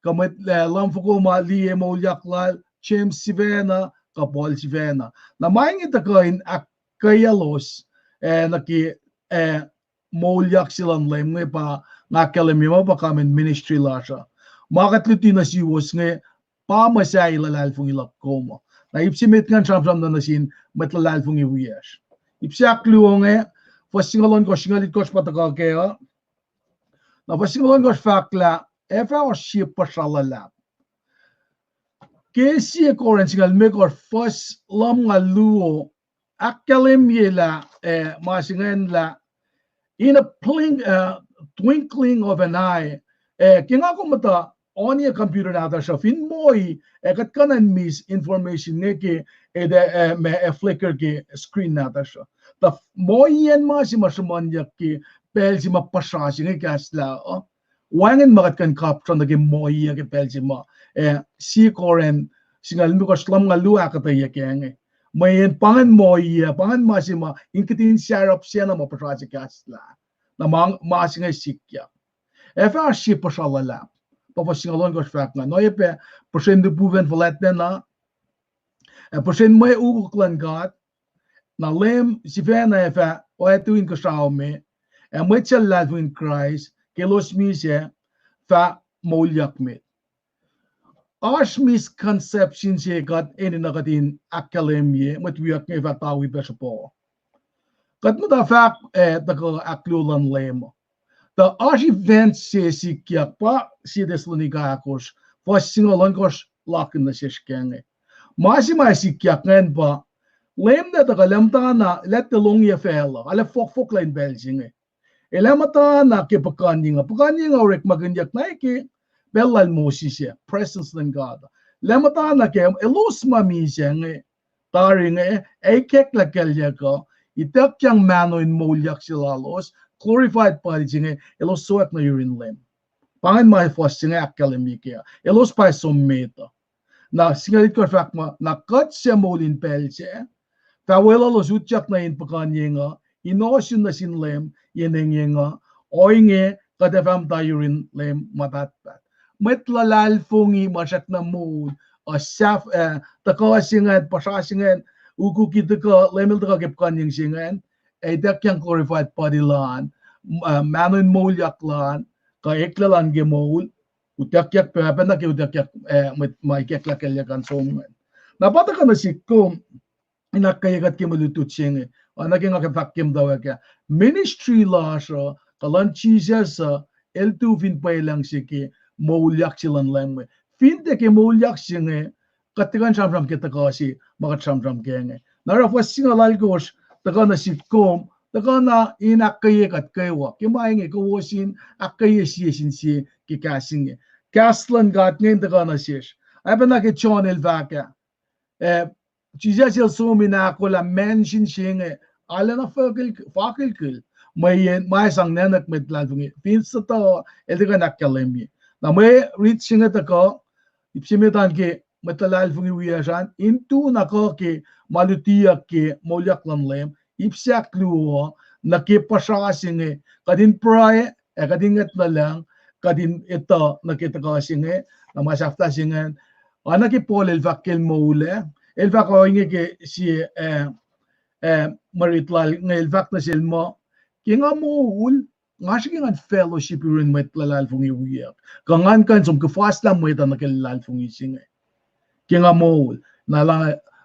kuh mwet, eh, luhmfoko ma liye moulyak lal, James sifacna, kuh Paul sifacna. Na ma inge tuhkuh in ahkkweyaclos, eh, nuh ke, eh, moulyak se luhn Leum inge pa nga ahkkahlwemye ma pa common ministry lasr uh. Ma kuht luti nuh suwos inge pa muhsahi luhlahlfongi luhk kom uh. Na ip se met ingacn sramsram na nuh sin mwet luhlahlfongi wiyacsr. Ip se ahkluo inge, fuhs singucul ohnkohsr, singucul itkohsr pa tuhkuh kac uh. Na fuhs singucul ohnkohsr fahk lah ac fah oasr sie puhsra luhlahp. Ke sie Corinth singucul limekohsr fuhs lumngaul luo, ahkkahlwemye lah, eh, ma se ingacn lah, in a blink, uh, twinkling of an eye, eh, ke nga kom muhta on a computer nahtuhsr uh, fin mohi, ac kuht kuh in misinformation inge ke, eh, ma, eh, flicker ke screen nahtuhsr uh. Tuh mohiyac ma se ma sruhmuhnyuck ke pacl se ma puhsra se inge kahslah uh, wacngihn ma kuht kuh in kapsra nuh ke mohiyac ke pacl se ma, eh, sie Corinth singucul limekohsr lumngaul luo ahkuhtweyac kac inge. Mweyen pa ingacn mohiyac, pa ingacn ma se ma in kihtin sarap sacna ma puhsra se kahslah. Na ma, ma se inge sikyak. Ac fah oasr sie puhsra luhlahp. Pa fuhs singucul ohnkohsr fahk ingacn. Oacyacpac puhsren lihpufacn fuhlwactlacna, ac puhsren mwe ukuk luhn God, na Leum sifacna ac fah oactu inkuhsrao me, ac mwet suc luhlahlfongi Kraist, ke elos misac, fah moulyak met. oasr misconception se kuht enenuh kuht in ahkkahlwemye, mwet wiyuck inge fah tawi pac sruhpuh. Kuht muhta fahk, eh, tuhkuh ahkluo luhn Leum. Tuh oasr event se sikyak pa sie Thessalonica ahkosr, fuhs singucul ohnkohsr lakin nuh sesr ke inge. Ma se ma sikyak ingacn pa, Leum el tuhkuh, lah muhtana, lah tuh lohng facluh, arlac fohkfohk lah in pacl se inge. El ac muhtana ke puhkuhnyeng uh. Puhkuhnyeng uh orekmakihnyuck na ke pacl lal Moses ah, presence luhn God. Lah muhtana ke elos ma misac inge, tari inge, ac ikacklah kalyuck uh, ituckyang mahno in moulyak se lalos, glorified body se inge, elos sowack nuh yurin Leum. Pa ingacn ma fuhs se inge ahkkahlwemye kac uh. Elos pa som met uh. Na singucul itkohsr fahk muh, na kuht suc moul in pacl sac, fah weluhlos utyak nuh in puhkuhnyeng uh, in ohsun nuh sin Leum yen engyeng uh, ohinge kuht ac fah muhta yurin Leum ma pahtpaht. Mwet luhlahlfongi ma srackna moul, uh, sahf-, uh, tuhkuh se ingacn, puhsra se ingacn, ukuk tuhkuh, Leum el tuhkuh ke puhkuhnyeng se ingacn, ac ituckyang glorified body lal an, uh, mahno in moulyak lal an, kuh eklac lal an ke moul, utuckyak pac, pacna ke utuckyak, uh, mwet ma ikacklah kalyuck an som ingacn. Na pa tuhkuh nuh sihk kom, in ahkkweye kuht ke mwe lutlut se inge, oacna ke nga ke fahk ke muhtwacwacack ah. Ministry lasr uh, kuh luhn Jisus uh, el tu fin pwelucng se ke moulyak se luhn Leum inge. Fin tiac ke moulyak se inge, kuht tiac kuh in sramsram ke tuhkuh se ma kuht sramsram ke inge. Na oruh fuhs singucul oalkosr, tuhkuh nuh sihk kom, tuhkuh na in ahkkweye kuht kwewa ke ma inge, kowos in ahkkweye sie sin sie ke kahs inge. Kahs luhn God inge in tuhkuh nuh sesr. Oacpacna ke John el fahk ah, eh, Jisus el som in ahkolah mansion se inge, arulacna fakilkil, mweyen ma sang nacnuck mwet luhlahlfongi, fin suhtuh el tiac kuh in ahkkahlwemye. Na mwe rit se inge tuhkuh, ip se met an ke mwet luhlahlfongi wiyacsr an, in tu na kuh ke ma lutiyuck ke moulyak luhn Leum, ip se ahkluo, nuh ke puhsra se inge, kuht in pruhe, ac kuht in ngwet nuh lucng, kuht in etuh nuh ke tuhkuh se inge, na ma sahflah se ingacn, oacna ke Paul el fahk ke el moul ah, el fahk ohinge ke sie, eh, eh, mwe rit lal inge el fahk nuh sel muh, ke nga moul, nga srihke ngan fellowship yurin mwet luhlahlfongi wiyuck. Kuh ngan kuh in som kuhfaslah mwet uh nuh ke luhlahlfongi se inge. Ke nga moul. Na,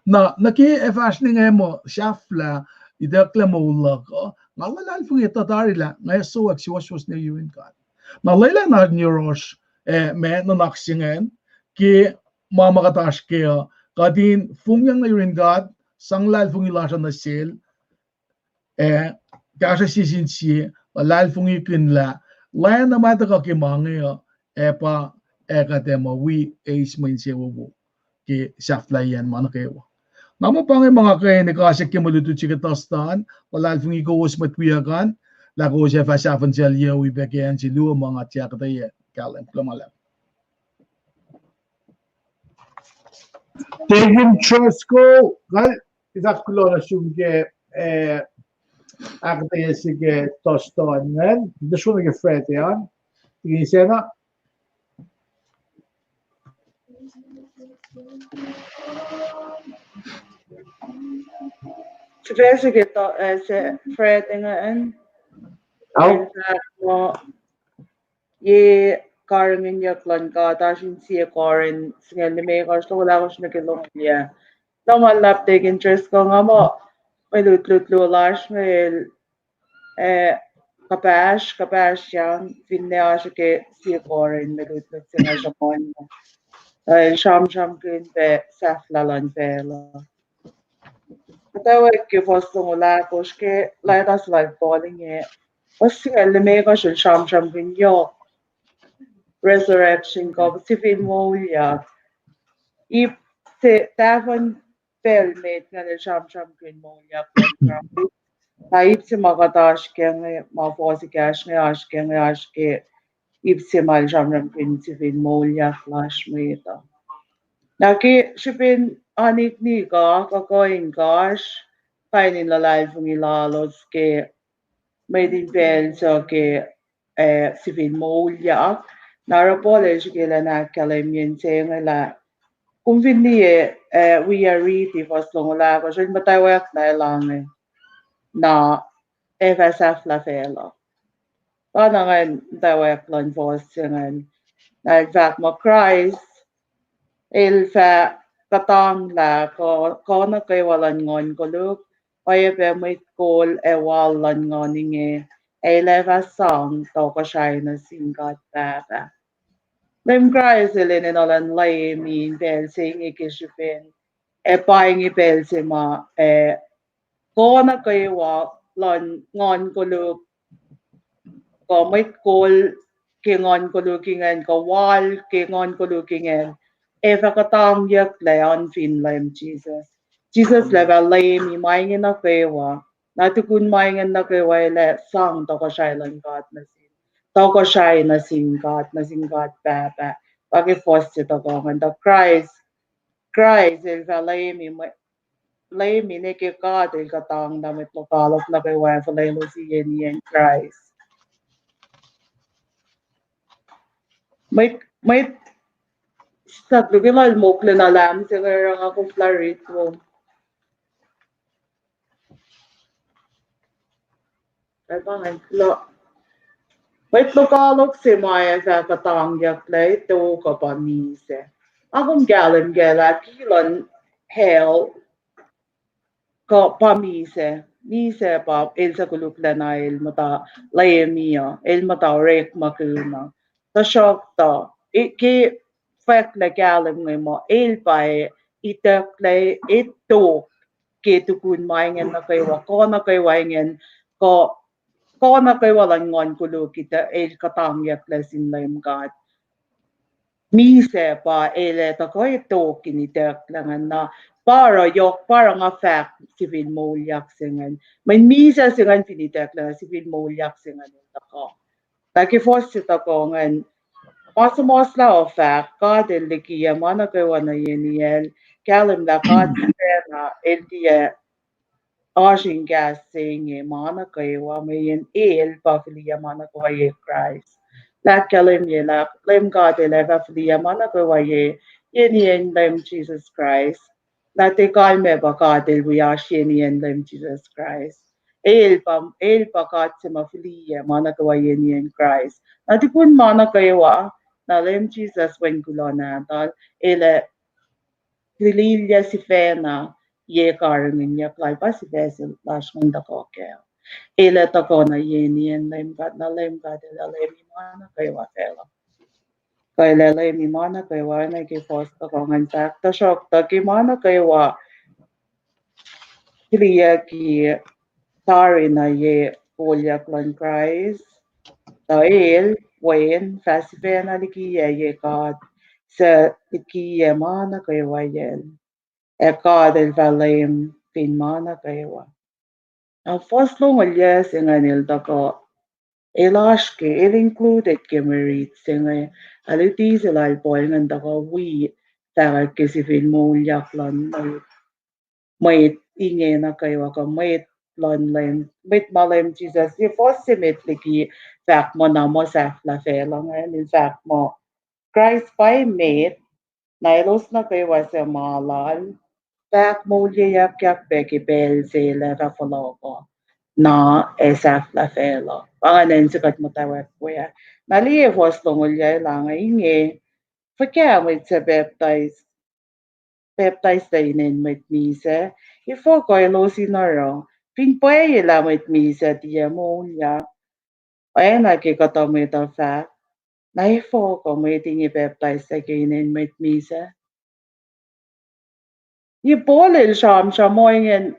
na, nuh ke ac fahsr inge muh sahflah, itucklac moul luhk uh, nga luhlahlfongi etuh tari lah nga ac sowack suwohswohs nuh yurin God. Na lwelah na in yohrohsr, eh, ma nuhnak se ingacn, ke ma ma kuht oasr kac uh, kuht in fongyang nuh yurin God, sang luhlahlfongi lasr uh nuh sel, ac kahsruh sie sin sie, luhlahlfongikihn lah, lah na ma tuhkuh ke ma inge uh, ac pa, ac kuht ac muh wi eis mwe insewowo ke sahflahiyacn ma nuh kwewa. Na muh pa inge ma nga kuh in ekasack ke mwe lutlut se ke Thursday an, luhlahlfongi kowos mwet wiyuck an, lah kowos ac fah sahfuhnsacl yac wi pac ke acn se luo ma nga tiac kuhtwena kahlwem. Kuloh ma luhlahp. Deacon Driscoll, nga, ita kuloh nuh sum ke, eh, ahkuhtweyac se ke Thursday an, ita srona ke Friday an, Deacon Sena. Sifac se ke, eh, se Friday ingacn. Au. In fact, ma ye karihngihnyuck luhn God, oasr in sie Corinth singucul limekohsr, longoul ahkosr nuh ke longoul yac. Kuloh ma luhlahp Deacon Driscoll, nga muh mwe lutlut luo lasr inge el, eh, kuhpahsr, kuhpahsr yang, finne oasr ke sie Corinth mwe lutlut se nga sruhmuhn. El sramsramkihn pac sahflah luhn facluh. Muhtwacwacack ke fuhs longoul ahkosr ke letters lal Paul inge, fuhs singucul limekohsr el sramsramkihn yohk resurrection kuh sifil moulyak. Ip se tahfuhn pacl met ingacn el sramsramkihn moulyak luhn Kraist. Na ip se ma kuht oasr kac inge, ma fohs ekahsr inge oasr kac inge, oasr ke ip se ma el sramsramkihn sifil moulyak lasr mwet uh. Na ke srihpen aniknik uh, kuh kuh in oasr kain in luhlahlfongi lalos ke mwet in pacl suc ke, eh, sifil moulyak. Na oruh Paul el srihke elan ahkkahlwemye inse inge lah, kom fin liye, eh, wi riti fuhs longoul ahkosr, el muhtwacwacack na elange, na ac fah sahflah facluh. Pa na ngan muhtwacwacack luhn fuhs se ingacn. Na el fahk muh Kraist El fah kuhtanglah kuh, kuh nuh kwewa luhn nguhn koluk, oacyacpac mwet kol ac wal luhn nguhn inge, ac el ac fah sang tohkohsrahi nuh sin God Pahpah. Leum Kraist el enenuh luhn leum in pacl se inge ke srihpen, ac pa inge pacl se ma, ac kuh nuh kwewa luhn nguhn koluk, kuh mwet kol ke nguhn koluk ingacn, kuh wal ke nguhn koluk ingacn, ac fah kuhtangyucklac an fin Leum Jisus. Jisus el ac fah leum in ma inge nuh kwewa. Na tukun ma inge nuh kwewa el ac sang tohkohsrahi luhn God nuh sin, tohkohsrahi nuh sin God, nuh sin God Pahpah. Pa ke fuhs se tohkoh ingacn, tuh Kraist, Kraist el fah leum in, leum in ke God el kuhtanglah mwet lokoalok nuh kwewa ac fuhlwelos iyeni acn Kraist. Mwet, mwet, sat luke lal mokle na lam se inge oruh nga koflah riti wo. Ac pa ingacn, mwet lokoalok se ma ac fah kuhtangyucklac, tok uh pa misac. Ac kom kahlwem kac lah ki luhn hell kuh pa misac, misac pa el suc koluklacna el muhta leumi uh, el muhta orekmakihn uh. Tuhsruhktuh, e, ke fahk lah kahlwem inge muh el pa ac itucklac, e, tok ke tukun ma ingacn nuh kwewa, kuh nuh kwewa ingacn, kuh, kuh nuh kwewa luhn nguhn koluk el kuhtangyucklac sin Leum God. Misac pa el ac tuhkuh e tok in itucklac ingacn na, pa oruh yohk, pa oruh nga fahk sifil moulyak se ingacn. Mweyen misac se ingacn fin itucklac na sifil moulyak se ingacn el tuhkuh. Na ke fuhs se tohkoh ingacn, ma suhmuhslah uh fahk, God el likiyac ma nuh kwewa nuh yen el, kahlwem lah God sifacna el tiac oasr in kahs se inge ma nuh kwewa, mweyen el pa fihliyac ma nuh kwewa ye Kraist. Lah kahlwem ye lah Leum God el ac fah fihliyac ma nuh kwewa ye, yen yen Leum Jisus Kraist. Na tiac kalmac pa God el wi oasr yen yen Leum Jisus Kraist. El pa, el pa God se ma fihliyac ma nuh kwewa yen yen Kraist. Na tukun ma nuh kwewa, na Leum Jisus wen kuloh nahtuhl, el ac fihliyac sifacna ye karihngihnyuck lal pa sifac se lasr ngan tuhkuh kac. El ac tuhkuh nuh yen yen Leum God, na Leum God el ac leumi ma nuh kwewa facluh. Kuh el ac leumi ma nuh kwewa, na ke fuhs tohkoh ingacn fahk, tuhsruhktuh ke ma nuh kwewa fihliyac ke tari na ye kolyuck luhn Kraist, tuh el, wen, fah sifacna likiyac ye God, suc likiyac ma nuh kwewa yacl. Ac God el fah leum fin ma nuh kwewa. Na fuhs longoul yac se ingacn el tuhkuh, el oasr ke, el included ke mwe riti se inge, ac luti se lal Paul ingacn tuhkuh wi fahkwack ke sifil moulyak luhn mwet, mwet inge nuh kwewa kuh mwet luhn Leum, mwet ma Leum Jisus, e fuhs se met liki fahk muh na muh sahflah facluh ingacn, el fahk muh Kraist pa emet, na elos nuh kwewa suc ma lal, fahk moulyeyuckyak pac ke pacl se el ac fah fohlohkuh, na ac sahflah facluh. Pa ingacn se kuht muhtwacwacack we ah. Na liye fuhs longoul yac lah inge, fuhkah mwet suc pacptais, pacptaislac inen mwet misac, efuh kuh elos in oruh, fin pwacye lah mwet misac tiac moulyak? Oacna ke kuhtuh mwet uh fahk, na efuh kuh mwet inge pacptaislac ke inen mwet misac? Ye Paul el sramsram ohinge,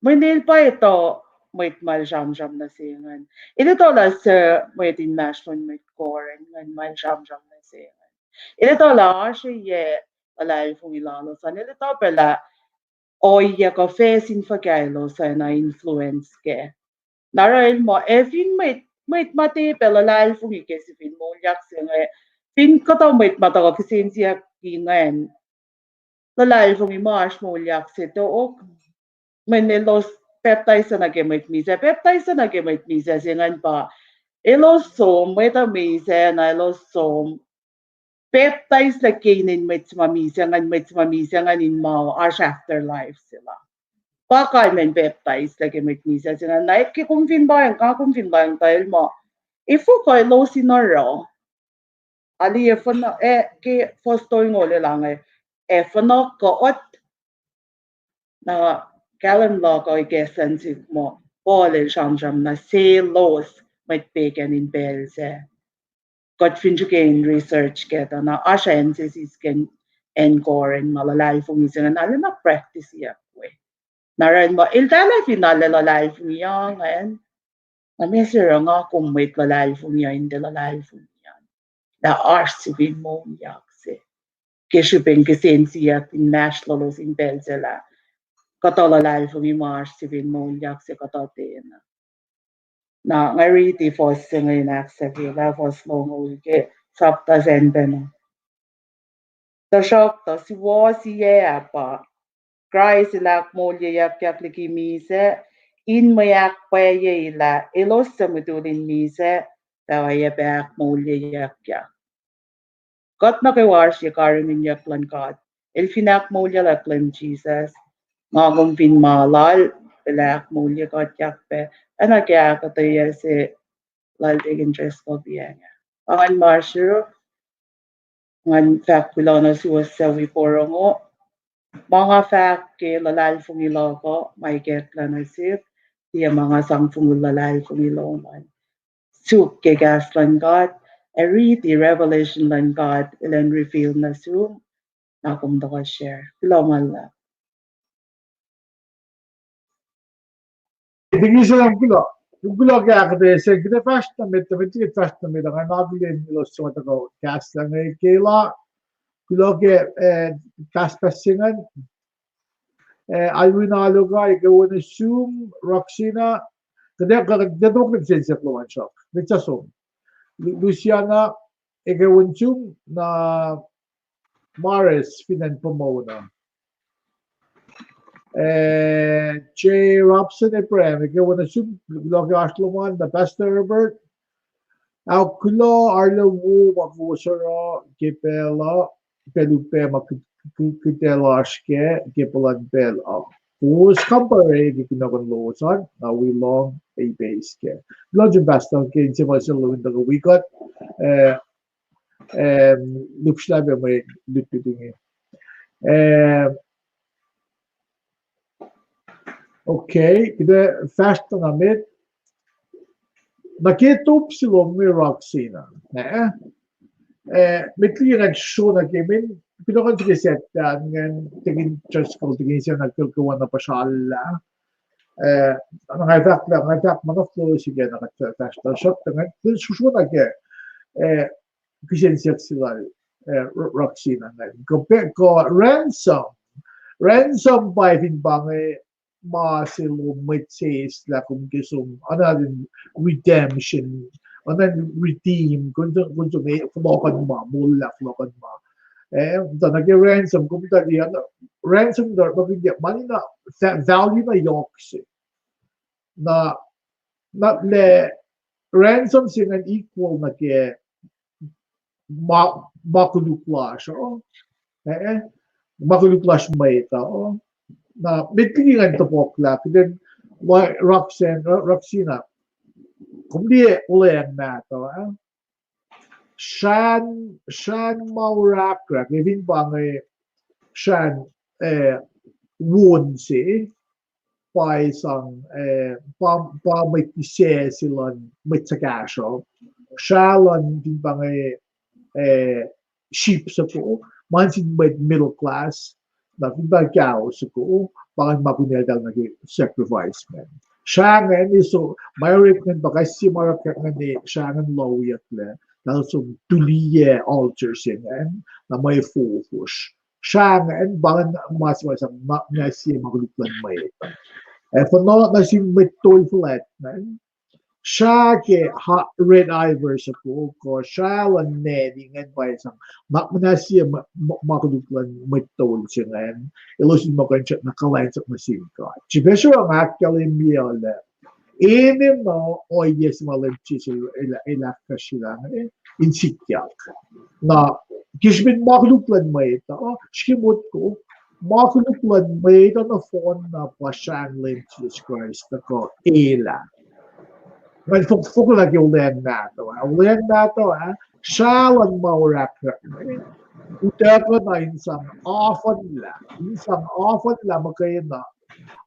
mweyen el pa etuh mwet ma el sramsram nuh se ingacn. El etuh lah suc mwet inmahsrlon mwet Corinth ingacn ma el sramsram nuh se ingacn. El etuh lah oasr yac luhlahlfongi lalos an, el etuh pac lah ohiyac kuh facsin fuhkah elos oacna influence kac. Na oruh el muh, ac fin mwet, mwet ma tiac pac luhlahlfongi ke sifil moulyak se inge, fin kuhtuh mwet ma tuhkuh kihsen siyuck ingacn, luhlahlfongi ma oasr moulyak se tok, mweyen elos pacptais nuh ke mwet misac, pacptais nuh ke mwet misac se ingacn pa elos som, mwet uh misac na elos som, pacptaislac ke inen mwet se ma misac ingacn, mwet se ma misac ingacn in ma oasr afterlife se la. Pa kalmacn pacptaislac ke mwet misac se ingacn. Na ke kom fin lohacng, nga kom fin lohacng tuh el muh, efuh kuh elos in oruh? Ac liye fuhs, e, ke fuhs tolngoul el ah inge, ac fohnohk kuht. Na kahlwem luhk uh ikacslah nuh sihk muh Paul el sramsram na selos mwet pegan in pacl sac. Kuht fin srihke in research kac tuh na oasr acn se sisken acn Corinth ma luhlahlfongi se ingacn arulacna practice-iyuck we. Na oruh muh eltahl fin arlac luhlahlfongi ingacn, na meac se oruh nga kom mwet luhlahlfongi uh in tiac luhlahlfongi an? Lah oasr sifil moulyak se. Ke srihpen kihsen siyuck inmahsrlolos in pacl se lah kuhtuh luhlahlfongi ma oasr sifil moulyak se kuhtuh tiacna. Na nga riti fuhs se inge in ahksahfyelah fuhs longoul ke sapta sacn pacna. Tuhsruhktuh suwohs iyac ah pa Kraist el ahkmoulyeyuckyak liki misac, in mwe ahkpwacyelah elos suc mutul in misac, tuh oacyacpac ahkmoulyeyuckyak. Kuht nuh kwewa oasr ye karihngihnyuck luhn God. El fin ahkmoulyaclak Leum Jisus, nga kom fin ma lal, el ahkmoulyekuhtyak pac. Oacna ke ahkuhtweyac se lal Deacon Driscoll pa inge. Ngan ma sruok, ngan fahk kuloh nuh suwos suc wi porongo. Ma nga fahk ke luhlahlfongi luhk uh, ma ikacklah nuh sihk, tiac ma nga sang fongul luhlahlfongi lom an. Suk ke kahs luhn God, ac riti revelation luhn God, elan reveal nuh sum, na kom tuhkuh share. Kuloh ma luhlahp. Thank you, sir. Kuloh. Kuloh ke ahkuhtweyac se, kuht ac fahsr nuh met, met liki kuht fahsr nuh met, nga akihlen elos suc tuhkuh kahslah inge ke la. Kuloh ke, eh, kahs pahs se ingacn. Eh, Alwin Aloka, ekuh wo nuh sum, Roxina, kuht ac, kuht ac tok nuh kihsen siyuck lom an sruok. Met sa som. Lu-, Luciana, ekuh wo nuh sum, na Morris, fin acn Pomona. Eh, J Robson Abraham, ekuh wo nuh sum, kuloh ke oasr lom an, na Pastor Herbert. Ac kuloh arlac wo ma kowos oruh ke pacl uh, pacl upac ma kuht, kuht, kuht ac lasr kac ke puhlan pacl uh. Kowos kampare ke kunohkohn lowos an, na wi lohng ac ipeis kac. Kuloh nuh sum Pastor ke inse ma se lowin tuhkuh wi kuht, eh, eh, lihpsrlah pac mwe lutlut inge. Eh, Okay, kuht ac fahsr tuh na met. Na ke top se lom inge Roxina. Eh? Eh, met liki ngan srona ke men, kunohkohn srihke set ingacn, tekin church call, tekin sena kol kewana pasrallah. Eh, na nga fahk lah, nga fahk ma na flow sike na kuht fahsr tuh sruhk tuh ngan, srona ke, eh, kihsen siyuck se lal, eh, Ro-, Roxina ingacn. Kuh, kuh ransom. Ransom pa fin pa inge ma se lom mwet se eis lah kom ke som, oacna in redemption, oacna in redeem, kom som, kom som, eh, fohlohkohnma, moul lah fohlohkohnma. Eh, tuh na ke ransom, kom tuh liye, ransom tuh, ma kom ke, ma na, va-, value na yohk se. Na, na lah ransom se ingacn equal nuh ke ma, ma koluk lasr uh. Eh, ma koluk lasr mwet uh. Na met liki ngan topuk lah, kuht in, Roxanne, Ro-, Roxina, kom liye olweacng mahtuh, eh? Srah, srah ma orahkrahk, eh, fin pa inge srah, eh, won se, pa sang, eh, pa, pa mwet isac se luhn mwet suhkahsruhp. Srah luhn fin pa inge, eh, sheep soko, ma sin mwet middle class, na fin pa cow soko, pa ingacn ma kunacl tahl nuh ke sacrifice ingacn. Srah ingacn, so, ma orek ingacn pa kais sie ma orahkrahk ingacn, srah ingacn lohwiyucklac, tahl som tuliyac altar se ingacn, na mwe fohfohsr. Srah ingacn pa ingacn ma se ma sang, ma, ma sie ma koluk luhn mwet. Ac fohnoh nuh sin mwet tol fuhlwact ingacn, srah ke ha-, Red Iver soko, kuh srah luhn neni ingacn pa sang, na muhnahs sie ma, ma, ma koluk luhn mwet tol se ingacn, elos in muh kuh in srackna kuhlwacnsap nuh sin God. Srihpac se ma nga ahkkahlwemye uh lah, enenuh ohiyac se ma Leum Jisus el, el, el ahkfahsryelah inge, in sikyak. Na, ke srihpen ma koluk luhn mwet uh, srihke motko, ma koluk luhn mwet uh nohfohn na pa srah Leum Jisus Kraist tuhkuh elah. Nga fok-, fohlohk nuh ke olweacng mahtuh ah, olweacng mahtuh ah, srah luhn ma orahkrahk, Utuckuh na in sang afuhnlah, in sang afuhnlah muhkwena,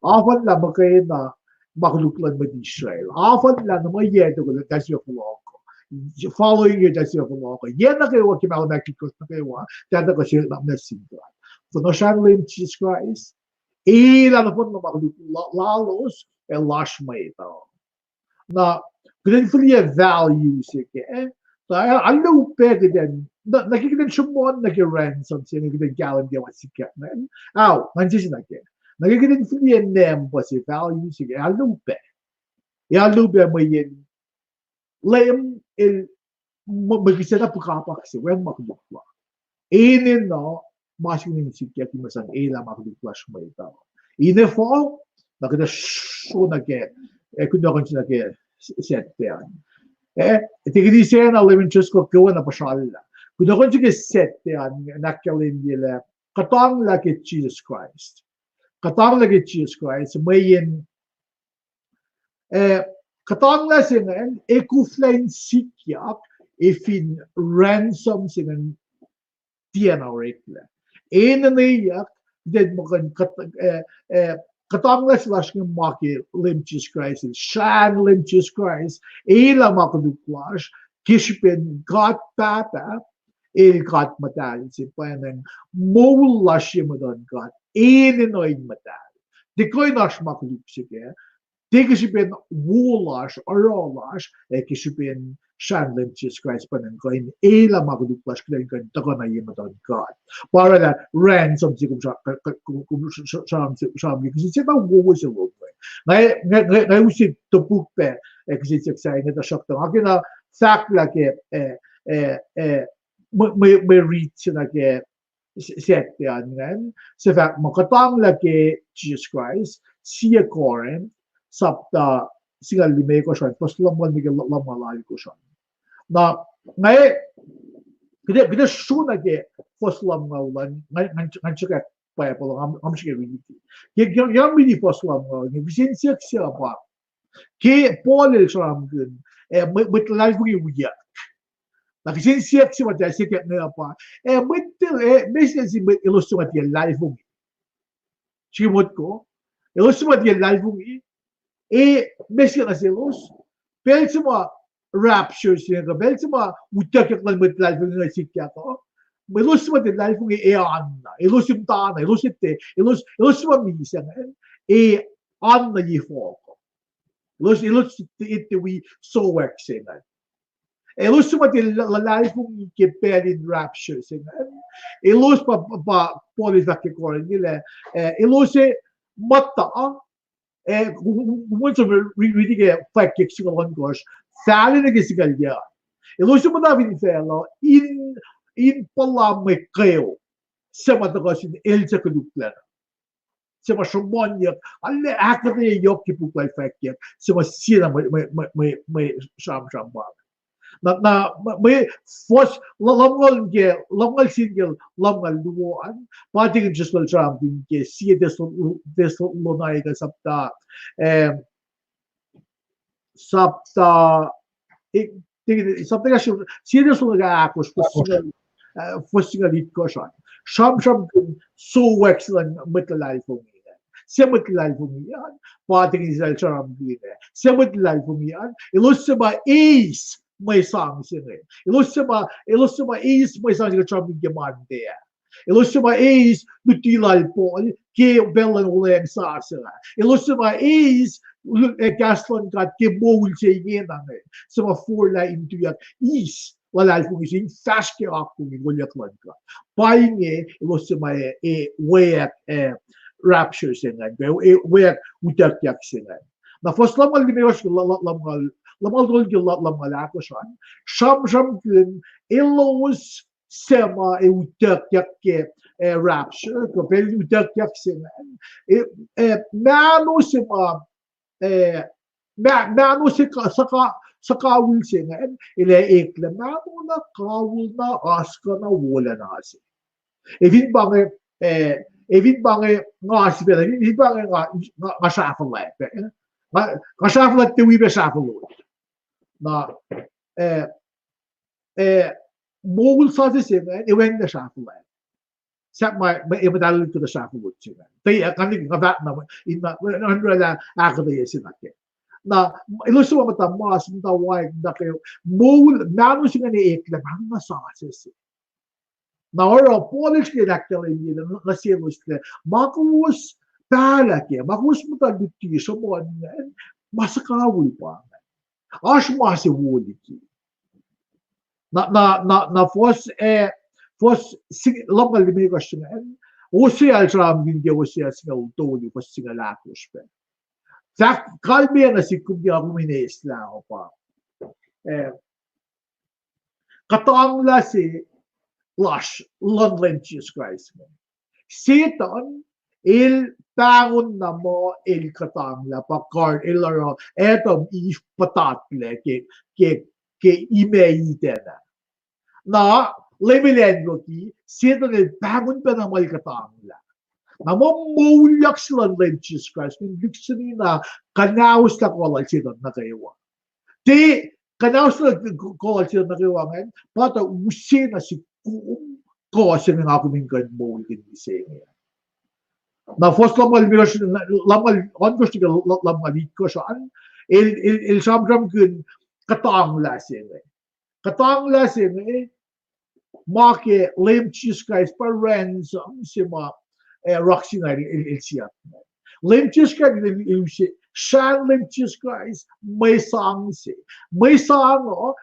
afuhnlah muhkwena ma koluk luhn mwet Israel. Afuhnlah na mwe yac toko eltahl sifil fohlohk. Following year eltahl sifil fohlohk. Yac nuh kwewa ke mahlwem ahkitkohsr nuh kwewa, eltahl tuhkuh se na mess sin God. Fuhnuh srahn Leum Jisus Kraist, elah nohfohn na ma koluk la-, lalos, ac lasr mwet uh. Na, kuht in fihliyac value se ke, tuh arlac upac kuht in, na, nuh ke kuht in sruhmuhn nuh ke ransom se inge kuht in kahlwem ke ma sikyak ingacn. Ao, ngan sese nuh ke. Nuh ke kuht in fihliyac nampuh se value se ke, arlac upac. Ac arlac upac mweyen Leum el mwe, mwe kihsac na pukapuk se, wacngihn ma koluk la. Enenuh ma se in sikyak in mwe sang elah ma koluk lasr mwet uh. Enenuh fal, na kuht ac sro nuh ke, eh, kunohkohn se nuh ke Saturday an. Eh, tikin ise na Leum Jisus kwewana puhsrallah. Kunohkohn se ke Saturday an, in ahkkahlwemye lah kuhtanglah ke Jisus Kraist. Kuhtanglah ke Jisus Kraist, mweyen Eh, kuhtanglah se ingacn, ac koflah in sikyak, ac fin ransom se ingacn tiacna oreklac. Enenweyuck, kuht in muh kuh in kuht-, eh, eh, kuhtanglah se lasr inge ma ke Leum Jisus Kraist, el srahn Leum Jisus Kraist, elah ma koluk lasr, ke srihpen God Pahpah, el God Muhtahl se pwacnwacng moul lasr ye muhtuhn God, enenuh in muhtahl. Tiac kuh in oasr ma koluk se kac, tiac ke srihpen wo lasr, oruh lasr, ac ke srihpen srahn Leum Jisus Kraist pwacnwacng kuh in elah ma koluk lasr, kuht in kuh in tuhkuh nuh ye muhtuhn God. Pa oraclah ransom se kom sra-, kom sra-, sra-, sram ke kihsen se na wowo se lom. Nga, nga, nga, nga use topuk pac, eh, kihsen se sahyac inge tuhsruhktuh nga kena fahklah ke, eh, eh, eh, mwe, mwe, mwe rit se nuh ke Saturday an ingacn, se fahk muh kuhtanglah ke Jisus Kraist, sie Corinth, sapta singucul limekohsr an, fuhs lumngaul nuh ke lumngaul alkohsr an. Na, nga, kuht ac, kuht ac sro nuh ke fuhs lumngaul an, ngan, ngan, ngan sruhkwack Bible, nga, nga srihke riti. Ke, ke, ke nga riti fuhs lumngaul, nge kihsen siyuck se uh pa, ke Paul el sramsramkihn, eh, mwet, mwet luhlahlfongi wiyuck. Na kihsen siyuck se ma tuh sikyak inge uh pa, eh, mwet, eh, meac se mwet elos suc ma tiac luhlahlfongi. Srihke motko, elos suc ma tiac luhlahlfongi, eh, meac se nuh selos, pacl se ma rapture se inge, kuh pacl se ma utuckyak luhn mwet luhlahlfongi inge sikyak uh, elos suc ma tiac luhlahlfongi ac oanna, elos muhtana, elos etuh, elos, elos suc ma misac ingacn, ac oanna ye fohk uh. Elos, elos etuh wi sowack se ingacn. Elos suc ma tiac luhlahlfongi ke pacl in rapture se ingacn, elos pa, pa, pa Paul el fahk ke Corinth lah, eh, elos ac muhta, eh, kom, kom, kom som ri-, riti ke fwackyuck singucul ohnkohsr, fahla nuh ke singucul yac. Elos ac muhta fin facluh in, in puhla mwe kweok suc ma tuhkuh sin el suc koluklacna. Suc ma sruhmuhnyuck, arlac ahkuhtweyac yohk ke puk lal fwackyuck, suc ma siena mwe, mwe, mwe, mwe, mwe sramsram pa. Na, na, mwe, mwe fuhs, lu-, lumngaul ke, lumngaul sin ke lumngaul luo an, pa tikin Jisus el sramsramkihn ke sie Thessal-, Thessalonica sapta, eh, sapta, eh, tikin, sapta, sie Thessalonica ahkosr, fuhs singucul, eh, fuhs singucul itkohsr an. Sramsramkihn sowack se luhn mwet luhlahlfongi. Suc mwet luhlahlfongi an, pa tikin Jisus el sramsramkihn. Suc mwet luhlahlfongi an, elos suc ma eis mwe sang se inge. Elos suc ma, elos suc ma eis mwe sang se inge sramsramkihn ke Monday ah. Elos suc ma eis luti lal Paul ke pacl luhn Wuhlweacng Sasuc ah. Elos suc ma eis lu-, eh, kahs luhn God ke moul se ingena inge. Suc ma forlah in tuyak eis luhlahlfongi se in fahsr ke akwuck in kolyuck luhn God. Pa inge elos suc ma, eh, eh, weack, eh, rapture se ingacn, eh, weack utuckyak se ingacn. Na fuhs lumngaul limekohsr ke lu-, lu-, lumngaul, lumngaul tolu ke lu-, lumngaul ahkosr an, sramsramkihn elos suc ma ac utuckyak ke, eh, rapture, kuh pacl utuckyak se ingacn, eh, eh, mahno se ma, eh, ma-, mahno se ka-, suhka-, suhkawihl se ingacn, el ac eklac mahno na kawihl na oaskuh na wolacna se. Ac fin pa inge, eh, ac fin pa inge nga sifacna, fin pa inge nga, nga, nga srahfuhlwact, eh, nga, nga srahfuhlwact tiac wi pac srahfuhlwact. Na, eh, eh, moul sasuc se ingacn, e wacngihn sahflah. Sahp ma, ma, e muhtahl kuhtuh sahflah se ingacn. Tuh, e, nga niki nga fahk na, in na, in orwaclah ahkuhtweyac se nuh kac. Na, elos suc ma muhta mas, muhta waik, muhta ke, moul, mahno se ingacn eklac, mahno na sasuc se. Na oruh Paul el srihke ahkkahlwemye nuh selos lah ma kowos pahlah kac, ma kowos muhta luti sruhmuhn ingacn, ma suhkawihl pa ingacn. Oasr ma se wo liki. Na, na, na, na fuhs, eh, fuhs sing-, lumngaul limekohsr ingacn, Hosea el sramsramkihn ke Hosea singucul tolu, fuhs singucul ahkosr pac. Fahk kalmeyac nuh sihk kom ke kom in eislah pa, eh, kuhtanglah se lasr luhn Leum Jisus Kraist inge. Setuhn el pahngon na muh el kuhtanglah, pa guard, el oruh Adam Eve puhtatlac ke, ke, ke imac itacna. Na, Leum el acnwuki, Setuhn el pahngon pacna muh el kuhtanglah. Na muh moulyak se luhn Leum Jisus Kraist, in lihksreni na kuhnahoslah kuh lal Setuhn nuh kwewa. Tiac kuhnahoslah kuh lal Setuhn nuh kwewa ingacn, pa tuh use na sihk kom kuh se inge nga kom in kuh in moulkihn mihsenge. Na fuhs lumngaul limekohsr, lumngaul ohnkohsr nuh ke lumngaul itkohsr an, el, el, el sramsramkihn kuhtanglah se inge. Kuhtanglah se inge, ma ke Leum Jisus Kraist pa ransom se ma, eh, Roxy na el, el, el siyuck. Leum Jisus Kraist el, el use, srahn Leum Jisus Kraist, mwe sang se. Mwe sang uh,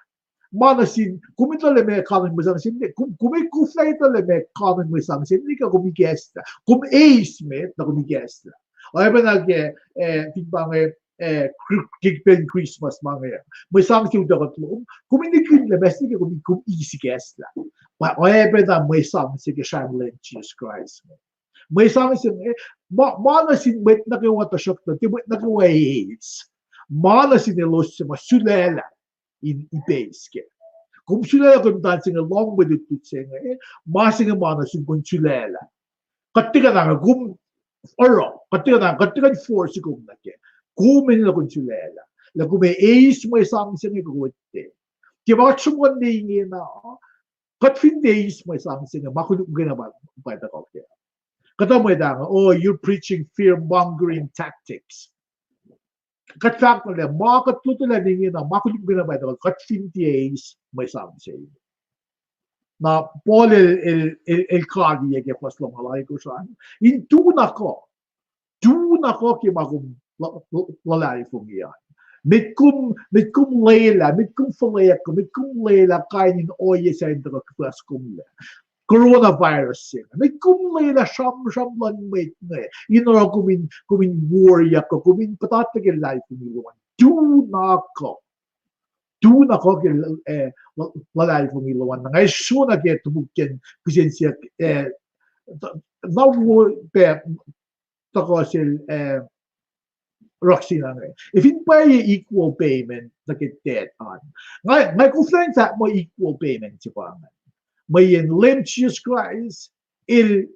ma nuh sin, kom etuh lah meac kanon mwe sang se, kom, kom ac koflah etuh lah meac kanon mwe sang se, ne kuh kom ikacslah. Kom eis met, na kom ikacslah. Oacyacpac na ke, eh, fin pa inge, eh, Chri-, ke pacl Christmas ma inge. Mwe sang se utuckuh lom, kom in nihkihn lah meac se ke kom, kom eis ikacslah. Pa oacyacpac na mwe sang se ke srahn Leum Jisus Kraist. Mwe sang se inge, ma, ma nuh sin mwet nuh kwewa tuhsruhktuh, tiac mwet nuh kwewa eis. Ma nuh sin elos suc ma sulaclah in ipeis kac. Kom sulaclah kom muhta se inge, lohng mwe lutlut se inge, ma se inge ma nuh sum kom sulaclah. Kuht tiac kuh in ange kom oruh, kuht tiac kuh in ange, kuht tiac kuh in force kom nuh kac. Kom enenuh kom sulaclah. Lah kom ac eis mwe sang se inge kuh kuht tiac. Ke ma kuht sruhmuhn ne ingena, kuht fin tiac eis mwe sang se inge, ma koluk muhkwena pa, pa tuhkuh kac. Kuhtuh mwet ange, oh, you're preaching fear-mongering tactics. Kuht fahk lah ma kuht lotwelah ne ingena, ma koluk muhkwena pa tuhkuh, kuht fin tiac eis mwe sang se inge. Na Paul el, el, el, el kaliyac ke fuhs lumngaul alkosr an, in tu na kuh, tu na kuh ke ma kom lu-, lu-, luhlahlfongi an. Met kom, met kom lwelah, met kom fuhlweack, met kom lwelah kain in ohiyac sacn tuhkuh ke fuhs komlac. Coronavirus se inge. Met kom lwelah sramsram luhn mwet inge in oruh kom in, kom in woryak, kom in puhtatlac ke luhlahlfongi lom an. Tu na kuh. Tu na kuh ke, eh, lu-, luhlahlfongi lom an. Na nga sona ke topuk ke kihsen siyuck, eh, na wo pac tuhkuh sel, eh, Roxy na inge. If in pwacye equal payment nuh ke debt an, nga, nga koflah in fahk muh equal payment se pa inge. Mweyen Leum Jisus Kraist el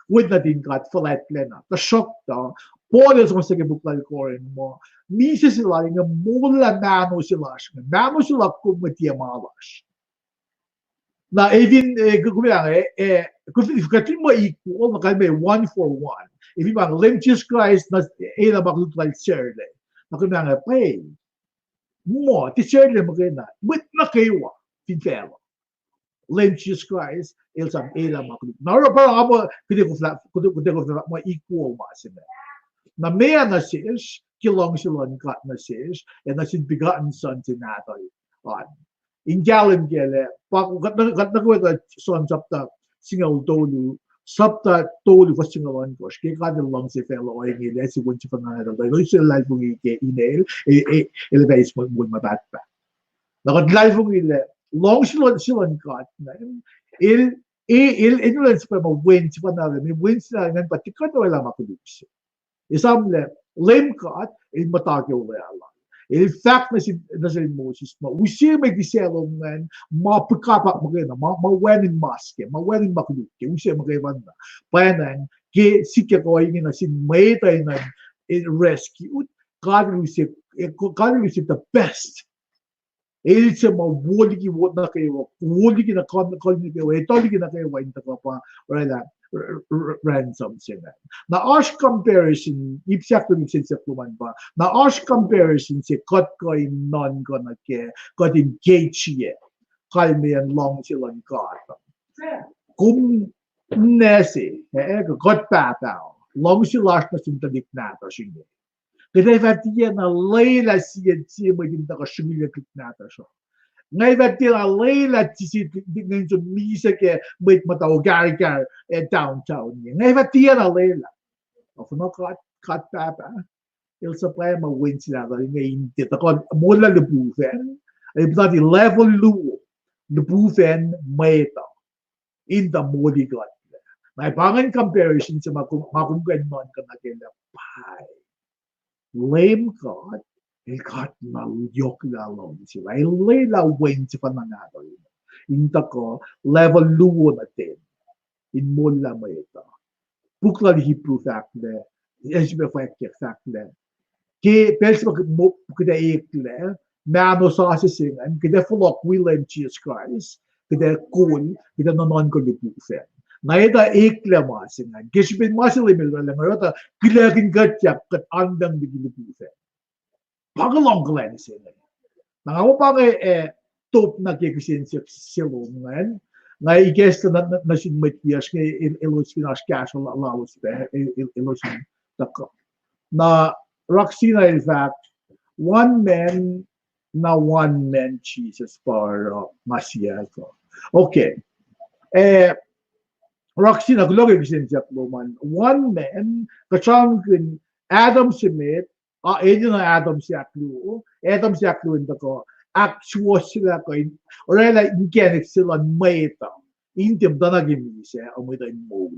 wen nuhtin God fuhlwactlacna. Tuhsruhktuh, Paul el suhmuhslah ke puk lal Corinth muh, misac se lal inge molwelah mahno se lasr inge. Mahno se luhk kom inge tiac ma lasr. Na, eh, fin, eh, k-, kom, eh, eh, kom fin, kuht fin muh equal, na kalmac one for one. Eh, fin ma Leum Jisus Kraist na elah ma koluk lal Sarlac. Na kom inge pwacye. Muh, tiac Sarlac muhkwena. Mwet nuh kwewa fin facluh. Leum Jisus Kraist el sang elah ma koluk. Na oruh pa nga muh, kuht ac koflah, kuht ac, kuht ac koflah muh equal ma se inge. Na meac nuh sesr, ke luhngse luhn God nuh sesr, ac nuh sin begotten Son se nahtuhl an. In kahlwem kac lah, pa kuht nuh, kuht nuh kwewa tuh John sapta singucul tolu, sapta tolu fuhs singucul ohnkohsr, ke God el luhngse facluh ohinge lah el use Wen sefanna nahtuhl, elos suc luhlahlfongi ke inel, e, e, el ac fah eis moul ma pahtpaht. Na kuht luhlahlfongi lah, luhngse luhn, se luhn God ingacn, el, e, el, el enenuh in sifacna ma Wen sefanna, ma Wen sefanna ingacn pa tiac kuh in orwaclah ma koluk se. Esam lah, Leum God el muhta ke olwelah lal. El fahk nuh sin, nuh sel Moses muh, use mwe kihsac lom ingacn, ma pihkapak muhkwena, ma, ma wacngihn mas kac, ma wacngihn ma koluk kac, use muhkwena. Pwacnwacng, ke sikyak ohinge nuh sin mwet uh enenuh in rescue, God el use, God el use the best El se ma wo liki wo nuh kwewa, wo liki na kol-, kol nuh kwewa, etuh liki nuh kwewa in tuhkuh pa orwaclah r-, r-, r-, ransom se ingacn. Na oasr comparison, ip sahk lom, ip se sahk lom an pa, na oasr comparison se kuht kuh in nuhnkuh nuh kac, kuht in kechiyac kalmeyacn luhngse luhn God. Kom nase, eh, kuh kuht pahpah, luhngse lasr nuh sin tuhlihk nahtuhsr inge. Kuht ac fah tiacna lwelah sie, sie mwet in tuhkuh srihngilyak tuhlihk nahtuhsr uh. Nga fah tiacna lwelah sie, sie tuhlihk nahtuhsr in misac ke mwet muhta okarkar, eh, downtown inge. Nga fah tiacna lwelah. Ofuna God, God pahpah, el suhpwacma wen se lah inge in tiac tuhkuh molwelah lipufacn, el puhtati level luo, lipufacn mwet uh in tuh moli kuhtlac. Na pa ingacn comparison se ma kom, ma kom kuh in nuhnkuh nuh kac lah pa Leum God, el God na yohk lah luhngse, el lwelah wen sefanna nahtuhl in tuhkuh level luo nuh ten in molwelah mwet uh. Puk lal Hebrew fahk lah, ac srihpac fahk, fahk lah, ke pacl se ma kuht eklac, mahno sasuc se ingacn, kuht ac fohlohk wi Leum Jisus Kraist, kuht ac kol, kuht ac nuhnuhnkuh lipufacn. Na etuh eklac ma se ingacn, ke srihpen ma se Leum El oraclah, nga oruh tuh kilakin kuhtyak kuht anlacng liki lipufacn. Pa kuloh kuhlwacng se inge. Na nga muh pa inge, eh, top nuh ke kihsen siyuck se lom ingacn. Nga ikacslah nuh, nuh, nuh sin mwet wiyacsr inge, el, elos fin oasr kahsruh la-, lalos pac, el, el, elos in tuhkuh. Na Raksina el fahk, one man, na one man Jesus pa oruh nga siyuck uh. Okay. Eh, Raksina, kuloh ke kihsen siyuck lom an. One man, kuht sramsramkihn Adam se met, a, el na Adam se ahkluo, Adam se ahkluo in tuhkuh ahksuwohsyelah kuh in orwaclah inkacnek se luhn mwet uh in tiac muhtana ke misac, a mwet uh in moul.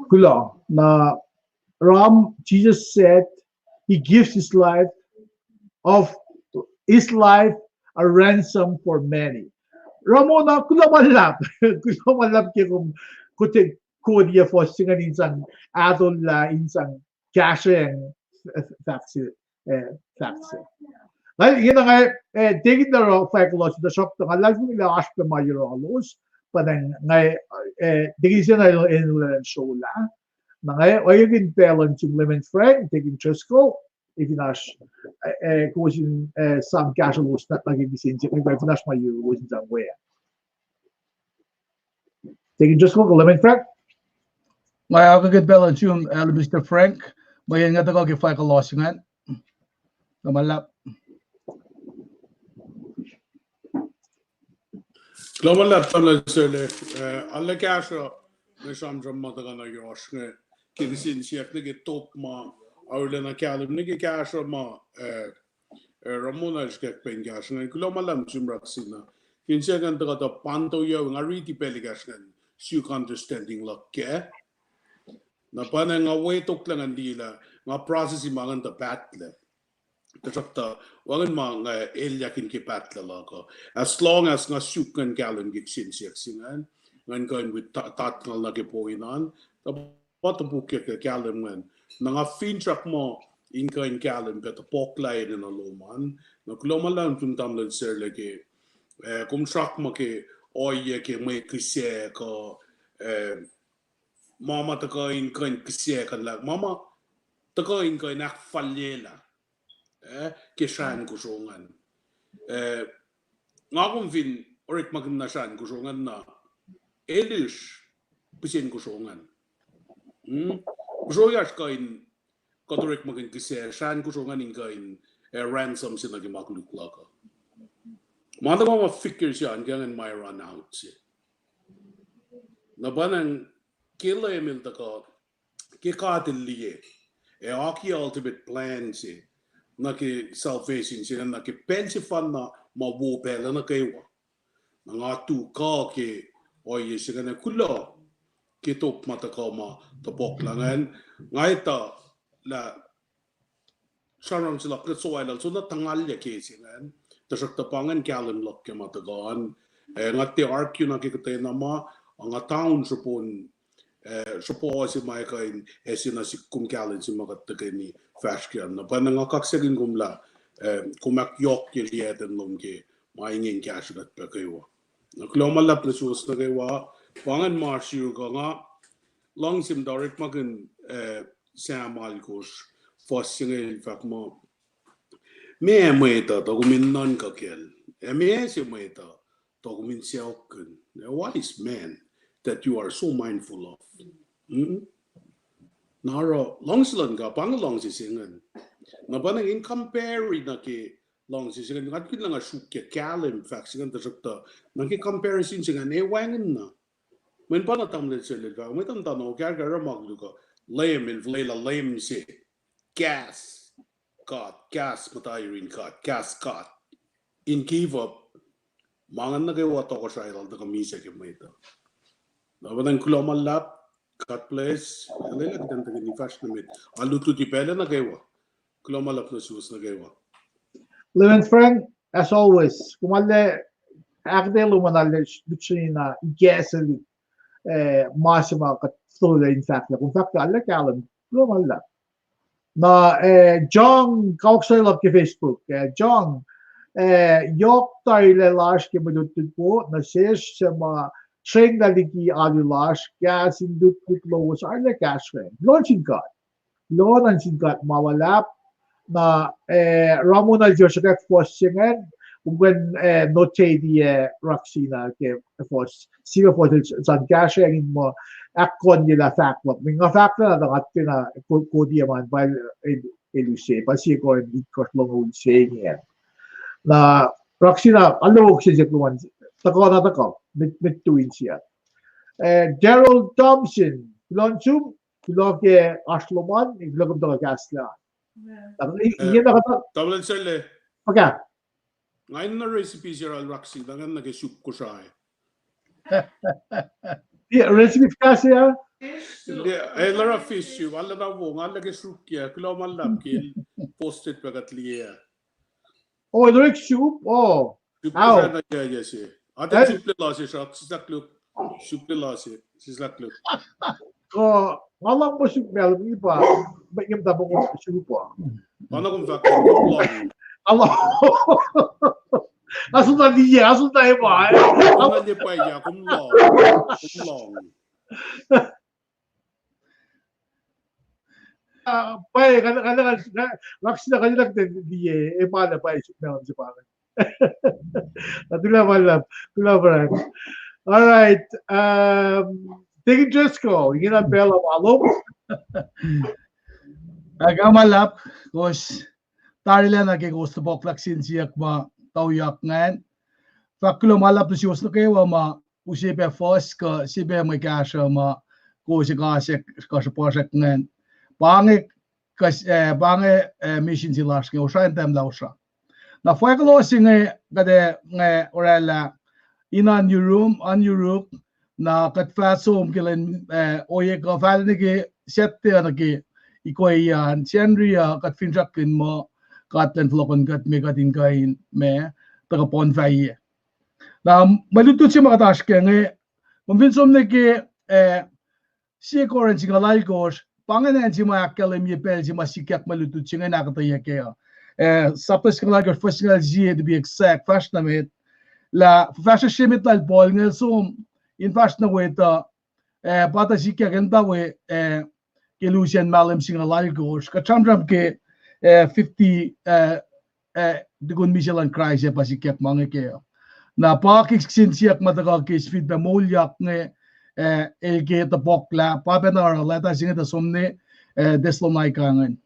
Kuloh, na Ram, Jesus said, he gives his life of his life a ransom for many. Ramona, kuloh ma luhlahp, kuloh ma luhlahp ke kom, kom tiac kodiyac fuhs se ingacn in sang ahtolah, in sang kahsrweacng fahk se, eh, fahk se. Nga, ingena nga, eh, tekin oruh fahk lalos, tuhsruhktuh nga luhlahlfongi lah oasr pac ma yohrohlos, pa nga, eh, tekin se na el, el, el srolah. Na nga, eh, oacyacpac luhn sum Lemon Frank, tekin Driscoll, eh, fin oasr, eh, eh, kowos in, eh, sang kahsrwelos nuh, nuh ke kihsen se, eh, fin oasr ma yohrohlos in sang we. Tekin Driscoll, Lemon Frank. Nga akihlen pac luhn sum, eh, Mister Frank, mweyen nga tuhkuh ke fahk lalos ingacn. Kuloh ma luhlahp. Kuloh ma luhlahp, Tom Lensele, eh, arlac kahsruh mwe sramsram ma tuhkuh nuh yohrohsr inge, ke kihsen siyuck nuh ke top ma arulacna kahlwem nuh ke kahsruh ma, eh, eh, Ramona el srihkwack pac in kahsruh ingacn. Kuloh ma luhlahp sum Raksina. Kihsen siyuck ingacn tuhkuh tuh panto yohk, nga riti pacl ekahsr ingacn, suk understanding luhk kac. Na pa nga wetoklac ngan liye lah, nga process-i ma ngan tuh pahtlac. Tuhsruhktuh, wacngihn ma nga elyahkihn ke pahtlac luhk uh. As long as nga suk ngan kahlwem ke kihsen siyuck se ingacn, ngan kuh in wi ta-, tatngal nuh ke point an, tuh pa topukyuck kahlwem ingacn. Na nga finsrak muh in kuh in kahlwem pac topukyuck enenuh lom an. Na kuloh ma luhlahp sum Tom Lensele ke, eh, kom srak muh ke ohiyac ke mwe kihsac kuh, eh, ma ma tuhkuh in kuh in kihsac kuh lah, ma ma tuhkuh in kuh in ahkfalyelah, eh, ke srahn kosro ingacn. Eh, nga kom fin orekmakihn na srahn kosro ingacn na, elos pihsen kosro ingacn. Hmm? Kosro oasr kuh in kuht orekmakihn kihsac srahn kosro ingacn in kuh in, eh, ransom se nuh ke ma koluk luhk uh. Ma tuhkuh ma figure se an ke ingacn ma run out se. Na pa nang ke Leum el tuhkuh, ke God el liye, ac oakiyac ultimate plan se nuh ke salvation se ingacn, nuh ke pacl sefanna ma wo pacl uh nuh kwewa. Na nga tu kuh ke ohiyac se ingacn, kuloh ke top ma tuhkuh ma topukyuck ingacn, nga etuh lah sramsram se luhk inge sowacack lal soenna tuhngalyac ke se ingacn, tuhsruhktuh pa ingacn kahlwem luhk ke ma tuhkuh an, eh, nga tiac argue nuh ke kuhtwena ma, nga taun srihpen, eh, sruhpuh se ma kuh in ase na sik kom kahlwem se ma kuht tuhkweni fahsr ke an. Na pa na nga kaksakihn kom lah, eh, kom ahkyohkye liyacten lom ke ma ingacn kahsruh kuht pac kwewa. Na kuloh ma luhlahp nuh suwos nuh kwewa, pa ingacn ma srihk uh nga luhngse muhta orekmakihn, eh, Sam alkosr, fuhs se inge el fahk muh, meac mwet uh tuh kom in nuhnkuh kacl? Ac meac se mwet uh tuh kom in sacohkkihn? A wise man that you are so mindful of. Na oruh luhngse luhn God, pa inge luhngse se ingacn. Na pa na in compare nuh ke luhngse se ingacn, nga kihtin lah nga sruokyac kahlwem fahk se ingacn, tuhsruhktuh nuh ke comparison se ingacn, e wacngihn na. Mweyen pa na tamuhlwel se lel fahk, mwet uh muhta na okarkar oruh ma koluk uh, Leum, el fuhlwelah Leum se, kahs God, kahs muhta yurin God, kahs God, in give up ma ingacn nuh kwewa tohkohsrahi lal tuhkuh misac ke mwet uh. Na pa na kuloh ma luhlahp, God bless, ac lwelah kuht in tuhkweni fahsr nuh met, a lutlut pacl nuh kwewa. Kuloh ma luhlahp nuh suwos nuh kwewa. Lewin Frank, as always, kom arlac ahkuhtweyac lom an arlac lutlut sreni na ikacslah, eh, ma se ma kuht tolu in fahk lah kom fahk lah arlac kahlwem, kuloh ma luhlahp. Na, eh, John, kawuck se lal ke Facebook, eh, John, eh, yohk tarilac lasr ke mwe lutlut wo nuh sesr suc ma srenglah liki alu lasr, kahs in lutlut lowos arlac kahsrweacng. Kuloh nuh sin God. Kuloh nuh sin God ma luhlahp. Na, eh, Ramona el sruhkwack fuhs se ingacn, kom kuh in, eh, notate, eh, Raksina ke fuhs, sie fuhs el sang kahsrweacng in muh ahkkohnyelah fahk luhk. Mweyen nga fahk lah na tuh nga tiacna ko-, koti ma pa el, el use, pa sie Korint itkohsr longoul se ingacn. Na Raksina, alu wo kihsen siyuck lom an, tuhkuh na tuhkuh, met, met tu insiyuck. Eh, Daryl Thompson, kuloh nuh sum, kuloh ke oasr lom an, kuloh kom tuhkuh kahslah. Tamuhlwel Sele. Fuhkah? Nga enenuh recipe se yohrohl Raksina ingacn nuh ke soup Kosrae. Recipe fuhkah se ah? El oruh fish soup, arlac na wo, nga arlac ke sruokyac, kuloh ma luhlahp ke posted pac kuht liye. Oh, el orek soup? Oh. Soup Kosrae na yac se. Atacn soup lwelah se srak, sislah koluk. Soup lwelah se, sislah koluk. Kuh, nga luhngse soup mahlwem ngi pa, ngi muhta pa soup uh. Pa na kom fahk, kom lohng. Nga lohng. Asulta liye, asulta ema. Nga liye pa ya, kom lohng. Kom lohng. Ah, pwacye, nga, nga, nga, Raksina, nga liye, eh, ma na pwacye soup mahlwem se pa. Kuloh ma luhlahp, kuloh ma luhlahp. All right, um, Deacon Driscoll, ingena pacl uh ma lom. Ah, kuloh ma luhlahp, kowos tarilac nuh ke kowos tohpohklah kihsen siyuck ma tuyak ingacn. Fahk kuloh ma luhlahp nuh suwos nuh kwewa ma use pac fuhs kuh sie pac mwe kahsruh ma kowos ac kasak kuh sruhpuhsrak ingacn. Pa inge, eh, pa inge, eh, misin se lasr inge, Osra in Tahmtahel Osra. Na fwack lalos inge kuht ac, eh, oraclah in oan yuruk, oan yuruk, na kuht fah som ke lwen, eh, ohiyac kuh fal nuh ke Saturday nuh ke ikoac an, Sacnri uh kuht finsrakkihn muh God elan fohlohkohn kuht me kuht in kuh in ma tuhkuh poun fahye. Na mwe lutlut se ma kuht oasr kac inge, kom fin som nuh ke, eh, sie Korint singucul alkosr, pa ingacn se ma ahkkahlwemye pacl se ma sikyak mwe lutlut se inge in ahkuhtweyac kac uh. Eh, sapta singucul alkosr, fuhs singucul sie, to be exact, fahsr nuh met, lah fuhfahsryucsr se met lal Paul inge el som in fahsr nuh met uh, eh, pa tuh sikyak in muhta we, eh, ke lusen mahlwem singucul alkosr. Kuht sramsram ke, eh, fifty, eh, eh, tukun misac luhn Kraist ac pa sikyak ma inge kac uh. Na pa kihsen siyuck ma tuhkuh ke sifilpac moulyak inge, eh, el ke tohpohklah, pa pacna oruh leta se inge tuh som nuh, eh, Thessalonica ingacn.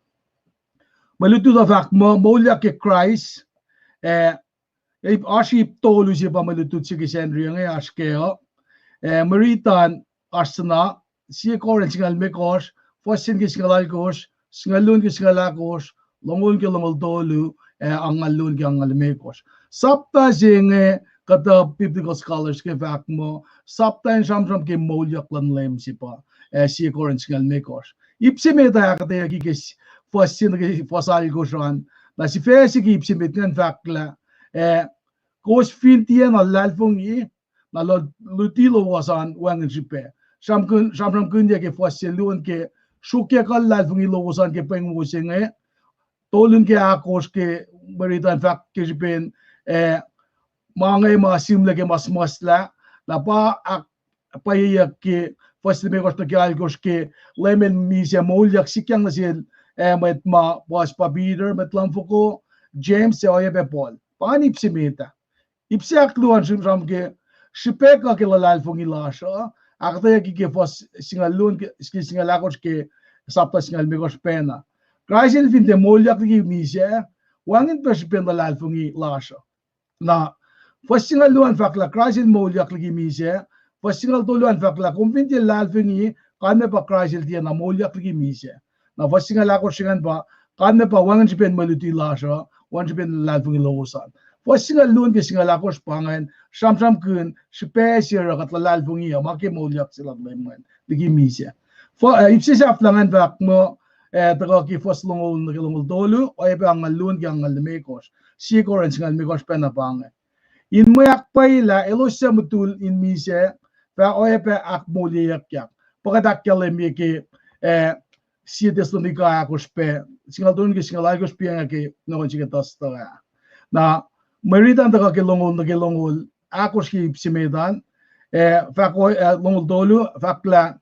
Mwe lutlut uh fahk muh moulyak ke Kraist, eh, oasr ip tolu se pa mwe lutlut se ke Sacnri inge oasr kac uh. Eh, mwe riti an oasr suhna, sie Korint singucul limekohsr, fuhs se ke singucul alkosr, singucul luo ke singucul ahkosr, longoul ke longoul tolu, ac angngaul luo ke angngaul limekohsr. Sapta se inge kuhtuh biblical scholars ke fahk muh sapta in sramsram ke moulyak luhn Leum se pa, eh, sie Korint singucul limekohsr. Ip se met ah ahkuhtweyucki ke fuhs se nuh ke fuhs alkosr an, na sifac se ke ip se met ingacn fahk lah, eh, kowos fin tiacna luhlahlfongi, na luti lowos an wacngihn srihpac. sramsramkihnyuck ke fuhs se luo an ke sruokyac kuh luhlahlfongi lowos an ke pweng wo se inge, tolu nuh ke ahkosr ke mwe riti an fahk ke srihpen, eh, ma inge ma sihmlac ke ma suhmuhslah, na pa ahkpwacyeyuck ke fuhs limekohsr nuh ke alkohsr ke Leum El misac moulyak sikyang nuh sel, eh, mwet ma puhs pa Peter, mwet luhmfoko, James, ac oacyacpac Paul. Pa ngan ip se met ah. Ip se ahkluo an sramsram ke srihpac kuh ke luhlahlfongi lasr uh, ahkuhtweyucki ke fuhs singucul luo, ke singucul ahkosr ke sapta singucul limekohsr pacna. Kraist El fin tiac moulyak liki misac, wacngihn pac srihpen luhlahlfongi lasr uh. Na fuhs singucul luo an fahk lah Kraist El moulyak liki misac, fuhs singucul tolu an fahk lah kom fin tiac luhlahlfongi, kalmac pa Kraist El tiacna moulyak liki misac. Na fuhs singucul ahkosr ingacn pa, kalmac pa wacngihn srihpen mwe luti lasr uh, wacngihn srihpen luhlahlfongi lowos an. Fuhs singucul luo ke singucul ahkosr pa ingacn sramsramkihn srihpac se oruh kuht luhlahlfongi uh ma ke moulyak se luhn Leum ingacn liki misac. Ip se sahflah ingacn fahk muh, eh, tuhkuh ke fuhs longoul nuh ke longoul tolu, oacyacpac angngaul luo ke angngaul limekohsr. Sie Korint singucul limekohsr pacna pa inge. In mwe ahkpwacye lah elos suc mutul in misac fah oacyacpac ahkmoulyeyuckyak. Pa kuht ahkkahlwemye ke, eh, Sie Thessalonica ahkosr pac, singucul tolu ke singucul alkosr piacng ke nohkon se ke Thursday ah. Na mwe riti an tuhkuh ke longoul nuh ke longoul ahkosr ke ip se met an, eh, fahk, eh, longoul tolu fahk lah,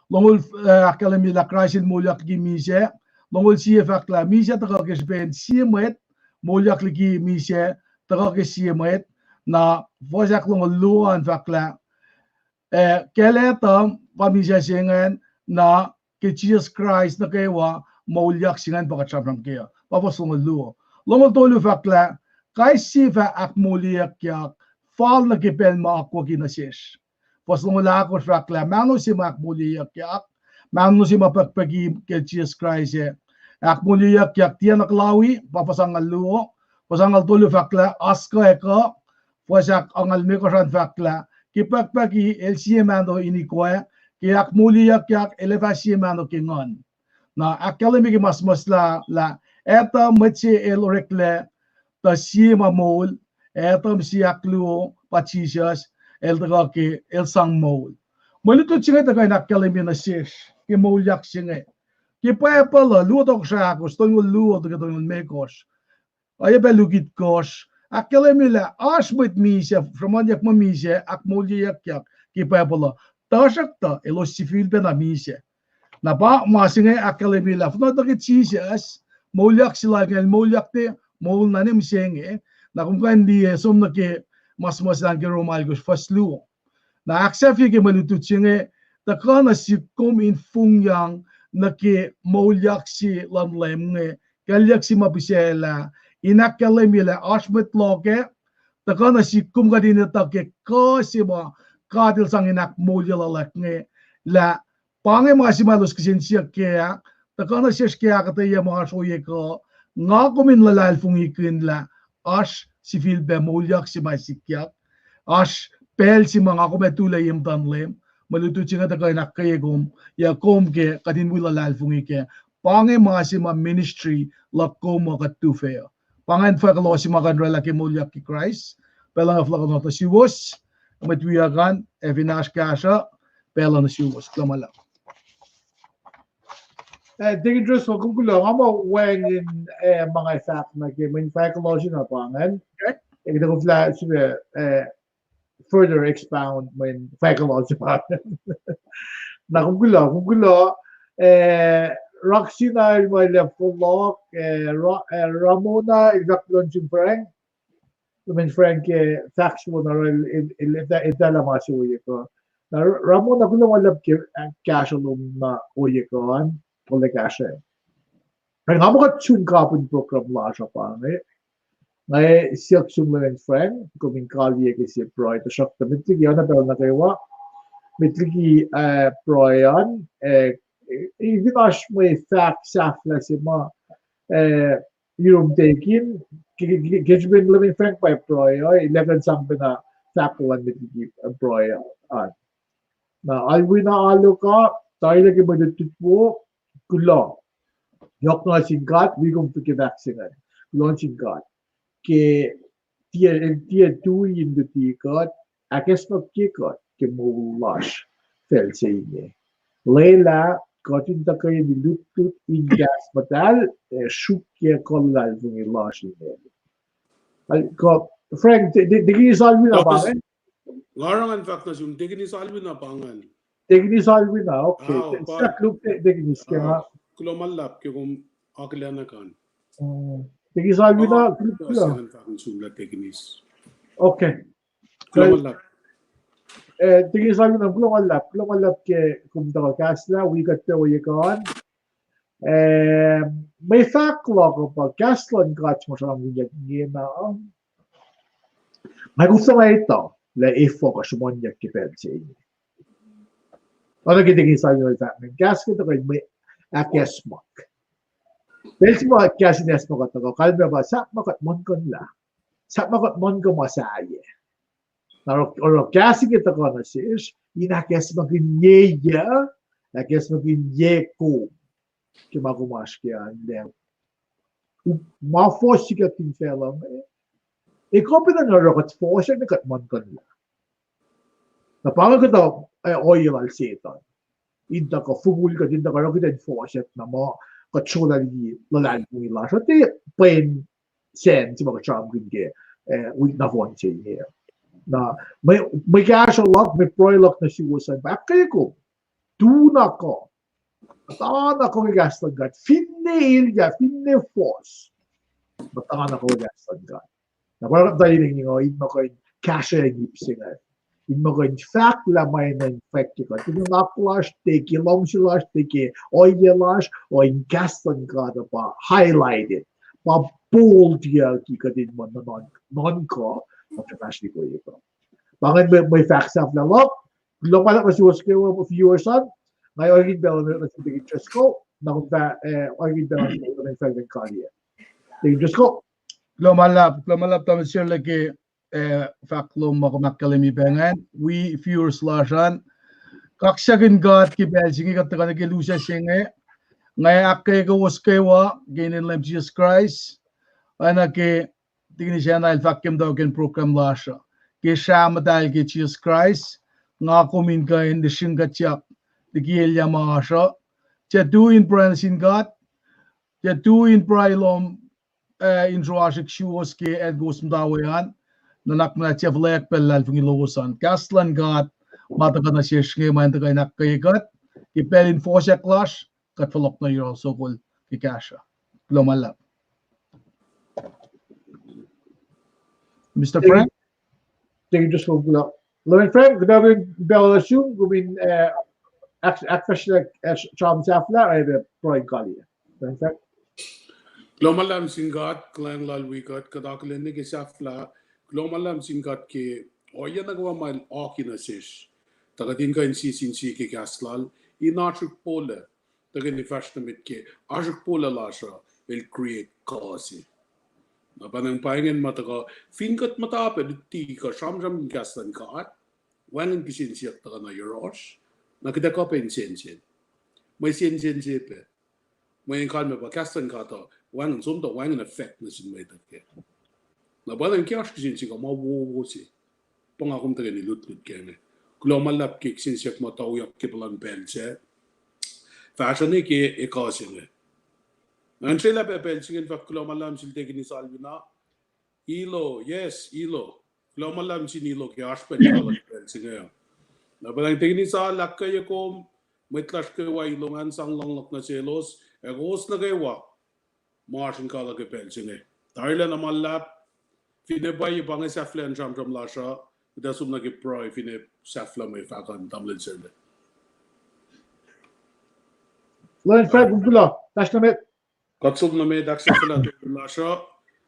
longoul, eh, ahkkahlwemye lah Kraist El moulyak liki misac. Longoul sie fahk lah misac tuhkuh ke srihpen sie mwet, moulyak liki misac tuhkuh ke sie mwet. Na fuhs ahklongoul luo an fahk lah, eh, kacl Adam pa misac se ingacn, na ke Jisus Kraist nuh kwewa moulyak se ingacn pa kuht sramsram kac uh. Pa fuhs longoul luo. Longoul tolu fahk lah kais sie fah ahkmoulyeyuckyak fal nuh ke pacl ma akwucki nuh sesr. Fuhs longoul ahkosr fahk lah mahno se ma ahkmoulyeyuckyak, mahno se ma pukpuki ke Jisus Kraist ah, ahkmoulyeyuckyak tiacna kuhlawi, pa fuhs angngaul luo. Fuhs angngaul tolu fahk lah oasr kuh ac kuh. Fuhs ahk-, angngaul limekohsr an fahk lah ke pukpuki el sie mahno in ikwac, ke ahkmoulyeyuckyak el ac fah sie mahno ke nguhn. Na ahkkahlwemye ke ma suhmuhslah lah Adam mwet se el oreklac tuh sie ma moul, Adam sie ahkluo pa Jisus, el tuhkuh ke el sang moul. Mwe lutlut se inge tuhkuh in ahkkahlwemye nuh sesr ke moulyak se inge. Ke Bible uh, Luo Tohkohsrah ahkosr, tolngoul luo tuh ke tolngoul limekohsr, oacyacpac Luo Kitkosr, ahkkahlwemye lah oasr mwet misac, sruhmuhnyuck muh misac, ahkmoulyeyuckyak ke Bible uh, tuhsruhktuh elos sifilpacna misac. Na pa ma se inge ahkkahlwemye lah finatuh ke Jisus, moulyak se lal inge el moulyak te, moul na ne mihsenge. Na kom kuh in liye som nuh ke ma suhmuhslah an ke Rom alkosr fuhs luo. Na ahksahfye ke mwe lutlut se inge, tuhkuh nuh sihk kom in fongyang nuh ke moulyak se luhn Leum inge, kalyuck se ma pihsaclah, in ahkkahlwemye lah oasr mwet loh kac, tuhkuh nuh sihk kom kuht in etuh ke kuh se ma God El sang in ahkmoulye luhlahp inge, lah pa inge ma se ma elos kihsen siyuck kac ah, tuhkuh nuh sesr ke ahkuhtweyac ma oasr ohiyac kuh, nga kom in luhlahlfongikihn lah oasr sifilpac moulyak se ma sikyak, oasr pacl se ma nga kom ac tulac ye muhtuhn Leum. Mwe lutlut se inge tuhkuh in ahkkweye kom, ya kom ke kuht in wi luhlahlfongi kac. Pa inge ma se ma ministry luhk kom uh kuht tufah uh. Pa ingacn fahk kuloh se ma kuh in orwaclah ke moulyak ke Kraist. Pacl uh nga fohlohk nuh suwos, mwet wiyuck an, ac fin oasr kahsruh, pacl uh nuh suwos. Kuloh ma luhlahp. Eh, Deacon Driscoll, kom kuloh, nga muh wacngihn, eh, ma nga fahk nuh ke mweyen fahk kuloh se na pa ingacn. Okay. Eh, kuht koflah sifilpac, eh, further expound mweyen fahk kuloh se pa ingacn. Na kom kuloh, kom kuloh, eh, Raksina el muh el ac fohlohk, eh, Ra-, eh, Ramona el fahk kuloh nuh sin Frank. Lemen Frank, eh, fahk soko na el, el, el, el, el, el ma se ohiyac kuh. Na Ramona, kuloh ma luhlahp ke, eh, kahsruh lom na ohiyac kuh an, kol kahsruh. Nga muh kuht sun kapihn program lasr uh pa inge. Nga siyuck sum Lemen Frank, kom in kaliyac ke sie pruhe, tuhsruhktuh met liki oacna pacl nuh kwewa, met liki, eh, pruhe an, eh, eh, fin oasr mwe fahk sahflah se ma, eh, yurum tekin, ke, ke, ke, ke srihpen Lemen Frank pa pruhe uh, el ac kuh in sang pacna fahk luhn met liki, eh, pruhe an. Na, alwina aloka, tailake mwe lutlut wo, kuloh. Yohk nuh sin God, wi kom ke fahk se ingacn. Kuloh nuh sin God. Ke tiac, tiac tui in luti kuht, ahkacsmakiye kuht ke moul lasr. pacl se inge. Lwelah kuht in tuhkweni lutlut in kahs muhtahl, ac sruokyac kuh luhlahlfongi lasr inge. Kuh, Frank, Deacon Salvina pa ingacn? Nga oruh ngan fahk nuh sum, Deacon Salvina pa ingacn. Deacon Salvina, okay. Sahk luk Deacon ke nga. Kuloh ma luhlahp ke kom akihlen nuh kan. Deacon Salvina, kuloh ma luhlahp. Okay. Deacon Salvina, kuloh ma luhlahp, kuloh ma luhlahp ke kom tuhkuh kahslah, wi kuht pac ohiyac kuh an. Mwe fahk luhk uh pa kahs luhn God ma sramsramkihnyuck ingena. Nga koflah etuh lah efuh kuh sruhmuhnyuck ke pacl se inge. Oacna ke Deacon Salvina el fahk ingacn, kahs inge tuhkuh in mwe ahkacsmak. Pacl se ma kahs in ahkacsmak uh tuhkuh, kalmac pa sahp ma kuht muhlkuhnlah. Sahp ma kuht muhlkuhnlah ma sahyac. Na oruh kahs inge tuhkuh nuh sesr in ahkacsmakihnye, ahkacsmakihnye kom ke ma kom oasr ke an lah ma fohs sikyak fin facluh inge. Ekuh pacna in oruh kuht fohsack na kuht muhlkuhnlah. Na pa inge kuhtuh ohiyac lal Setuhn in tuhkuh fongul kuht, in tuhkuh oruh kuht in fohsack na ma kuht srolah liki luhlahlfongi lasr uh, tiac pwen sacn se ma kuht sramsramkihn ke wik nohfohn se inge. Na mwe kahsruh luhk, mwe pruhe luhk nuh suwos an pa ahkkweye kom, tu na kuh, muhta na kuh ke kahs luhn God, finne elyah, finne fohs, muhta na kuh ke kahs luhn God. Na pa tuh inge in muh kuh in kahsruh ip se inge, in muh kuh in fahk lah ma enenuh in fahk ke kuht, in nuhnak lasr, tiac ke luhngse lasr, tiac ke ohiyac lasr, o in kahs luhn God uh pa highlighted, pa bold yucki kuht in muh nuhnuhnkuh, nuh ke fahsreni kuh. Pa ingacn mwe fahk sahflah luhk. Kuloh ma luhlahp nuh suwos kwewa viewers an. Nga orekmakihn pacl nuh sum Deacon Driscoll, na kom fah orekmakihn pacl nuh sum Deacon Driscoll. Kuloh ma luhlahp, kuloh ma luhlahp Thomas Sherle ke fahk lom ma kom ahkkahlwemye pac ingacn, wi viewers lasr an. Kaksakihn God ke pacl se inge kuht tuhkuh nuh ke lusac se inge. Nga ahkkweye kowos kwewa ke inen Leum Jisus Kraist. Oacna ke Deacon Sacna el fahk ke muhtwacwacack in program lasr uh, ke srah muhtahl ke Jisus Kraist, nga kom in kuh in lihsrihngkuhtyak liki elyah ma oasr uh. Tiac tu in pruhe nuh sin God, tiac tu in pruhe lom in sroasrihk suwos ke acn kowos muhta we an. Nuhnak muhnahs, tiac fuhlweack pac luhlahlfongi lowos an. Kahs luhn God ma tuhkuh nuh sesr inge ma in tuhkuh in ahkkweye kuht ke pacl in fohsack lasr, kuht fohlohk nuh yohrohl sokol ke kahsruh. Kuloh ma luhlahp. Mister Frank? Thank you, just kuloh. Reverend Frank, kuht ac pacl nuh sum, kom in ahkfahsryelah sramsram sahflah, ac pruhe in kaliyac. Reverend Frank? Kuloh ma luhlahp sin God, kuhlwacng lal wi kuht, kuht akihlen nuh ke sahflah, kuloh ma luhlahp sin God ke ohiyac nuh kwewa ma el oaki nuh sesr, tuh kuht in kuh in sie sin sie ke kahs lal, in oasrihk pole, tuhkweni fahsr nuh met ke oasrihk pole lasr uh, el create kuh se. Na pa ingacn pa ingacn ma tuhkuh, fin kuht muhta pac luti kuh sramsram in kahs luhn God, wacngihn kihsen siyuck tuhkuh nuh yohrohsr, na kuht ac kuh pac in sensen. Mwe sensen se pac, mweyen kalmac pa kahs luhn God uh wacngihn, som tuh wacngihn effect nuh sin mwet uh kac. Na pa ingacn ke oasr kihsen siyuck ma wowo se, pa nga kom tuhkweni lutlut kac inge. Kuloh ma luhlahp ke kihsen siyuck ma tuyak ke puhlan pacl sac, fahsruh nuh ke ekuh se inge. Nga srelah pac pacl se inge in fahk kuloh ma luhlahp sel Deacon Salvina. Ilo, yes, Ilo. Kuloh ma luhlahp sin Ilo ke oasr pacl se inge. Na pa ingacn Deacon Sal, ahkkweye kom, mwet lasr kwewa Ilo ngan sang luhng luhk nuh selos, ac kowos nuh kwewa ma oasr in kal ke pacl se inge. Tarilacna ma luhlahp, finne pwacye pa inge sahflah in sramsram lasr uh, kuht ac som nuh ke pruhe finne sahflah mwe fahk an, tamuhlwel Sele. Lwen fahk, kuloh, fahsr nuh met. Kuht som nuh met, ahksahfyelah tolu lasr uh,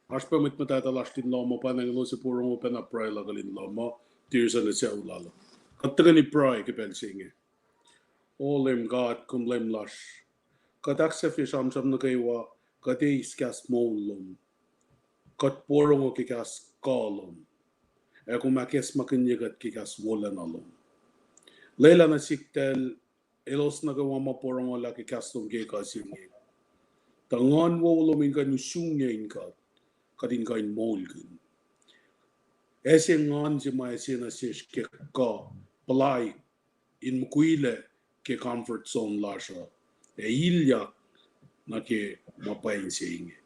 oasr pac mwet muhtwacta lasr in lohm uh, pa ingacn elos ac porongo pacna pruhe luhk uh in lohm uh, tiac suc nuh sucu lal uh. Kuht tuhkweni pruhe ke pacl se inge. O Leum God, kom Leum lasr. Kuht ahksahfye sramsram nuh kwewa, kuht eis kahs moul lom. Kuht porongo ke kahs kuh lom, ac kom ahkacsmakihnye kuht ke kahs wolacna lom. Lwelah nuh sihk tahl elos nuh kwewa ma porongolah ke kahs lom ke ekuh se inge, tuh Nguhn wowo lom in kuh in usrnguck in kuht, kuht in kuh in moulkihn. Ase Nguhn se ma ase nuh sesr ke kuh, puhlaik, in mukwilac ke comfort zone lasr uh, ac ilyak nuh ke ma pwacye se inge.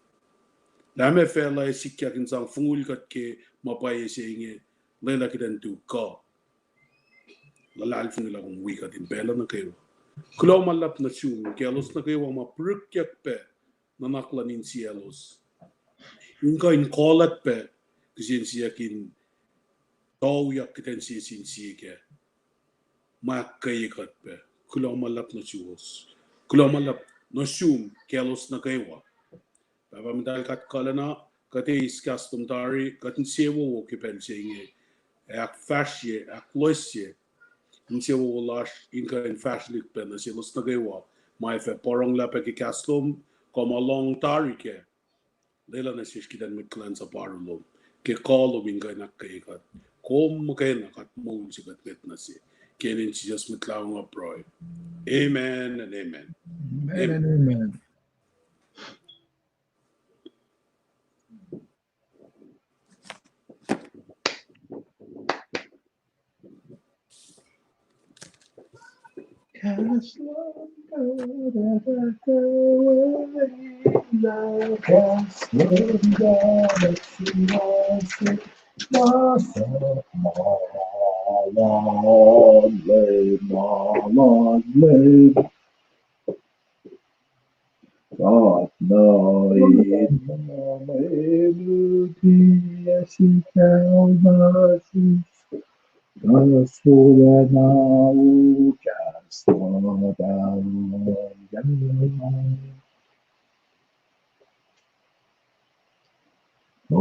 Lah meac facluh ac sikyak in sang fongul kuht ke ma pwacye se inge, lwelah kuht in tu kuh luhlahlfongi lah kom wi kuht in pacl nuh kwewa. Kuloh ma luhlahp nuh sum ke elos nuh kwewa ma pihrihkyuck pac nuhnak luhn insiyaclos, in kuh in kohlwactpac kihsen siyuck in tohuyak kuht in sie sin sie kac, ma ahkkweye kuht pac. Kuloh ma luhlahp nuh suwos. Kuloh ma luhlahp nuh sum ke elos nuh kwewa. Pahpah muhtahl, kuht kuhlacna, kuht eis kahs lom tari, kuht insewowo ke pacl se inge, ac ahkfahsrye, ahkloesye insewowo lasr in kuh in fahsrelihk pac nuh selos nuh kwewa ma ac fah poronglah pac ke kahs lom, kuh ma lohng tari kac. Lwelah nuh sesr kuht in mwet kuhlwacnsap oaru lom ke kuh lom in kuh in ahkkweye kuht. Kom muhkwena kuht moul se kuht ngwet nuh se. Ke inen Jisus Mwet Lahngo nga pruhe. Amen and amen. Amen and amen. God nuh in ma mwe luti ac sikal ma sis, kahs wolacna u kahs ma pahluh. O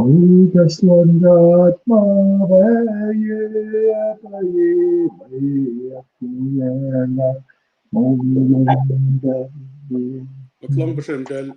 kahs luhn God ma pwacye, pwacye, pwacye, pwacye, pwacye. Kuht lohng puhsremtal,